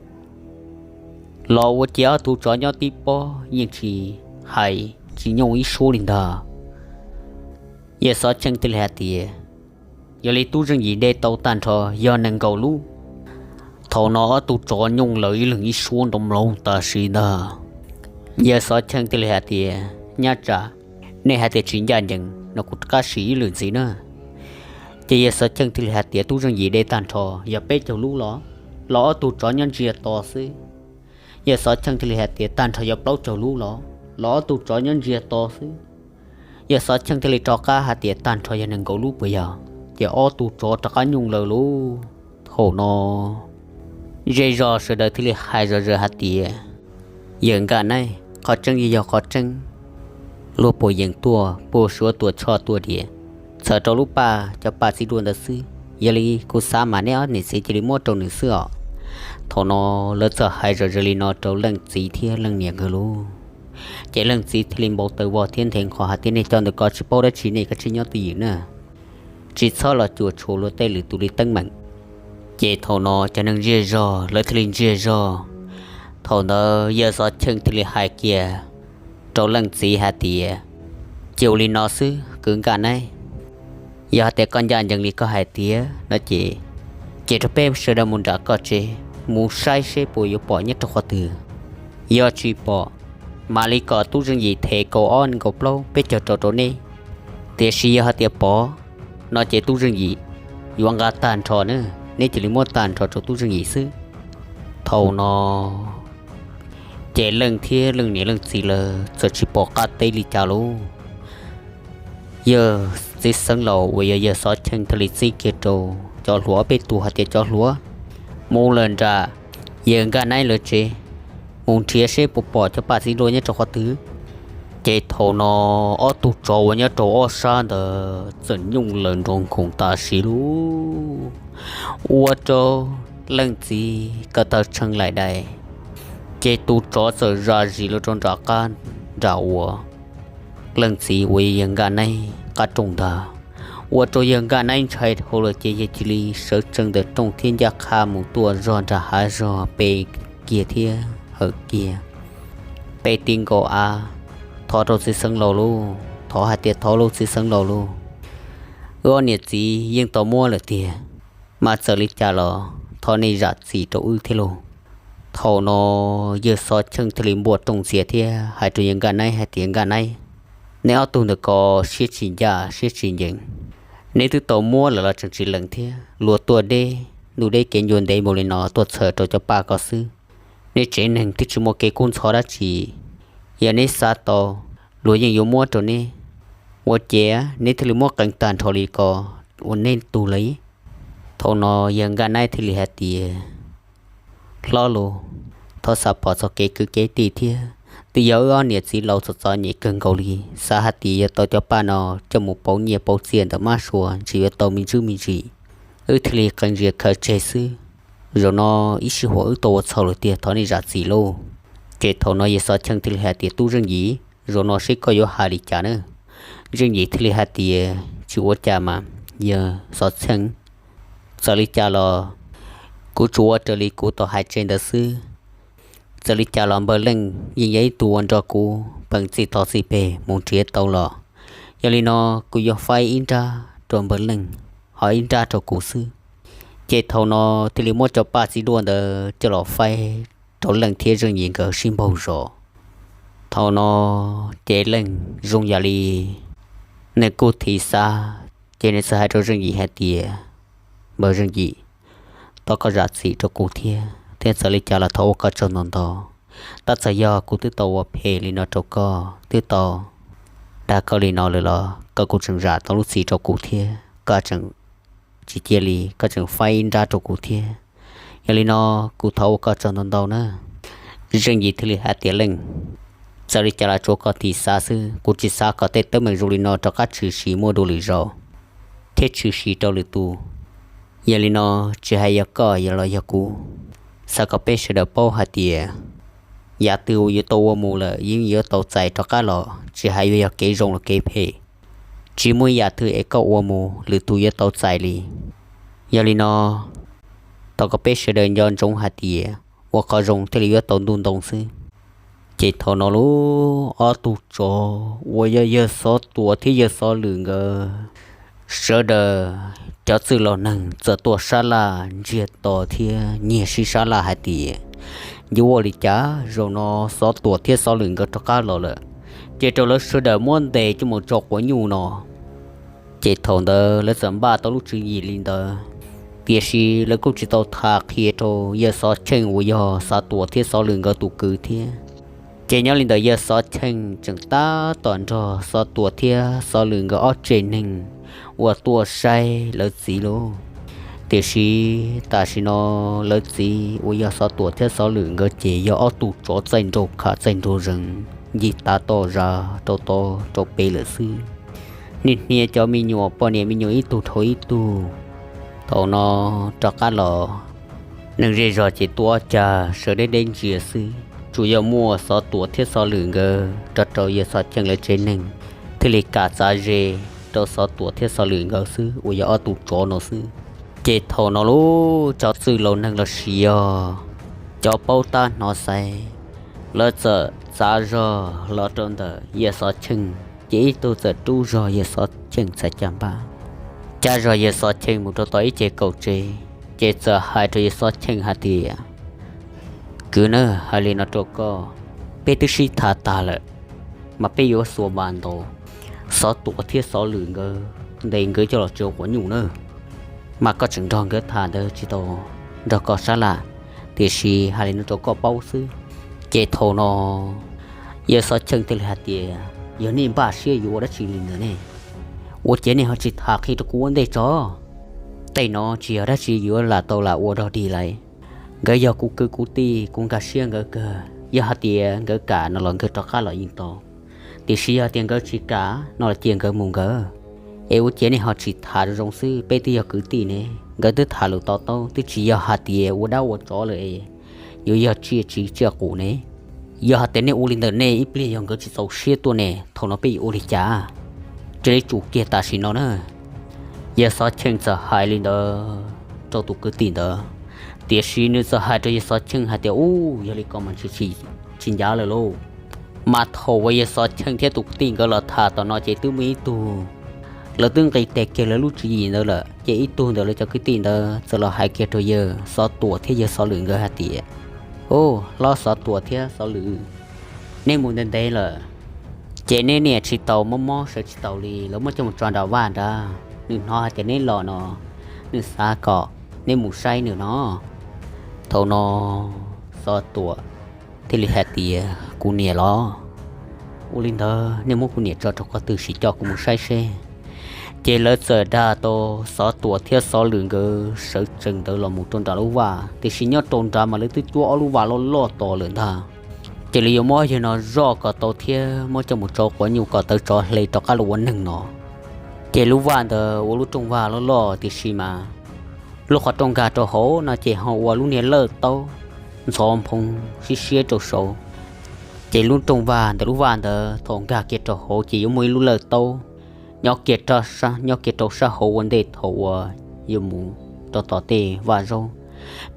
los ua cas ob tug tsov nyob tib pob yeej tsis hais tsis nyooj ib suab li ntag. Yawg Xov Cheej thiaj li hais tias, yog li tub zeej yim de tau tag nrho yog nees nkaum lub. Thaum no ob tug tsov nyooj lawv ib leeg ib suab nrov mloog tam sim ntag. Yawg Xov Cheej thiaj li hais tias, nyab tsam, nej hais tias tsis ncaj ncees no kuv rov qab sim ib lwm ntxiv na. Ces yawg Xov Cheej thiaj li hais tias tub zeej yim de tag nrho yog peb caug lub los, los ob tug tsov nyob ntsia to xwb. Yawg Xov Cheej thiaj li hais tias tag nrho yog plaub caug lub los, los ob tug tsov nyob ntsia to xwb. Yawg Xov Cheej thiaj li rov qab hais tias tag nrho yog nees nkaum lub puas yog? Ces ob tug tsov rov qab nyooj lawv lub. Thaum no zej zog sawv daws thiaj li hais zom zaws hais tias, yawm Nkaj Naib, qhov tseeb yeej yog qhov tseeb, luag puas yeem tuaj puas suav tuam tshoj tuaj diam, txhawm rau lub paj cov paj txiv duaj ntawd xwb. Yog li kuv xav mas neb ob niam txiv cia li muab rau nws xwb os. Thaum no lawv txawm hais zom zaws li no rau leej txiv thiab leej niam nkawd lub. Ces leej txiv thiaj li npau taws vog thiab nthe nqho hais tias nej cov ntawm ko tsis paub dab tsi, nej kav tsij nyob twj ywm na, tsis txhob los cuam tshuam luag tej lwm tus li teeb meem. Ces thaum no cov neeg ntsiag zog lawv thiaj li ntsiag zog. Thaum ntawd yawg Xov Cheej thiaj li hais kiag rau leej txiv hais tias, ces ua li no xwb kwv Nkaj Naib, yog hais tias koj ncaj ncees li koj hais tiag no ces, ces rau peb sawv daws mus nram koj tsev, mus saib seb puas yuav pom nyob rau qhov twg. Yog tsis pom, mam li kom tub Zeej Yim them kaum ob nees nkaum plaub peb caug rau rau nej. Tiam sis yog hais tias pom no ces tub Zeej Yim yuav nqa tag nrho na, neb cia li muab tag nrho rau tub Zeej Yim xwb. Thaum no ces Leej thiab Leej niam Leej txiv lawv txawm tsis pom qab teb li cas lauj. Yawg txiv xeev laus uas yog yawg Xov Cheej thiaj li txib kiag rau cov hluas ob peb tug hais tias, cov hluas, mus lawm nram yawg Nkaj Naib lawv tsev, mus nrhiav seb puas pom cov paj txiv duaj nyob rau qhov twg. Ces thaum no ob tug tsov uas nyob rau ob sab ntawd txawm nyooj lawm nrov nkhoos tam sim lauj. Ua rau Leej txiv ko taw tshee laim dais, ces tus tsov txawm zam zis los rau nram qab nram uas Leej txiv uas yog yawg Nkaj Naib qab rooj ntag. Ua rau yawg Nkaj Naib ntshai dhau lawm ces yawg cia li sawv tsees ntawm rooj thiab ncaj qha mus tuaj zog nram hav zog pe kiag thiab hawm kiag pe ti nkaus av, thov rau txiv xeev laus lauj, thov hais tias, thov lauj txiv xeev laus lauj, wb ob niam txiv yeej tau muab lawm tiag, mas txawm li cas los thov nej zam txim rau wb thiab lauj. Thaum no yawg Xov Cheej thiaj li npuaj rooj ntxias thiab hais rau yawg Nkaj Naib hais tias, Nkaj Naib, neb ob tug ntawm ko siab tsis ncaj siab tsis ncees, neb twb tau muab lawm los tseem tsis lees thiab, luag tuaj deb ntuj deb kev ncua ntev npaum li no tuaj txhawm rau cov paj ko xwb. Neb tsev neeg twb tsis muaj kev kub ntxhov dab tsi, yog neb xav tau, luag yeej yuav muab rau neb. Ua ciav neb thiaj li muab qee tag nrho li ko ua neb tug lawm. Thaum no yawg Nkaj Naib thiaj li hais tias, hlob lauj, thov xav pom txog kev kwv kev tij thiab, twb yog wb ob niam txiv laus txom txom nyem kawg nkaus li, xav hais tias yuav tau cov paj no coj mus pauv nyiaj pauv txiaj ntawm mab sua ntshe yuav tau me ntsis me ntsis, wb thiaj li qee ntsis khaws tseg xwb. Zaum no ib sij huam wb tau ua txhaum lawm tiag, thov nej zam txim lauj. Ces thaum no yawg Xov Cheej thiaj li hais tias, tub Zeej Yim, zaum no seb koj yuav hais li cas na? Zeej Yim thiaj li hais tias, tsis ua cas mas, yawg Xov Cheej, txawm li cas los kuv tsuas ua raws li kuv tau hais tseg ntawd xwb. Txawm li cas los npawg Leej yeej yog ib tug uas nrog kuv peem txij tog txij peg mus nrhiav tau los, yog li no kuv yuav faib ib nrab rau npawg Leej, ho ib nrab rau kuv xwb. Ces thaum no thiaj li muab cov paj txiv duaj ntawd coj los faib rau Leej thiab Zeej Yim nkawd sib npaug zos. Thaum no ces Leej zoo yam li nws kuj thim xav, ces nws txawm hais rau Zeej Yim hais tias, npawg Zeej Yim, thov koj zam txim rau kuv thiab, thiab txawm li cas los thov ua koj tsaug ntau ntau. Tab txawm yog kuv twb tau ua phem li no rau koj, twb tau dag koj li no lawm los koj kuj tseem zam tau lub txim rau kuv thiab, koj tseem tsis cia li, koj tseem faib ib nrab rau kuv thiab. Yog li no kuv thov ua koj tsaug ntau ntau na. Zeej Yim thiaj li hais tias, Leej, txawm li cas los tsuav koj thim xav xwb, kuv tsis xav kom tej teeb meem zoo li no rov qab tshwm sim muaj dua lwm zaus thiab tshwm sim rau lwm tus. Yog li no, tsis hais yog koj los yog kuv, xav kom peb sawv daws paub hais tias yam twg uas yuav tau ua mus lawm yeej yuav tau txais rov qab los, tsis hais yuav yog kev zoo los kev phem. Tsis muaj ib yam twg es koj ua mus lwm tus yuav tau txais li. Yog li no, thov kom peb sawv daws nco ntsoov hais tias ua qhov zoo thiaj li yuav tau ntuj ntoo xwb. Ces thaum no lub ob tug tsov uas yog yawg Xov Tuam thiab yawg Xov Lwm nkawd sawv daws cov txwj laus neeg txawm tuaj sab laj ntsiag to thiab nyiag sib sab laj hais tias, yuav ua li cas zaum no Xov Tuam thiab Xov Lwm nkawd rov qab los lawm, ces rau lawv sawv daws muab ntes coj mus tso quav nyuj no. Ces thaum ntawd lawv txawm npaj tau lub tswv yim li ntawd, tiam sis lawv kuj tsis tau tham qhia rau yawg Xov Cheej uas yog Xov Tuam thiab Xov Lwm nkawd tus kwv thiab. Ces nyob li ntawd yawg Xov Cheej tseem tab tom nrog Xov Tuam thiab Xov Lwm nkawd ob tsev neeg uas tuaj saib lawv txiv lauj. Tiam sis tam sim no lawv txiv uas yog Xov Tuam thiab Xov Lwm nkawd ces yog ob tug tsov txaij nraug kham txaij nraug zees, ncig tav toj zas rau tod rau pem lawm xwb. Niaj hnia cov me nyuam poj niam me nyuam ib tug dhau ib tug. Thaum no rov qab los neeg zej zog ces tuaj ob cag sawv deb deb ntsia xwb, tsuas yog muaj Xov Tuam thiab Xov Lwm nkawd rov rau yawg Xov Cheej lawv tsev neeg thiaj li kam txav ze rau Xov Tuam thiab Xov Lwm nkawd xwb uas yog ob tug tsov no xwb. Ces thaum no lub cov txwj laus neeg los sis yog cov paub tab hnov xaiv, lawv txawm txav zog los rau ntawm yawg Xov Cheej, ces ib tug txawm rub zog yawg Xov Cheej txhais caj npab, cab zog yawg Xov Cheej mus rau tom ib ceg kaum tsev, ces txawm hais rau yawg Xov Cheej hais tias, Kwv na, hais li no rau koj, peb twb sib tham tag lawm, mas peb yuav xuas vas ntaus Xov Tuam thiab Xov Lwm nkawd, ntes nkawd coj los tso quav nyuj na. Mas koj tseem nrog nkawd tham ntawd tsis tau nrog koj sab laj, tiam sis hais li no rau koj paub xwb. Ces thaum no yawg Xov Cheej thiaj li hais tias, yog nej npaj siab yuav ua dab tsi li ntawd ne, ua cas nej ho tsis tham qhia rau kuv ua ntej tso? Tej no tsis yog dab tsi yuav lam tau lam ua dog dig lawm. Nkawd yog kuv kwv kuv tij, kuv nkag siab nkawd kawg. Yog hais tias nkawd kam no los nkawd rov qab los yeej tau, tiam sis yog tias nkawd tsis kam no los cia nkawd mus nkawd. Es ua cas nej ho tsis tham zoo zoo xwb, peb twb yog kwv tij ne. Nkawd twb tham lus to taub, twb tsis yog hais tias ua dab ua tsov lawm es yuav yog tsiaj tsiv tsiaj qus ne. Yog hais tias nej ua li ntawd nej ib pliag yog nkawd tsis txaus siab tuaj ne, thaum no peb yuav ua li cas? Cia li tsum kiag tam sim no na. Yawg Xov Cheej txawm hais li ntawd rau tus kwv tij ntawd, tiam sis nws txawm hais rau yawg Xov Cheej hais tias, ub, yog li ko mas tsis ncav lawm lauj. Mas thaum uas yawg Xov Cheej thiab tus kwv tij nkawd los tham tom no ces twb muaj ib tug, lawv twb nqis tes kiag lawv lub tswv yim ntawd lawm, ces ib tug ntawm lawv cov kwv tij ntawd txawm los hais kiag rau yawg Xov Tuam thiab yawg Xov Lwm nkawd hais tias, ub, hlob Xov Tuam thiab Xov Lwm, neb mus ntev ntev lawm, ces neb niam tsis tau mob mob sawv tsis taus li, lawv muab coj mus tso nram vaj nrad. Nws hnov hais tias neb los no, nws xav kom neb mus saib nws no. Thaum no Xov Tuam thiaj li hais tias, kuv niam los? Ua li ntawd nej muab kuv niam tso rau qhov twg sim coj kuv mus saib seb. Ces lawv txawm dag tau Xov Tuam thiab Xov Lwm nkawd sawv tsees ntawd los mus rau nram lub vaj, tiam sis nyob rau nrad mas lawv twb cuab ob lub vaj loj loj tos lawm ntag. Ces lawv yuav muab yawg no zoj kom tau thiab muab coj mus tso quav nyuj kom tawv tsov hle rov qab los ua neeg no. Ces lub vaj ntawd ua lub rooj vaj loj loj, tiam sis mas lub qhov rooj nkag rau hauv no ces ho ua lub niag lawj taub ntxhov nphoo siab siab rau saud. Ces lub rooj vaj ntawm lub vaj ntawd thaum nkag kiag rau hauv ces yuav muaj ib lub lawj taub nyob kiag, nyob kiag rau sab hauv ua ntej thaum uas yuav mus rau tom tej vaj zaub.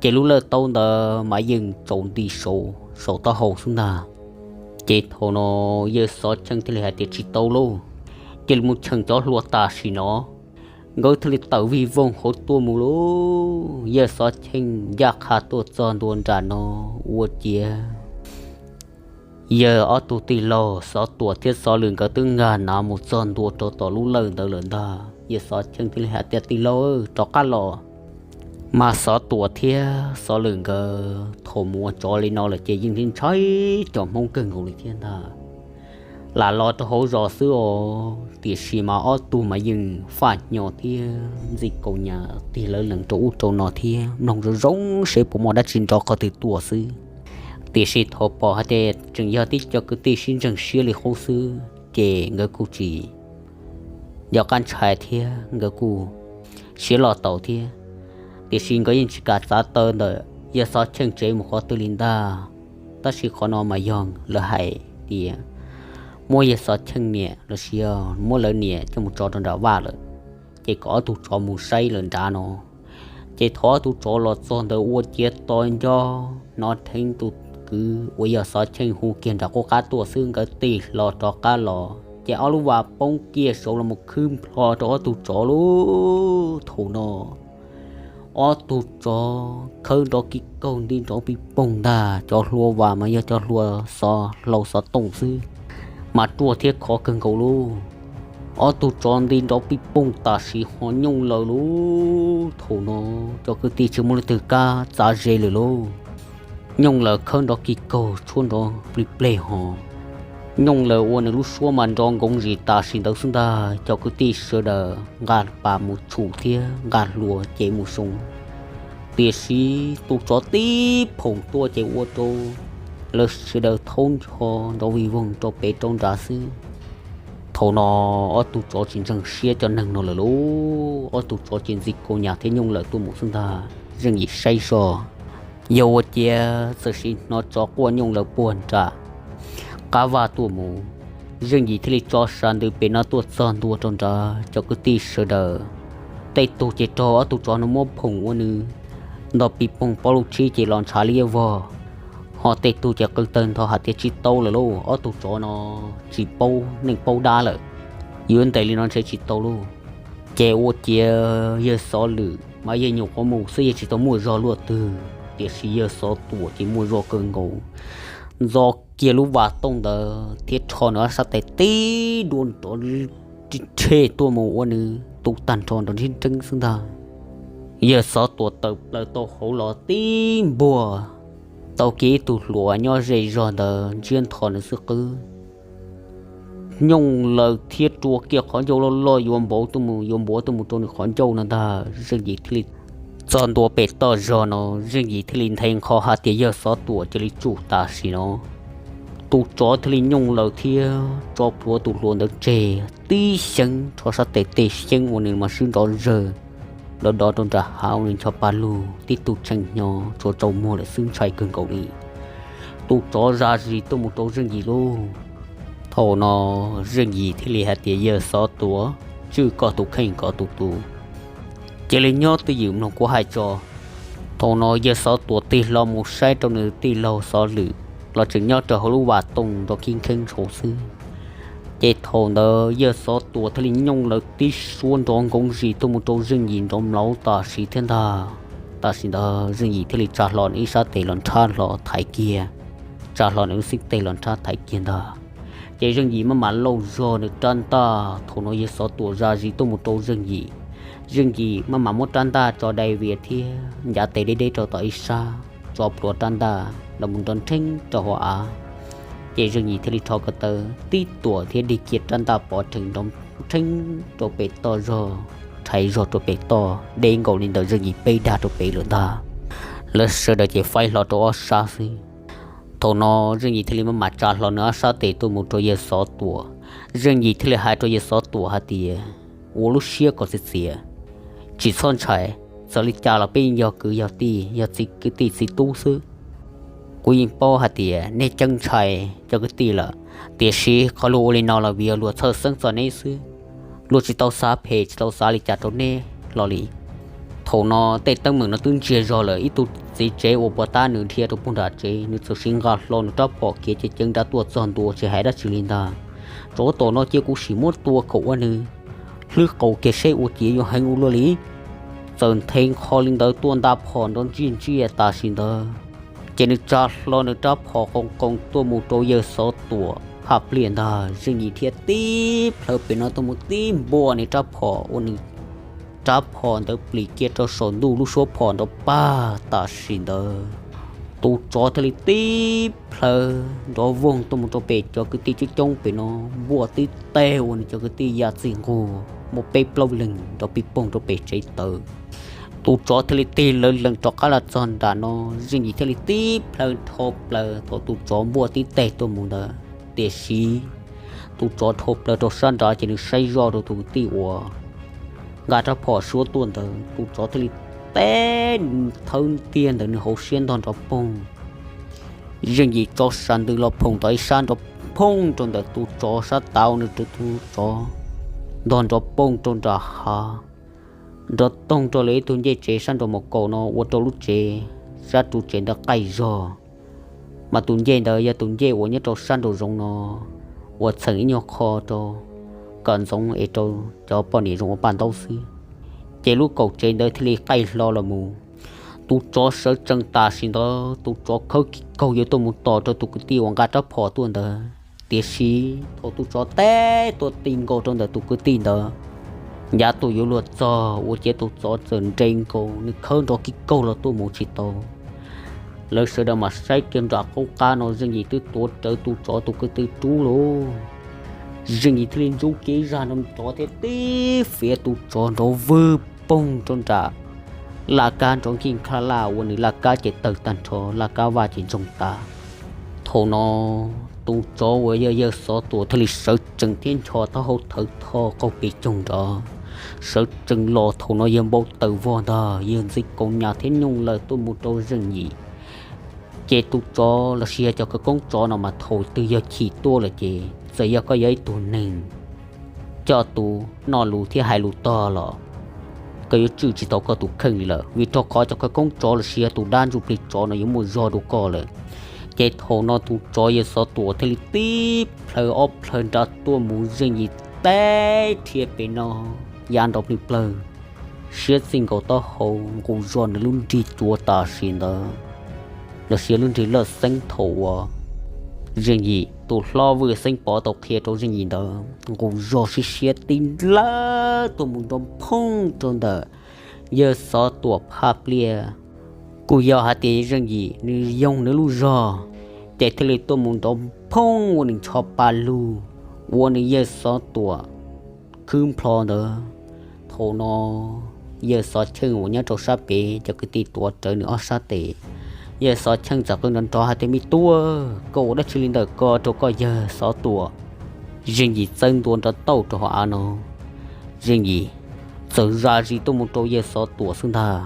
Ces lub lawj taub ntawd mas yeej tsaus nti saum, saum taub hau xwb ntag. Ces thaum no yawg Xov Cheej thiaj li hais tias, tsis tau lauj, cia li mus cheem cov hluas tam sim no. Nkawd thiaj li tawm vij voog hauv tuaj mus lauj. Yawg Xov Cheej ncaj qha tuaj txog ntua nram no, ua ciav yawg ob tug tij laug Xov Tuam thiab Xov Lwm nkawd twb nkag nav mus txog ntua rau tom lub lawj ntawd lawm ntag. Yawg Xov Cheej thiaj li hais tias, tij laug, rov qab los. Mas Xov Tuam thiab Xov Lwm nkawd thaum mus ua tsov li no lawm ces yeej ntshai cov Hmoob kawg nkaus li thiab ntag. Lam los rau hauv zos xwb os, tiam sis mas ob tug mas yeej faj hnyo thiab ntxi kaus nyas tig lawv lees rau ub rau no thiab mloog zoo zoo seb puas muaj dab tsi nrov qhov twg tuaj xwb. Tiam sis thaum pom hais tias tseem yog tib co kwv tij sib ntseeg siab li qub xwb ces nkawd kuj tsis nco qab ntshai thiab nkawd kuj siab loj taus thiab. Tiam sis nkawd yeej tsis kam txav taw ntawm yawg Xov Cheej tsev mus qhov twg li ntag. Tab sis qhov no mas yog lawv hais tias muab yawg Xov Cheej niam los sis yog muab lawv niam coj mus tso rau nram vaj lawm, ces kom ob tug tsov mus saib lawm nrad no. Ces thaum ob tug tsov los txog ntawd ua ciav to nco, hnov dheev tus kwv uas yog Xov Cheej hu kiag nram qub qab tuaj xwb, nkawd tig hlo rov qab los ces ob lub vas poob kiag saud los mus khwb nplho rau ob tug tsov lauj. Thaum no ob tug tsov khawb nrov kis kaug nti nrov pis poog ntag, cov hlua vas mas yog cov hlua xov hlau xov tooj xwb, mas ruaj thiab khov kawg nkaus lauj. Ob tug tsov nti nrov pis poog tam sim ho nyooj lawm lauj. Thaum no cov kwv tij tsis muaj leej twg kam txav ze lawm lauj. Nyooj lawm khawb nrov kis kaug tshuab nrov plig pleg ho. Nyooj lawm ua nws lub suab mas nrov nkoov zis tam sim ntawd xwb ntag. Cov kwv tij sawv daws nqa pas mus tshum thiab nqa hlua ces mus soo. Tiam sis tus tsov tib phoom tuaj ces ua rau lawv sawv daws thaub ncho nrov vij voog rau pem rau nrad xwb. Thaum no ob tug tsov tsis ntseeg siab cov neeg no lawm lauj. Ob tug tsov ces ntxi kaus nyas thiab nyooj lawm tuaj mus xwb ntag. Zeej Yim saib zoj, yog ua ciav txawm sim hnov tsov quaj nyooj lawm puag nram qab vaj tuaj mus. Zeej Yim thiaj li tso sa ntws pem no tuaj txog ntua rau nrad cov kwv tij sawv daws. Tej tug ces raug ob tug tsov no muab phoom ua nws ntog pis poog pob lub tshib ces los ntshav liab vog. Ho tej tug ces qw tawg ntho hais tias tsis tau lawm lauj, ob tug tsov no tsis paub neej paub dab lawm, yuav ntes li no ntshe tsis tau lauj. Ces ua ciav yawg Xov Lwm mas yawg nyuam qhuav mus xwb, yawg tsis tau muaj zog luaj twg. Tiam sis yawg Xov Tuam ces muaj zog kawg nkaus, ntxo kiag lub vas tooj ntawd thiab rho nws ob sab tes tib dua nrov rhe tuaj mus ua nws tu tag nrho nrov nrheeb nreeb xwb ntag. Yawg Xov Tuam tawm plaws tau hauv los tib npuag tau kiag ib tug hluas nyob ze zog ntawd ntsiab ntho nws xwb qwb. Nyooj laws thiab rua kiag qhov ncauj loj loj yuav npauv tuaj mus, yuav npuav tuaj mus rau nws qhov ncauj no ntag. Zeej Yim thiaj li txog ntua pem toj zog no, Zeej Yim thiaj li nthe nqho hais tias yawg Xov Tuam cia li tsum tam sim no. Tus tsov thiaj li nyooj laws thiab tso plhuav tus hluas ntawd tseg tib xyeeb, rho sab tes tej xyeeb ua nws mas swb nrov zawg dov dov rau nram hav ua nws ncho pa lug tib tug tshee hnyo tsuas tsaus muag lawm xwb, ntshai kawg nkaus li. Tus tsov zam zis tuaj mus rau Zeej Yim lauj. Thaum no Zeej Yim thiaj li hais tias yawg Xov Tuam, tswj koj tus kheej kom tus tus, cia li nyob twj ywm mloog kuv hais tso. Thaum no yawg Xov Tuam tig hlo mus saib rau nws tij laug Xov Lwm los tseem nyob rau hauv lub vas tooj nrov khib nkheb ntshaus xwb. Ces thaum ntawd yawg Xov Tuam thiaj li nyooj laws tib suab nrov nkoov zis tuaj mus rau Zeej Yim nrov mlauv tam sim thiab ntag. Tam sim ntawd Zeej Yim thiaj li tsa hlo nws ib sab tes los nrhab hlo thaiv kiag, tsa hlo nws lub xib teg los nrhab thaiv kiag ntag. Ces Zeej Yim maj mam lauj zog nws rab ntaj. Thaum no yawg Xov Tuam zam zis tuaj mus rau Zeej Yim, Zeej Yim maj mam muab rab ntaj tso dai vias thiab ncav tes deb deb rau tom ib sab, tso plhuav rab ntaj los mus nrov nrheeb rau hauv av. Ces Zeej Yim thiaj li rho ko taw tib tuam thiab dig kiag rab ntaj pov rhees nrov nrheeb rau pem toj zog, rhais zog rau pem toj deb nkaus li ntawm Zeej Yim peb dag rau pem lawm ntag. Lawv sawv daws ces faib hlo rau ob sab xwb. Thaum no Zeej Yim thiaj li maj mam tsa hlo nws ob sab tes tuaj mus rau yawg Xov Tuam. Zeej Yim thiaj li hais rau yawg Xov Tuam hais tias, ua lub siab kom txias txias, tsis txhob ntshai, txawm li cas los peb yog kwv yog tij, yog txiv kwv tij txiv tub xwb. Kuv yeej paub hais tias nej ceeb ntshai cov kwv tij lawm, tiam sis qhov luag ua li no los vim yog luag txhawj xeeb txog neb xwb. Luag tsis tau xav phem tsis tau xav li cas rau neb hlo li. Thaum no tej teeb meem no twb ntsiag zog lawm, ib tug txiv tsev uas puag ta nws dhia rau puag nram tsev, nws txawm siv nqa hlo nws rab phom khiav ceev ceev nrad tuaj txog ntua tsis hais dab tsi li ntag. Tsov tom no cia kuv sim muab tua kom ua nws hlwb qaus kiag seb ua ciav yuav heev ua luaj li. Txawm nthe nqho li ntawd tuaj nta phom nrov ntsiag ntsiag tam sim ntawd, ces nws tsa hlo nws rab phom qoos qoos tuaj mus rau yawg Xov Tuam phaj pliaj ntag. Zeej Yim dhia tib plhaw pem no tuaj mus tib npuaj nws rab phom ua nws rab phom ntawd plis kiag rau saum ntuj lub suab phom nrov pag tam sim ntawd. Tus tsov thiaj li tib plhaw nrov voog tuaj mus rau pem cov kwv tij coob coob pem no, npuaj tib teg ua nws cov kwv tij ya txij nquag muaj peb plaub leeg nrov pij poog rau pem tsev tawm. Tus tsov thiaj li tig lawv lees rov qab los txog nram no, Zeej Yim thiaj li tib plhaw dhau plaws thaum tus tsov npuaj tib teg tuaj mus ntawd. Tiam sis tus tsov dhau plaws rau sab nrad ces nws saib zoj rau tus kwv tij uas nqa rab phom suab tuaj ntawd, tus tsov thiaj li teb thawb ntiag ntawm nws hauv siab ntog nrov poog. Zeej Yim tso sam ntws los phoom tom ib sab nrov phooj rau ntawm tus tsov sab tav, nws rau tus tsov ntog nrov poog rau nram hav, nrov toog rau lawv ib tug ncej tsev sab nraum mos kaum no ua rau lub tsev sab ru tsev ntawd qaij zog. Mas tus ncej ntawd yog tus ncej uas nyob rau sab nraum zoov no uas txheem ib nyuag qho rau kom ntxoov es rau cov poj niam zoo ua paj ntaub xwb. Ces lub kaum tsev ntawd thiaj li qaij hlo los mus. Tus tsov sawv tsees tam sim ntawd, tus tsov khawb kiag kaug yuav tuaj mus tos rau tus kwv tij uas nqa rab phom tuaj ntawd, tiam sis thaum tus tsov teb tuaj ti nkaus rau ntawm tus kwv tij ntawd, ncav tuaj yuav luag txog ua ciav tus tsov txawm nres nkaus nws khawb nrov kiag kaug los tuaj mus tsis tau. Lawv sawv daws mam saib kiag nram qub qab no Zeej Yim twb tuav rawv tus tsov tus kwv tij rub lauj. Zeej Yim thiaj li ntsub kiag ib zaj nrov nrov thiab tib fiav tus tsov nrov vwg poog rau nram laj kab nrov nkij nkaj laj ua nws laj kab ces tawg tag nrho, laj kab vaj ces ntsoog tas. Thaum no tus tsov uas yog yawg Xov Tuam thiaj li sawv tsees thiab ncho taub hau thawv tho qaug pes coog nrov, sawv tsees los. Thaum no yawg npau taws vog ntag, yawg ntxiv kaus nyas thiab nyooj laws tuaj mus rau Zeej Yim. Ces tus tsov los sis yog cov khawv koob tsov no mas thaum twg yog chim tuaj lawm ces txawm yog koj yog ib tug neeg coj tus noj lus thiab hais lus tog los koj yuav tswj tsis tau koj tus kheej li lawm, vim rau qhov cov khawv koob tsov los sis yog tus dab ntsuj plig tsov no yuav muaj zog dua koj lawm. Ces thaum no tus tsov yawg Xov Tuam thiaj li tib plhaw ob plhaw nrad tuaj mus, Zeej Yim teb rhia pem no ya nrov plig plawg. siab txij nkaus taub hau nqus zog nws lub nrig cua tam sim ntawd, los sis lub nrig lawj xeeb thaum uas Zeej Yim tus hlob Vwj Xeeb Pov tau qhia rau Zeej Yim ntawd nqus zog siab siab tib nlawb tuaj mus nrov phooj rau ntawm yawg Xov Tuam phaj pliaj. Kuj yog hais tias Zeej Yim nws yoog nws lub zog, ces thiaj li tuaj mus nrov phooj ua nws ncho pa lug, ua nws yawg Xov Tuam khwb nplho ntawd. Thaum no yawg Xov Cheej uas nyob rau sab pem cov kwv tij tuav rawv nws ob sab tes. Yawg Xov Cheej txawm qw nrov nrov hais tias, Me tub, koj ua dab tsi li ntawm ko rau koj yawg Xov Tuam? Zeej Yim txawb ntua nrov tauj rau hauv av no, Zeej Yim txawm zam zis tuaj mus rau yawg Xov Tuam xwb ntag.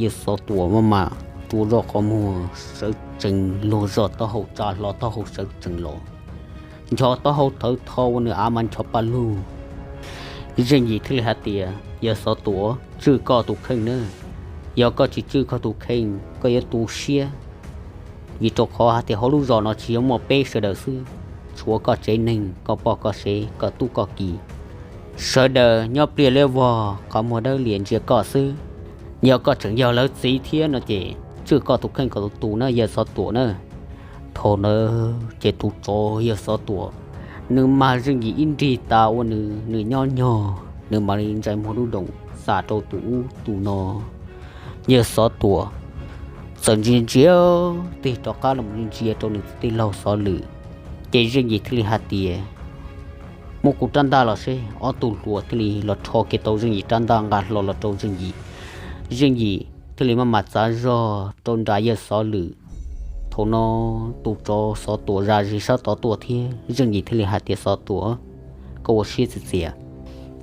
Yawg Xov Tuam maj mam rua zoj qhov muag sawv tsees, luag zog taub hau tsa hlo taub hau sawv tsees los, ncho taub hau thawv tho ua nws av mas ncho pa lug. Zeej Yim thiaj li hais tias, Yawg Xov Tuam, tswj koj tus kheej na. Yog koj tsis tswj koj tus kheej koj yuav tu siab, vim rau qhov hais tias hauv lub zos no tsis yog muaj peb sawv daws xwb, tshuav koj tsev neeg, koj poj koj sev, koj tub koj ki, sawv daws nyob pliaj liab vog qhov muag dawb lias ntsia koj xwb. Yog koj tseem yog lawv txiv thiab no ces tswj koj tus kheej kom tus tus na yawg Xov Tuam na. Thaum ntawd ces tus tsov yawg Xov Tuam, nws mag Zeej Yim ib nrig tas ua nws, nws nyob nyog nws mam li ntsais muag dub doom xam rau tus ub tus no. Yawg Xov Tuam txawm ntsia ntsia tig rov qab los ntsia rau nws tij laug Xov Lwm, ces Zeej Yim thiaj li hais tias, Muab kuv rab ntaj los seb. Ob tug hluas thiaj li los rho kiag tau Zeej Yim rab ntaj nqa hlo los rau Zeej Yim. Zeej Yim thiaj li maj mam txav zog rau nram yawg Xov Lwm. Thaum no tus tsov Xov Tuam zam zis sab tod tuaj thiab, Zeej Yim thiaj li hais tias, Xov Tuam, koj ua siab txias txias.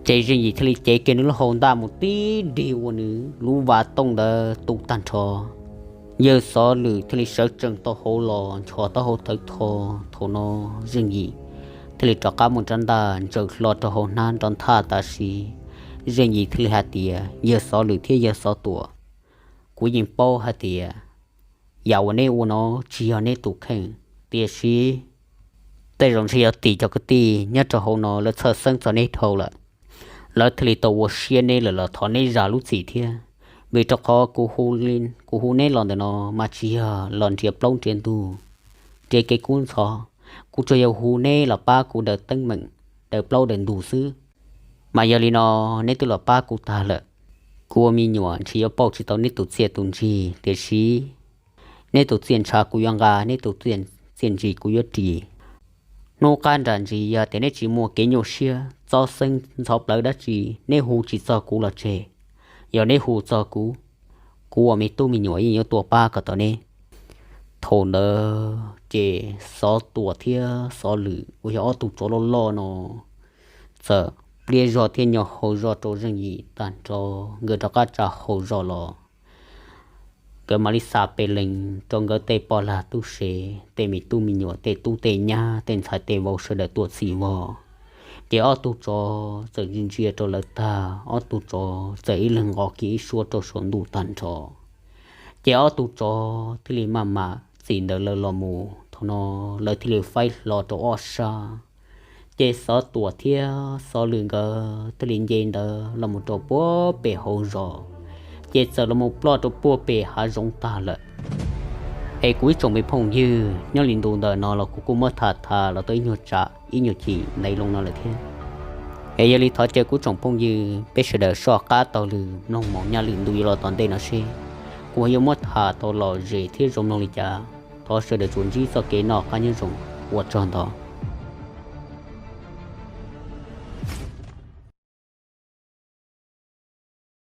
Ces Zeej Yim thiaj li cev kiag nws lub hau ntaj mus tib nrig ua nws lub vas tooj ntawd tu tag nrho. Yawg Xov Lwm thiaj li sawv tsees tau hauv los ncho taub hau thawv tho. Thaum no Zeej Yim thiaj li rov qab muab rab ntaj ntsaws hlo rau hauv hnab nrov nthaj tam sim. Zeej Yim thiaj li hais tias, Yawg Xov Lwm thiab yawg Xov Tuam, kuv yeej paub hais tias yam uas neb ua no tsis yog neb tus kheej, tiam sis tej zaum ntshe yog tim cov kwv tij nyob rau hauv no lawv txhawj xeeb txog neb dhau lawm, lawv thiaj li tau ua siab neb lawm los thov neb zam lub txim thiab. Vim rau qhov kuv hu neb los ntawm no mas tsis yog los nrhiav plaub nrhiav ntug, nrhiav kev kub ntxhov, kuv tsuas yog hu neb los pab kuv daws teeb meem, daws plaub daws ntug xwb. Mas yog li no neb twb los pab kuv tag lawm, kuv ua me nyuam ntshe yuav pauj tsis tau neb tus txiaj tus ntsig, tiam sis neb tus txiaj ntshav kuv yuav nqa, neb tus txiaj ntsig kuv yuav ris. Hnub qab nram ntsis yog tias neb tsis muaj kev nyuaj siab txob xeeb ntxhov plawv dab tsi, neb hu tsis txog kuv los tseg, yog neb hu txog kuv, kuv ua me tub me nyuam yeej yuav tuaj pab kom tau neb. Thaum ntawd ces Xov Tuam thiab Xov Lwm uas yog ob tug tsov loj loj no txawm pliab zog thiab nyo hau zog rau Zeej Yim tag nrho, nkawd rov qab tsa hau zog los. Nkawd mam li xa pes lees rau nkawd tej poj lag tub se, tej me tub me nyuam, tej tub tej nyab, tej ntxhais tej vauv sawv daws tuaj txhim vog. Ces ob tug tsov txawm ntsia ntsia rau lawv tag, ob tug tsov txawm ib leeg nqos kiag ib suab rau saum ntuj tag nrho. Ces ob tug tsov thiaj li maj mam txim ntawd lawv los mus, thaum no lawv thiaj li faib hlo rau ob sab. Ces Xov Tuam thiab Xov Lwm nkawd thiaj li nce ntawd los mus rau puag pem hauv zos, ces txawm los mus ploj rau puag pem hav zoov tag lawm. Es kuv ib tsoom me phooj ywg, nyob li ntu ntawm no los kuv kuj muab tham tham los tau ib nyuag tsam ib nyuag chim ntaiv loo no lawm thiab. Es yog li thov caw kuv tsoom phooj ywg peb sawv daws soj qab taug lw mloog mus nyob li ntu yuav los tom ntej no seb kuv yuav muab tham tau lom zem thiab zoo mloog li cas. Thov sawv daws tsuas ntsib txoj kev noj qab nyob zoo, ua tsaug ntau.